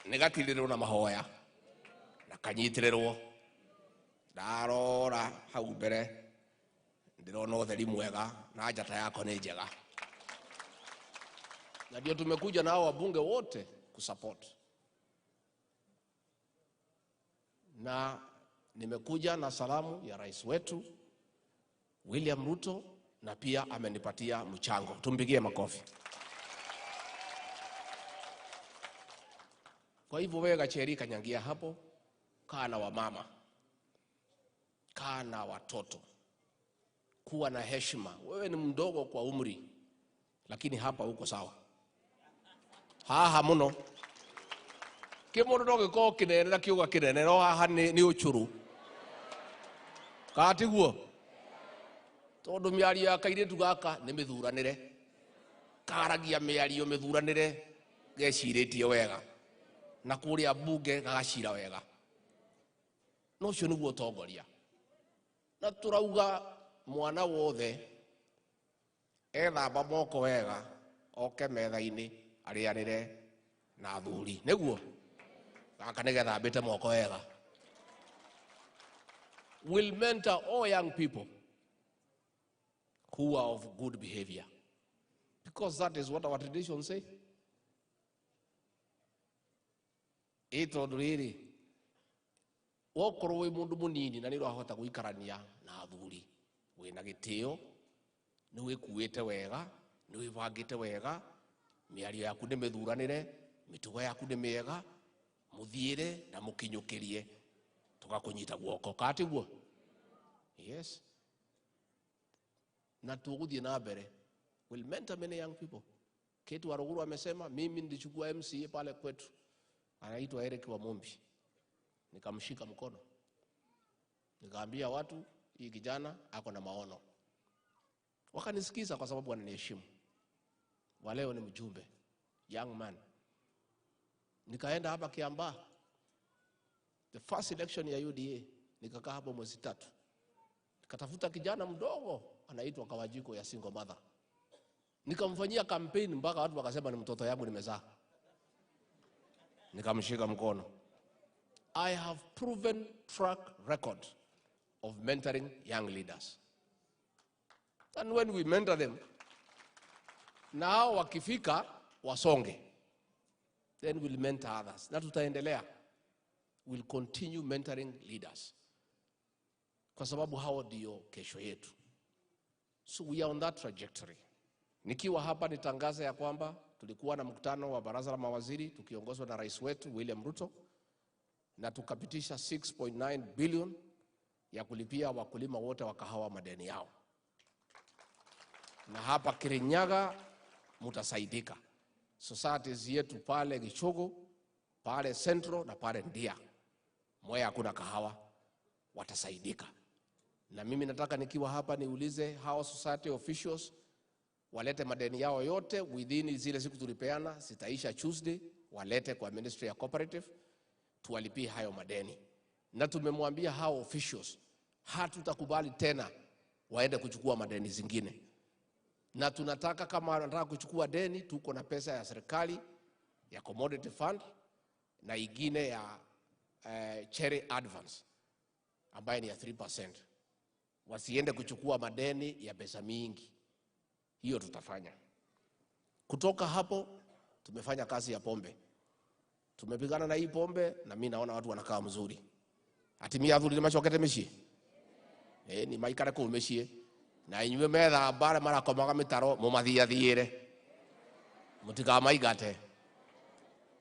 nĩ gatirĩrwo na mahoya na kanyitĩrĩrwo. Ndarora hau mbere ndĩrona ũtheri mwega na njata yako nĩ njega. Na ndio tumekuja na hao wabunge wote kusupport. Na nimekuja na salamu ya rais wetu William Ruto, na pia amenipatia mchango. Tumpigie makofi. Kwa hivyo wewe Gacheri kanyangia hapo, kaa na wamama, kaa na watoto, kuwa na heshima. Wewe ni mdogo kwa umri, lakini hapa uko sawa. Haha muno. Kĩmũndũ no gĩkorwo kĩnene na kĩũga kĩnene, no haha nĩ ũcũrũ. Kana tiguo? Tondũ mĩario ya kairĩtu gaka nĩ mĩthuranĩre. Karagia mĩario mĩthuranĩre, gecirĩtie wega. Na kũrĩa bunge gagacira wega. No ũcio nĩguo ũtongoria. Na tũrauga mwana wothe ethamba moko wega, oke metha-inĩ arĩanĩre na athuri. Nĩguo? Gaka nĩgethambĩte moko wega. Will mentor all young people who are of good behavior. Because that is what our tradition say. Ĩ tondũ rĩrĩ, wokorwo wĩ mũndũ mũnini na nĩ ũrahota gũikarania na athuri, wĩna gĩtĩo, nĩ wĩkuĩte wega, nĩ wĩbangĩte wega, mĩario yaku nĩ mĩthuranĩre, mĩtugo yaku nĩ mĩega, mũthiĩre na mũkinyũkĩrie, tũgakũnyita guoko. Kana tiguo? Yes. Na tũgũthiĩ na mbere. Will mentor many young people. Ketu Waruguru amesema mimi nilichukua MCA pale kwetu, anaitwa Eric Wamumbi. Nikamshika mkono. Nikaambia watu hii kijana ako na maono. Wakanisikiza kwa sababu wananiheshimu. Waleo ni mjumbe, young man. Nikaenda hapa Kiambaa, the first election ya UDA, nikakaa hapo mwezi 3. Nikatafuta kijana mdogo anaitwa Kawajiko ya single mother. Nikamfanyia campaign mpaka watu wakasema ni mtoto yangu nimezaa. Nikamshika mkono. I have proven track record of mentoring young leaders. And when we mentor them, now wakifika wasonge. Then we'll mentor others. Na tutaendelea. We'll continue mentoring leaders. Kwa sababu hao ndio kesho yetu. So we are on that trajectory. Nikiwa hapa nitangaza ya kwamba tulikuwa na mkutano wa baraza la mawaziri tukiongozwa na rais wetu William Ruto, na tukapitisha 6.9 billion ya kulipia wakulima wote wa kahawa madeni yao. Na hapa Kirinyaga mutasaidika. Societies yetu pale Gichogo, pale Central na pale Ndia, Mwea hakuna kahawa, watasaidika. Na mimi nataka nikiwa hapa niulize hao society officials walete madeni yao yote within zile siku tulipeana, zitaisha Tuesday, walete kwa Ministry ya Cooperative tuwalipie hayo madeni. Na tumemwambia hao officials hatutakubali tena waende kuchukua madeni zingine. Na tunataka kama wanataka kuchukua deni, tuko na pesa ya serikali ya commodity fund na ingine ya cherry advance ambaye ni ya 3%. Wasiende kuchukua madeni ya pesa mingi. Hiyo tutafanya. Kutoka hapo tumefanya kazi ya pombe. Tumepigana na hii pombe na mimi naona watu wanakaa mzuri. Atimia athuri ni macokete mĩciĩ. Ni maikare kũu mĩciĩ. Na inyuĩ methamba arĩa marakomaga mĩtaro mũmathiathiĩre. Mũtikamaingate.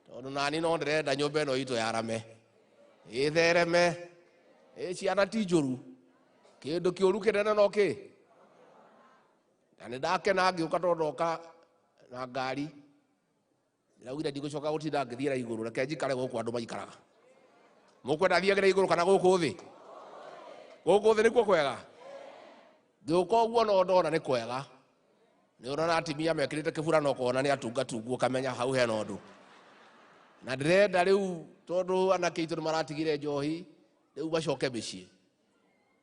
Tondũ nani no ndĩrenda nyũmba ĩno itũ yarame. Ĩthereme. Ciana ti njũru. Kĩndũ kĩũru kĩnene no kĩ. Na nĩ ndakena ngĩũka tondũ ndoka na ngari. Ndĩraugire ndigũcoka gũtinda ngĩthiĩra igũrũ, reke njikare gũkũ andũ maikaraga. Mũkwenda thiagĩre igũrũ kana gũkũ thĩ? Gũkũ thĩ nĩkuo kwega? Ngĩũka ũguo no ndona nĩ kwega. Nĩ ũrona atimia mekĩrĩte kĩbura no ũkona nĩ atungatungu ũkamenya hau hena ũndũ. Na ndĩrenda rĩu tondũ anake aitũ nĩ maratigire njohi, rĩu macoke mĩciĩ.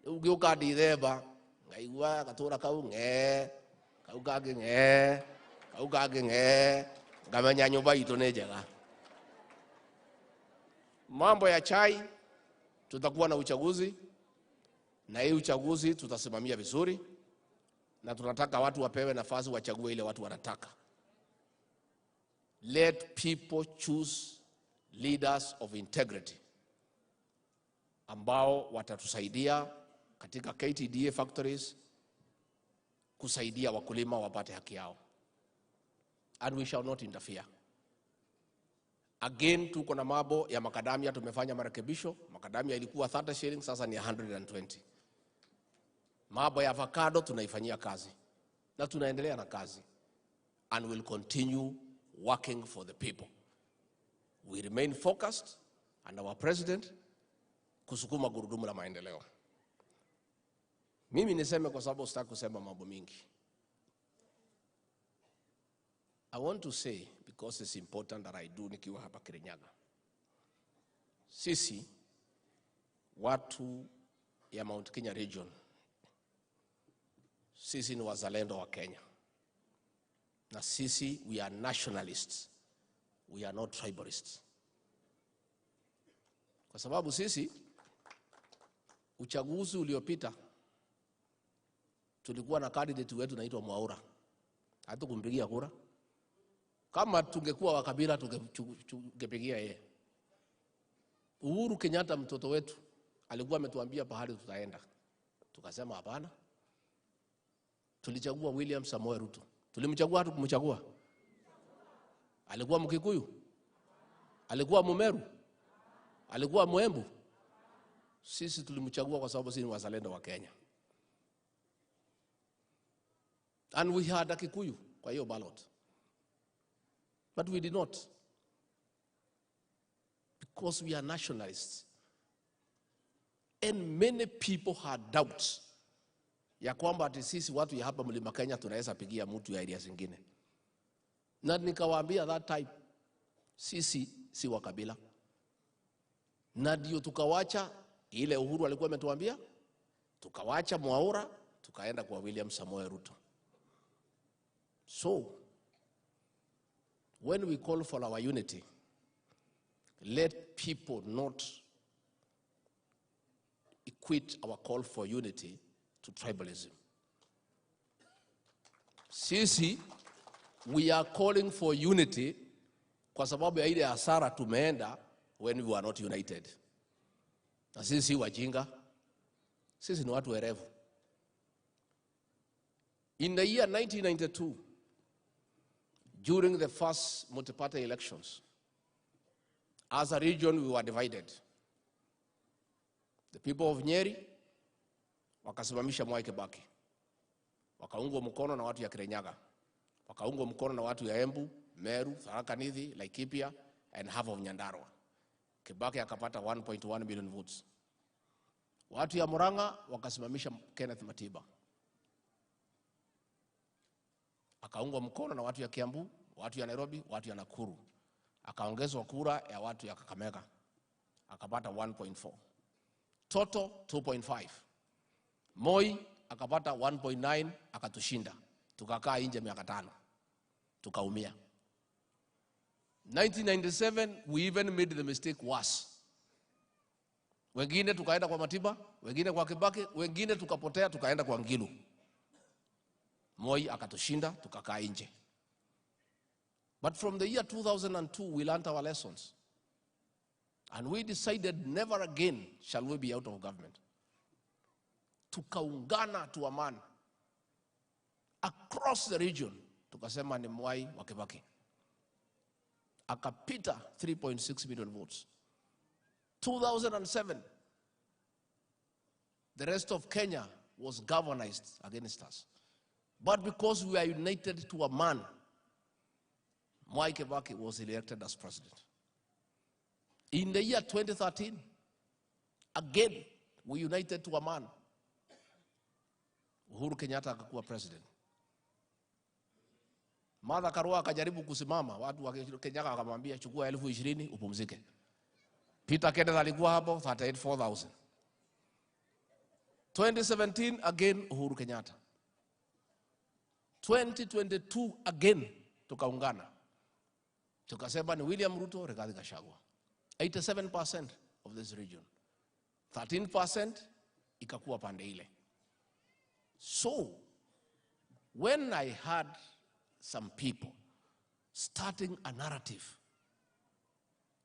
Rĩu ngĩũka Ndithemba, ngaigua gatũra kau ng'ee, kau kangĩ ng'ee, kau kangĩ ng'ee, ngamenya nyũmba itũ nĩ njega. Mambo ya chai, tutakuwa na uchaguzi, na hii uchaguzi tutasimamia vizuri, na tunataka watu wapewe nafasi wachague ile watu wanataka. Let people choose leaders of integrity ambao watatusaidia katika KTDA factories kusaidia wakulima wapate haki yao. And we shall not interfere. Again, tuko na mambo ya makadamia, tumefanya marekebisho. Makadamia ilikuwa 30 shillings, sasa ni 120. Mambo ya avocado tunaifanyia kazi. Na tunaendelea na kazi. And we'll continue working for the people. We remain focused, and our president kusukuma gurudumu la maendeleo. Mimi niseme kwa sababu sitaki kusema mambo mingi. I want to say, because it's important that I do nikiwa hapa Kirinyaga. Sisi, watu ya Mount Kenya region, sisi ni wazalendo wa Kenya. Na sisi, we are nationalists. We are not tribalists. Kwa sababu sisi, uchaguzi uliopita, tulikuwa na candidate wetu naitwa Mwaura. Hatukumpigia kura. Kama tungekuwa wa kabila tungepigia yeye. Uhuru Kenyatta mtoto wetu alikuwa ametuambia pahali tutaenda. Tukasema hapana. Tulichagua William Samoei Ruto. Tulimchagua, hatukumchagua. Alikuwa Mkikuyu? Alikuwa Mumeru? Alikuwa Mwembu? Sisi tulimchagua kwa sababu sisi ni wazalendo wa Kenya. And we had a Kikuyu kwa hiyo ballot. But we did not. Because we are nationalists. And many people had doubts ya kwamba ati sisi watu ya hapa Mlima Kenya tunaweza pigia mtu ya area zingine. Na nikawaambia that time, sisi si wa kabila. Na ndio tukawacha ile Uhuru alikuwa ametuambia, tukawacha Mwaura, tukaenda kwa William Samoei Ruto. So, when we call for our unity, let people not equate our call for unity to tribalism. Sisi, we are calling for unity kwa sababu ya ile hasara tumeenda when we were not united. Na sisi si wajinga, sisi ni watu werevu. In the year 1992, during the first multi-party elections, as a region we were divided. The people of Nyeri wakasimamisha Mwai Kibaki, wakaungwa mkono na watu ya Kirinyaga, wakaungwa mkono na watu ya Embu, Meru, Tharaka Nithi, Laikipia and half of Nyandarua. Kibaki akapata 1.1 million votes. Watu ya Murang'a wakasimamisha Kenneth Matiba, akaungwa mkono na watu ya Kiambu, watu ya Nairobi, watu ya Nakuru. Akaongezwa kura ya watu ya Kakamega, akapata 1.4. Total 2.5. Moi akapata 1.9, akatushinda. Tukakaa nje miaka 5. Tukaumia. 1997 we even made the mistake worse. Wengine tukaenda kwa Matiba, wengine kwa Kibaki, wengine tukapotea tukaenda kwa Ngilu. Moi akatushinda tukakaa nje. But from the year 2002 we learned our lessons. And we decided never again shall we be out of government. Tukaungana to a man across the region. Tukasema ni Mwai wa Kibaki. Akapita 3.6 million votes. 2007, the rest of Kenya was galvanized against us. But because we are united to a man, Mwai Kibaki was elected as president. In the year 2013, again, we united to a man. Uhuru Kenyatta akakuwa president. Martha Karua akajaribu kusimama, watu wa Kenyatta wakamwambia chukua 20,000 upumzike. Peter Kenneth alikuwa hapo 38,000. 2017 again Uhuru Kenyatta. 2022 again tukaungana. Tukasema ni William Ruto, Rigathi Gachagua. 87% of this region. 13% ikakuwa pande ile. So when I had some people starting a narrative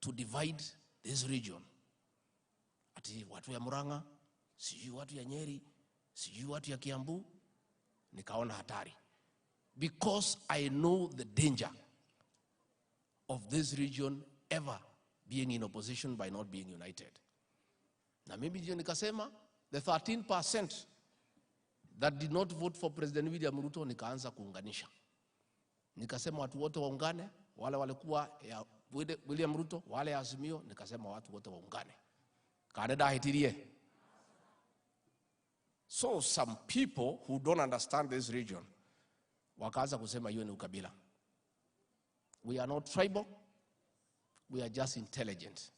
to divide this region, ati watu ya Murang'a, sijui watu ya Nyeri, sijui watu ya Kiambu, nikaona hatari. Because I know the danger of this region ever being in opposition by not being united. Na mimi ndio nikasema the 13% that did not vote for President William Ruto, nikaanza kuunganisha. Nikasema watu wote waungane, wale walikuwa ya William Ruto, wale Azimio, nikasema watu wote waungane. Kaneda hitirie. So some people who don't understand this region wakaanza kusema hiyo ni ukabila. We are not tribal, we are just intelligent.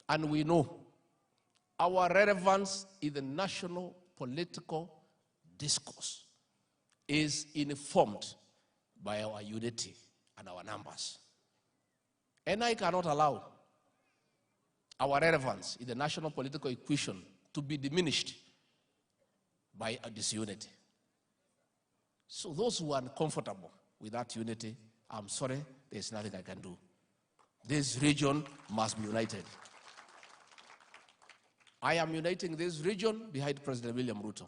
And we know our relevance in the national political discourse is informed by our unity and our numbers. And I cannot allow our relevance in the national political equation to be diminished by a disunity. So those who are uncomfortable with that unity, I'm sorry, there's nothing I can do. This region must be united. I am uniting this region behind President William Ruto.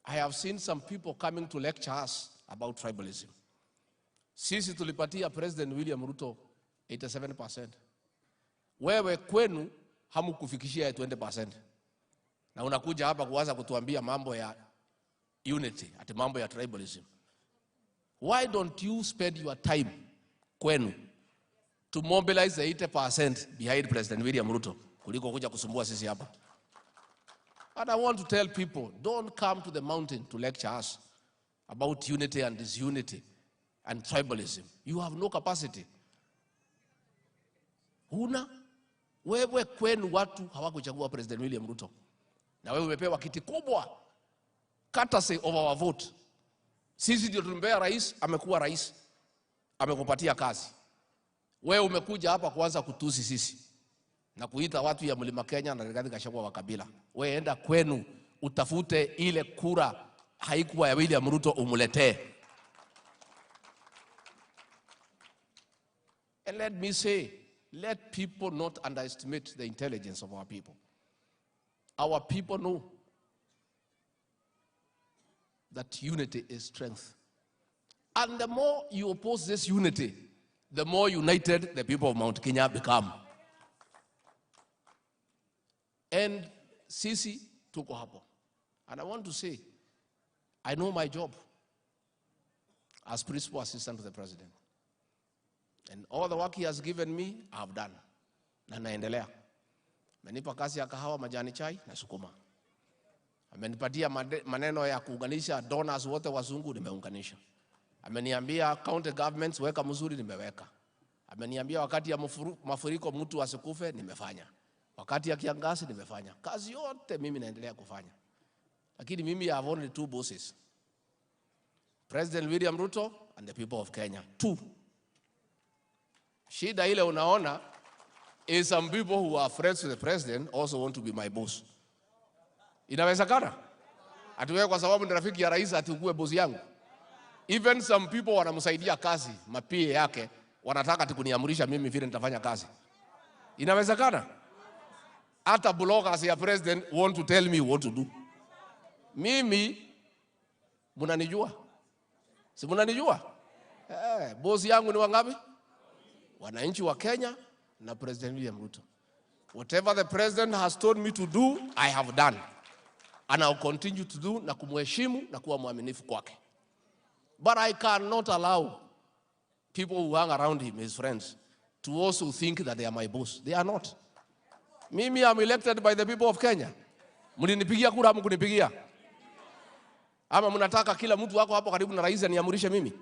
I have seen some people coming to lecture us about tribalism. Sisi tulipatia President William Ruto 87%. Wewe kwenu hamukufikishia 20%. Na unakuja hapa kuanza kutuambia mambo ya unity, ati mambo ya tribalism. Why don't you spend your time kwenu to mobilize the 80% behind President William Ruto kuliko kuja kusumbua sisi hapa? And I want to tell people, don't come to the mountain to lecture us about unity and disunity and tribalism. You have no capacity. Huna, wewe kwenu watu hawakuchagua President William Ruto. Na wewe umepewa kiti kubwa, courtesy of our vote. Sisi ndio tulimpea rais, amekuwa rais, amekupatia kazi. Wewe umekuja hapa kuanza kutusi sisi na kuita watu ya Mlima Kenya na Rigathi Gachagua wa kabila. Wewe enda kwenu utafute ile kura haikuwa ya William Ruto umuletee. And let me say, let people not underestimate the intelligence of our people. Our people know that unity is strength. And the more you oppose this unity, the more united the people of Mount Kenya become. And sisi tuko hapo. And I want to say, I know my job as principal assistant to the president. And all the work he has given me, I have done. Na naendelea. Amenipa kazi ya kahawa, majani chai na sukuma. Amenipatia maneno ya kuunganisha donors wote wazungu, nimeunganisha. Ameniambia county governments weka mzuri, nimeweka. Ameniambia wakati ya mafuriko mtu asikufe, nimefanya. Wakati ya kiangazi nimefanya. Kazi yote mimi naendelea kufanya. Lakini mimi I have only two bosses. President William Ruto and the people of Kenya. Two. Shida ile unaona Is some people who are friends with the president also want to be my boss. Inawezekana? Ati wewe kwa sababu ni rafiki ya rais ati ukuwe boss yangu? Even some people wanamsaidia kazi, mapie yake, wanataka ati kuniamrisha mimi vile nitafanya kazi. Inawezekana? Hata bloggers ya president want to tell me what to do. Mimi mnanijua? Si mnanijua? Boss yangu ni wangapi? Wananchi wa Kenya na President William Ruto. Whatever the president has told me to do, I have done. And I'll continue to do na kumheshimu na kuwa mwaminifu kwake. But I cannot allow people who hang around him, his friends, to also think that they are my boss. They are not. Mimi am elected by the people of Kenya. Mlinipigia kura ama kunipigia? Ama mnataka kila mtu wako hapo karibu na rais aniamurishe mimi?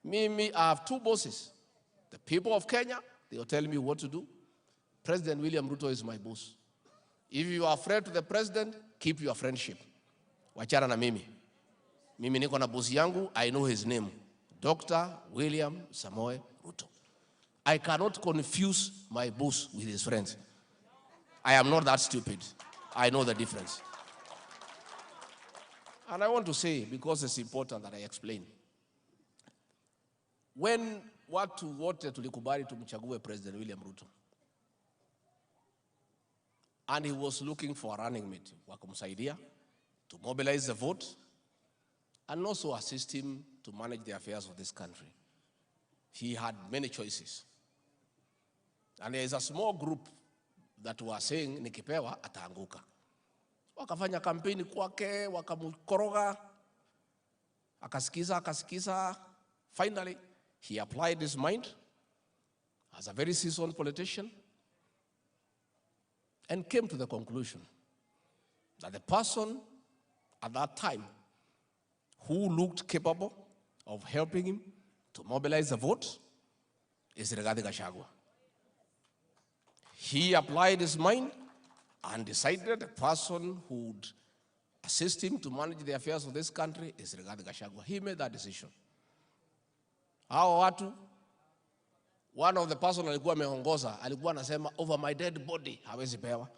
Mimi, I have two bosses. The people of Kenya, they will tell me what to do. President William Ruto is my boss. If you are afraid to the president, keep your friendship. Wachana na mimi. Mimi niko na boss yangu, I know his name. Dr. William Samoei Ruto. I cannot confuse my boss with his friends. I am not that stupid. I know the difference. And I want to say, because it's important that I explain. When watu wote tulikubali tumchague President William Ruto, and he was looking for a running mate wa kumsaidia to mobilize the vote and also assist him to manage the affairs of this country. He had many choices. And there is a small group that were saying nikipewa ataanguka. Wakafanya kampeni kwake, wakamkoroga, akasikiza, akasikiza. Finally, he applied his mind as a very seasoned politician and came to the conclusion that the person at that time who looked capable of helping him to mobilize the vote is Rigathi Gachagua. He applied his mind and decided the person who would assist him to manage the affairs of this country is Rigathi Gachagua. He made that decision. Hawa watu, one of the person alikuwa ameongoza, alikuwa anasema over my dead body hawezi pewa.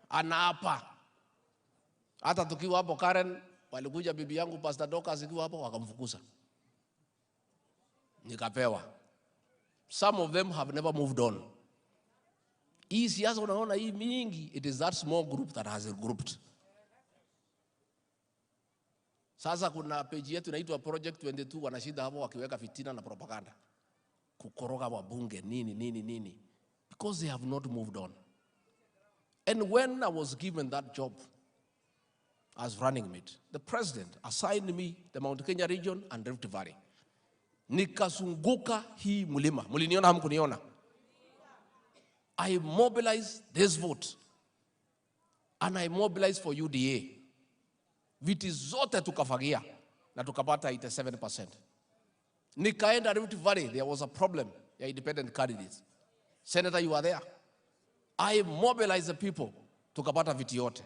Anaapa. Hata tukiwa hapo Karen, walikuja bibi yangu Pastor Dorcas ikiwa hapo wakamfukuza. Nikapewa. Some of them have never moved on. Hii siasa unaona hii mingi, it is that small group that has regrouped. Sasa kuna page yetu inaitwa Project 22, wanashinda hapo wakiweka fitina na propaganda. Kukoroga wabunge nini nini nini, because they have not moved on. And when I was given that job as running mate, the president assigned me the Mount Kenya region and Rift Valley. Nikazunguka hii mlima. Mliniona hamkuniona? I mobilized this vote and I mobilized for UDA. Viti zote tukafagia na tukapata 87%. Nikaenda Rift Valley, there was a problem ya independent candidates. Senator, you are there. I mobilized the people, tukapata viti yote.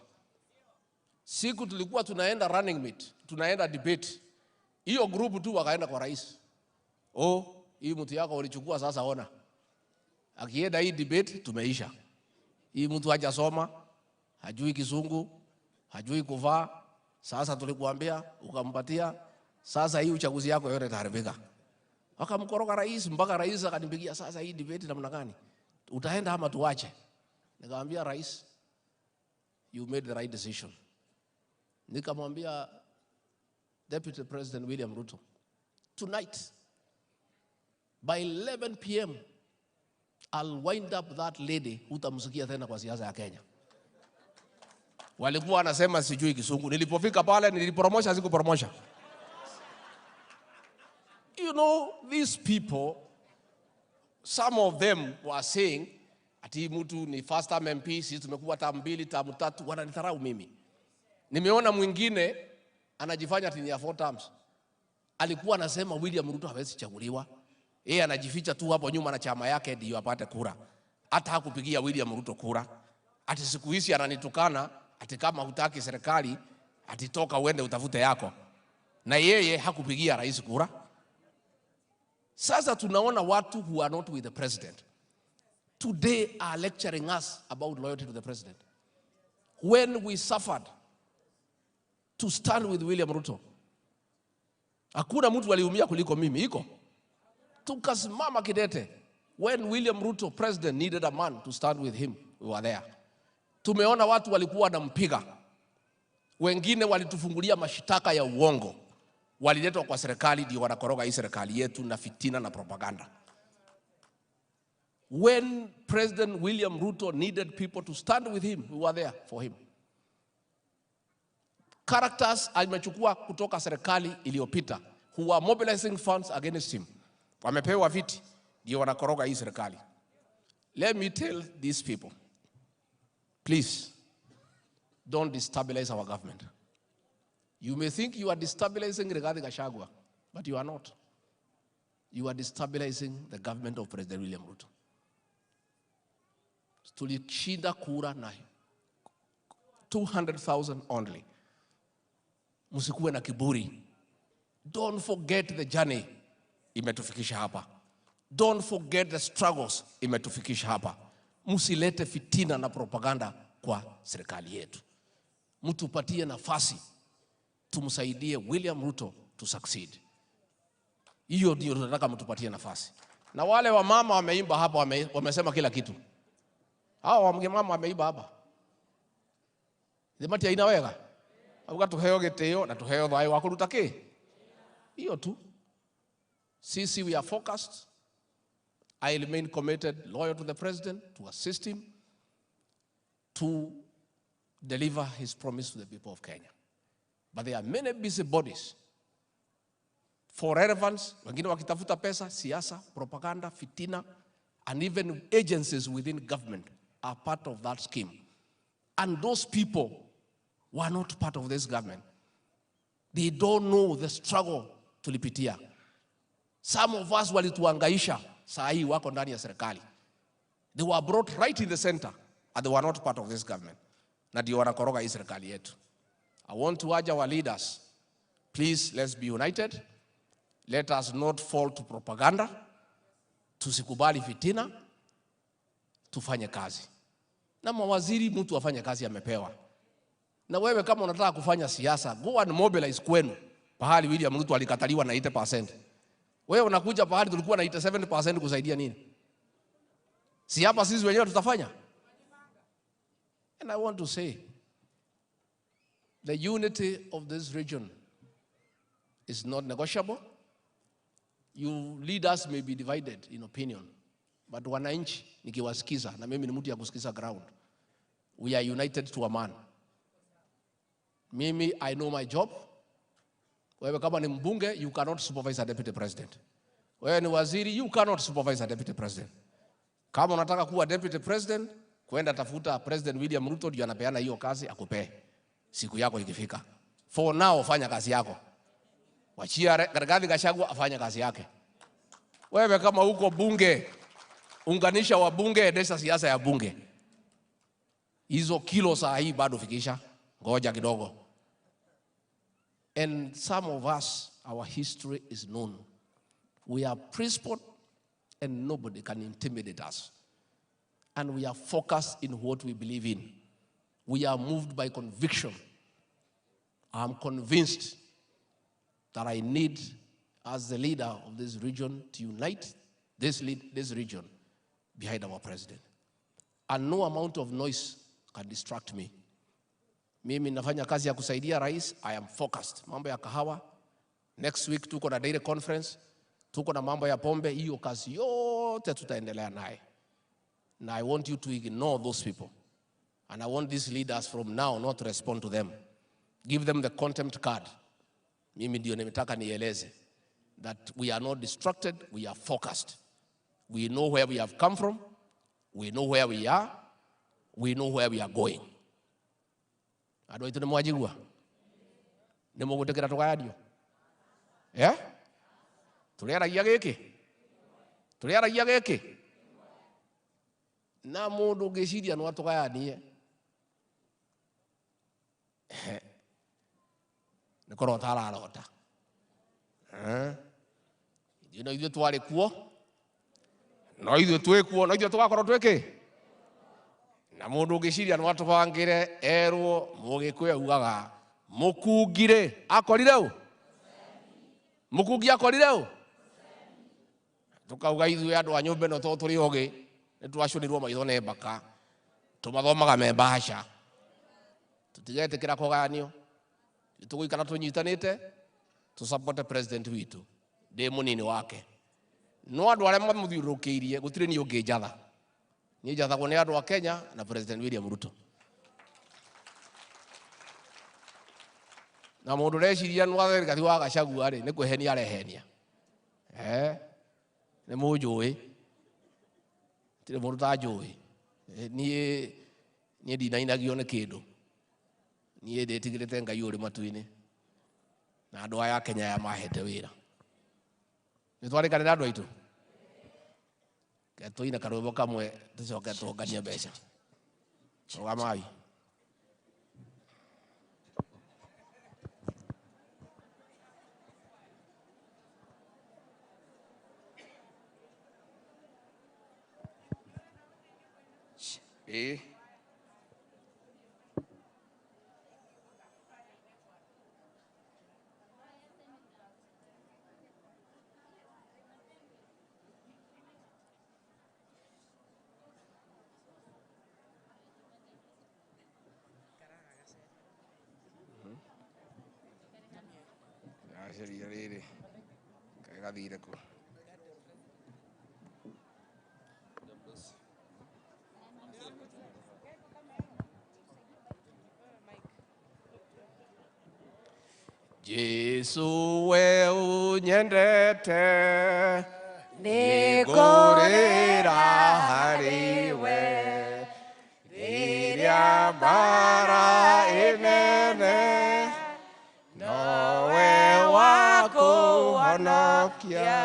Siku tulikuwa tunaenda running mate, tunaenda debate. Hiyo group tu wakaenda kwa rais. Oh, hii mtu yako ulichukua sasa ona. Akienda hii debate tumeisha. Hii mtu hajasoma, hajui kizungu, hajui kuvaa. Sasa tulikuambia ukampatia, sasa hii uchaguzi yako yote itaharibika. Wakamkoroga rais mpaka rais akanipigia, sasa hii debate namna gani? Utaenda ama tuache? Nikamwambia rais, you made the right decision. Nikamwambia Deputy President William Ruto, tonight by 11 p.m. I'll wind up that lady, hutamsikia tena kwa siasa ya Kenya. Walikuwa wanasema sijui kizungu. Nilipofika pale nilipromosha, sikupromosha. You know, these people, some of them were saying ati mtu ni first time MP, sisi tumekuwa term 2, term 3, wananidharau mimi. Nimeona mwingine anajifanya ati ni ya 4 terms. Alikuwa anasema William Ruto hawezi chaguliwa. Yeye anajificha tu hapo nyuma na chama yake ndio apate kura. Hata hakupigia William Ruto kura. Ati siku hizi ananitukana ati kama hutaki serikali ati toka uende utafute yako. Na yeye hakupigia rais kura. Sasa tunaona watu who are not with the president. Today are lecturing us about loyalty to the president. When we suffered to stand with William Ruto, hakuna mtu aliumia kuliko mimi, iko. Tukasimama kidete. When William Ruto, president, needed a man to stand with him, we were there. Tumeona watu walikuwa wanampiga. Wengine walitufungulia mashitaka ya uongo. Waliletwa kwa serikali ndio wanakoroga hii serikali yetu na fitina na propaganda. When President William Ruto needed people to stand with him, we were there for him. Characters amechukua kutoka serikali iliyopita who are mobilizing funds against him. Wamepewa viti ndio wanakoroga hii serikali. Let me tell these people, please don't destabilize our government. You may think you are destabilizing Rigathi Gachagua, but you are not. You are destabilizing the government of President William Ruto. Tulishinda kura na 200,000 only. Msikuwe na kiburi. Don't forget the journey imetufikisha hapa. Don't forget the struggles imetufikisha hapa. Msilete fitina na propaganda kwa serikali yetu. Mtupatie nafasi tumsaidie William Ruto to succeed. Hiyo ndio tunataka, mtupatie nafasi. Na wale wamama wameimba hapa, wamesema kila kitu. Hao wamama wameimba hapa. Themati aina wega. Auga tuheo gitio na tuheo thayo wa kuruta ki. Hiyo tu. Sisi we are focused. I remain committed, loyal to the president, to assist him to deliver his promise to the people of Kenya. But there are many busy bodies for relevance, wengine wakitafuta pesa, siasa, propaganda, fitina, and even agencies within government are part of that scheme. And those people were not part of this government. They don't know the struggle tulipitia. Some of us walituangaisha, saa hii wako ndani ya serikali. They were brought right in the center and they were not part of this government. Na ndio wanakoroga hii serikali yetu. I want to urge our leaders, please let's be united. Let us not fall to propaganda. Tusikubali fitina. Tufanye kazi. Na mawaziri mtu afanye kazi amepewa. Na wewe kama unataka kufanya siasa, go and mobilize kwenu. Pahali William Ruto alikataliwa na 80%. Wewe unakuja pahali tulikuwa na 87% kusaidia nini? Si hapa sisi wenyewe tutafanya? And I want to say, the unity of this region is not negotiable. You leaders may be divided in opinion, but wananchi nikiwasikiza, na mimi ni mtu ya kusikiza ground, we are united to a man. Mimi, I know my job. Wewe kama ni mbunge, you cannot supervise a deputy president. Wewe ni waziri, you cannot supervise a deputy president. Kama unataka kuwa deputy president, kwenda tafuta President William Ruto ndio anapeana hiyo kazi akupee. Siku yako ikifika. For now, fanya kazi yako. Wachia Rigathi Gachagua afanye kazi yake. Wewe kama uko bunge, unganisha wabunge, endesha siasa ya bunge. Hizo kilo saa hii bado fikisha, ngoja kidogo. And some of us, our history is known. We are principled and nobody can intimidate us. And we are focused in what we believe in. We are moved by conviction. I'm convinced that I need, as the leader of this region, to unite this region behind our president. And no amount of noise can distract me. Mimi nafanya kazi ya kusaidia rais, I am focused. Mambo ya kahawa, next week tuko na dairy conference, tuko na mambo ya pombe, hiyo kazi yote tutaendelea naye. And I want you to ignore those people. And I want these leaders from now not to respond to them. Give them the contempt card. Mimi ndio nimetaka nieleze that we are not distracted, we are focused. We know where we have come from, we know where we are, we know where we are going. Andũ aitũ nĩ mwanjigua? Nĩ mũgũtĩkĩra tũgayanio? Eh? Tũrĩaragia gĩkĩ? Tũrĩaragia gĩkĩ? Na mũndũ ũngĩciria no atũgayanie nĩ kũrota ararota. Ithuĩ no ithuĩ twarĩ kuo No ithuĩ twĩkuo, no ithuĩ tũgakorwo twĩkĩ. Na mũndũ ũngĩciria no atũbangĩre erwo Mũgĩkũyũ augaga mũkungi-rĩ akorire ũ? Mũkungi akorire ũ? Tukauga ithuĩ andũ a nyũmba ĩno tondũ tũrĩ ogĩ nĩ twacũnirwo maitho nĩ mbaka, tũmathomaga me mbaca, tũtigetĩkĩra kũgayanio, tũgũikara tũnyitanĩte tũsapote president witũ, ndĩ mũnini wake. No andũ arĩa mamũthiũrũrũkĩirie gũtirĩ niĩ ũngĩnjatha, niĩ njathagwo nĩ andũ a Kenya na President William Ruto. Na mũndũ ũreciria nĩ wathe Rigathi wa Gachagua rĩ, nĩ kwĩhenia arehenia. Nĩ mũnjũĩ, tirĩ mũndũ ũtanjũĩ. Niĩ ndinainagio nĩ kĩndũ, niĩ ndĩtigĩrĩte Ngai ũrĩ matu-inĩ na andũ aya a Kenya aya mahete wĩra. Nĩ twarĩkanĩra andũ aitũ, tũine karwĩmbo kamwe tũcoke tũnganie mbeca. Rũgamai. Aceria rĩrĩ kaĩ gathire kũ? Jesu we unyendete nĩngũrĩra harĩ we rĩrĩa mbara ĩnene nowe wakũhonokia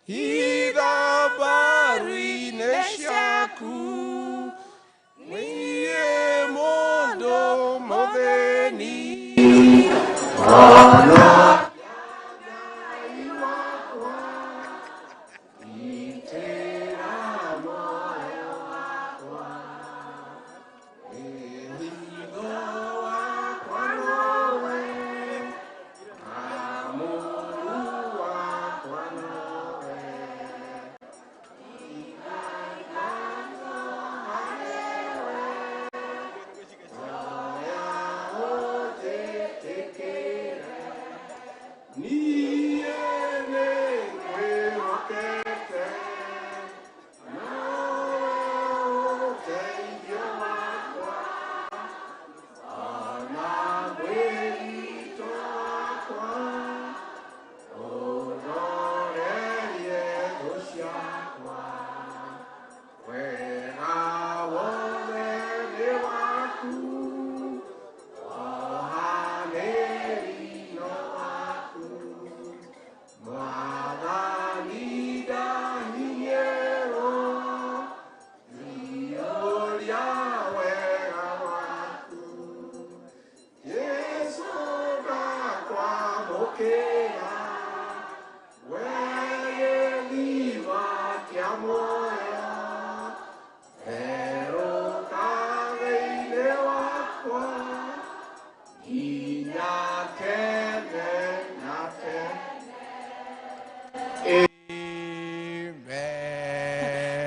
hitha mbaru-inĩ ciaku niĩ mũndũ mũthĩni.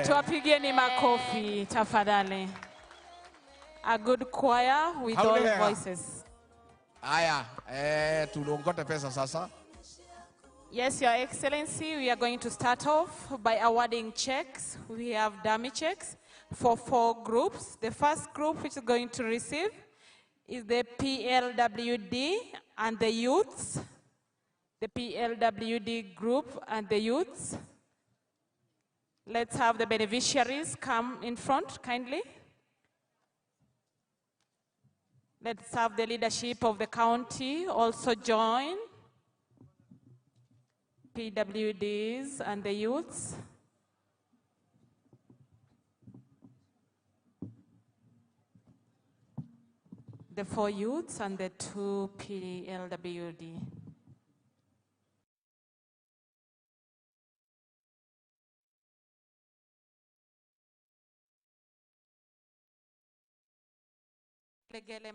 Tuwapigieni makofi tafadhali. A good choir with all voices. Aya, tulongote pesa sasa. Yes, Your Excellency, we are going to start off by awarding checks. We have dummy checks for 4 groups. The first group which is going to receive is the PLWD and the youths. The PLWD group and the youths. Let's have the beneficiaries come in front, kindly. Let's have the leadership of the county also join. PWDs and the youths. The 4 youths and the 2 PLWD. Vigelegele.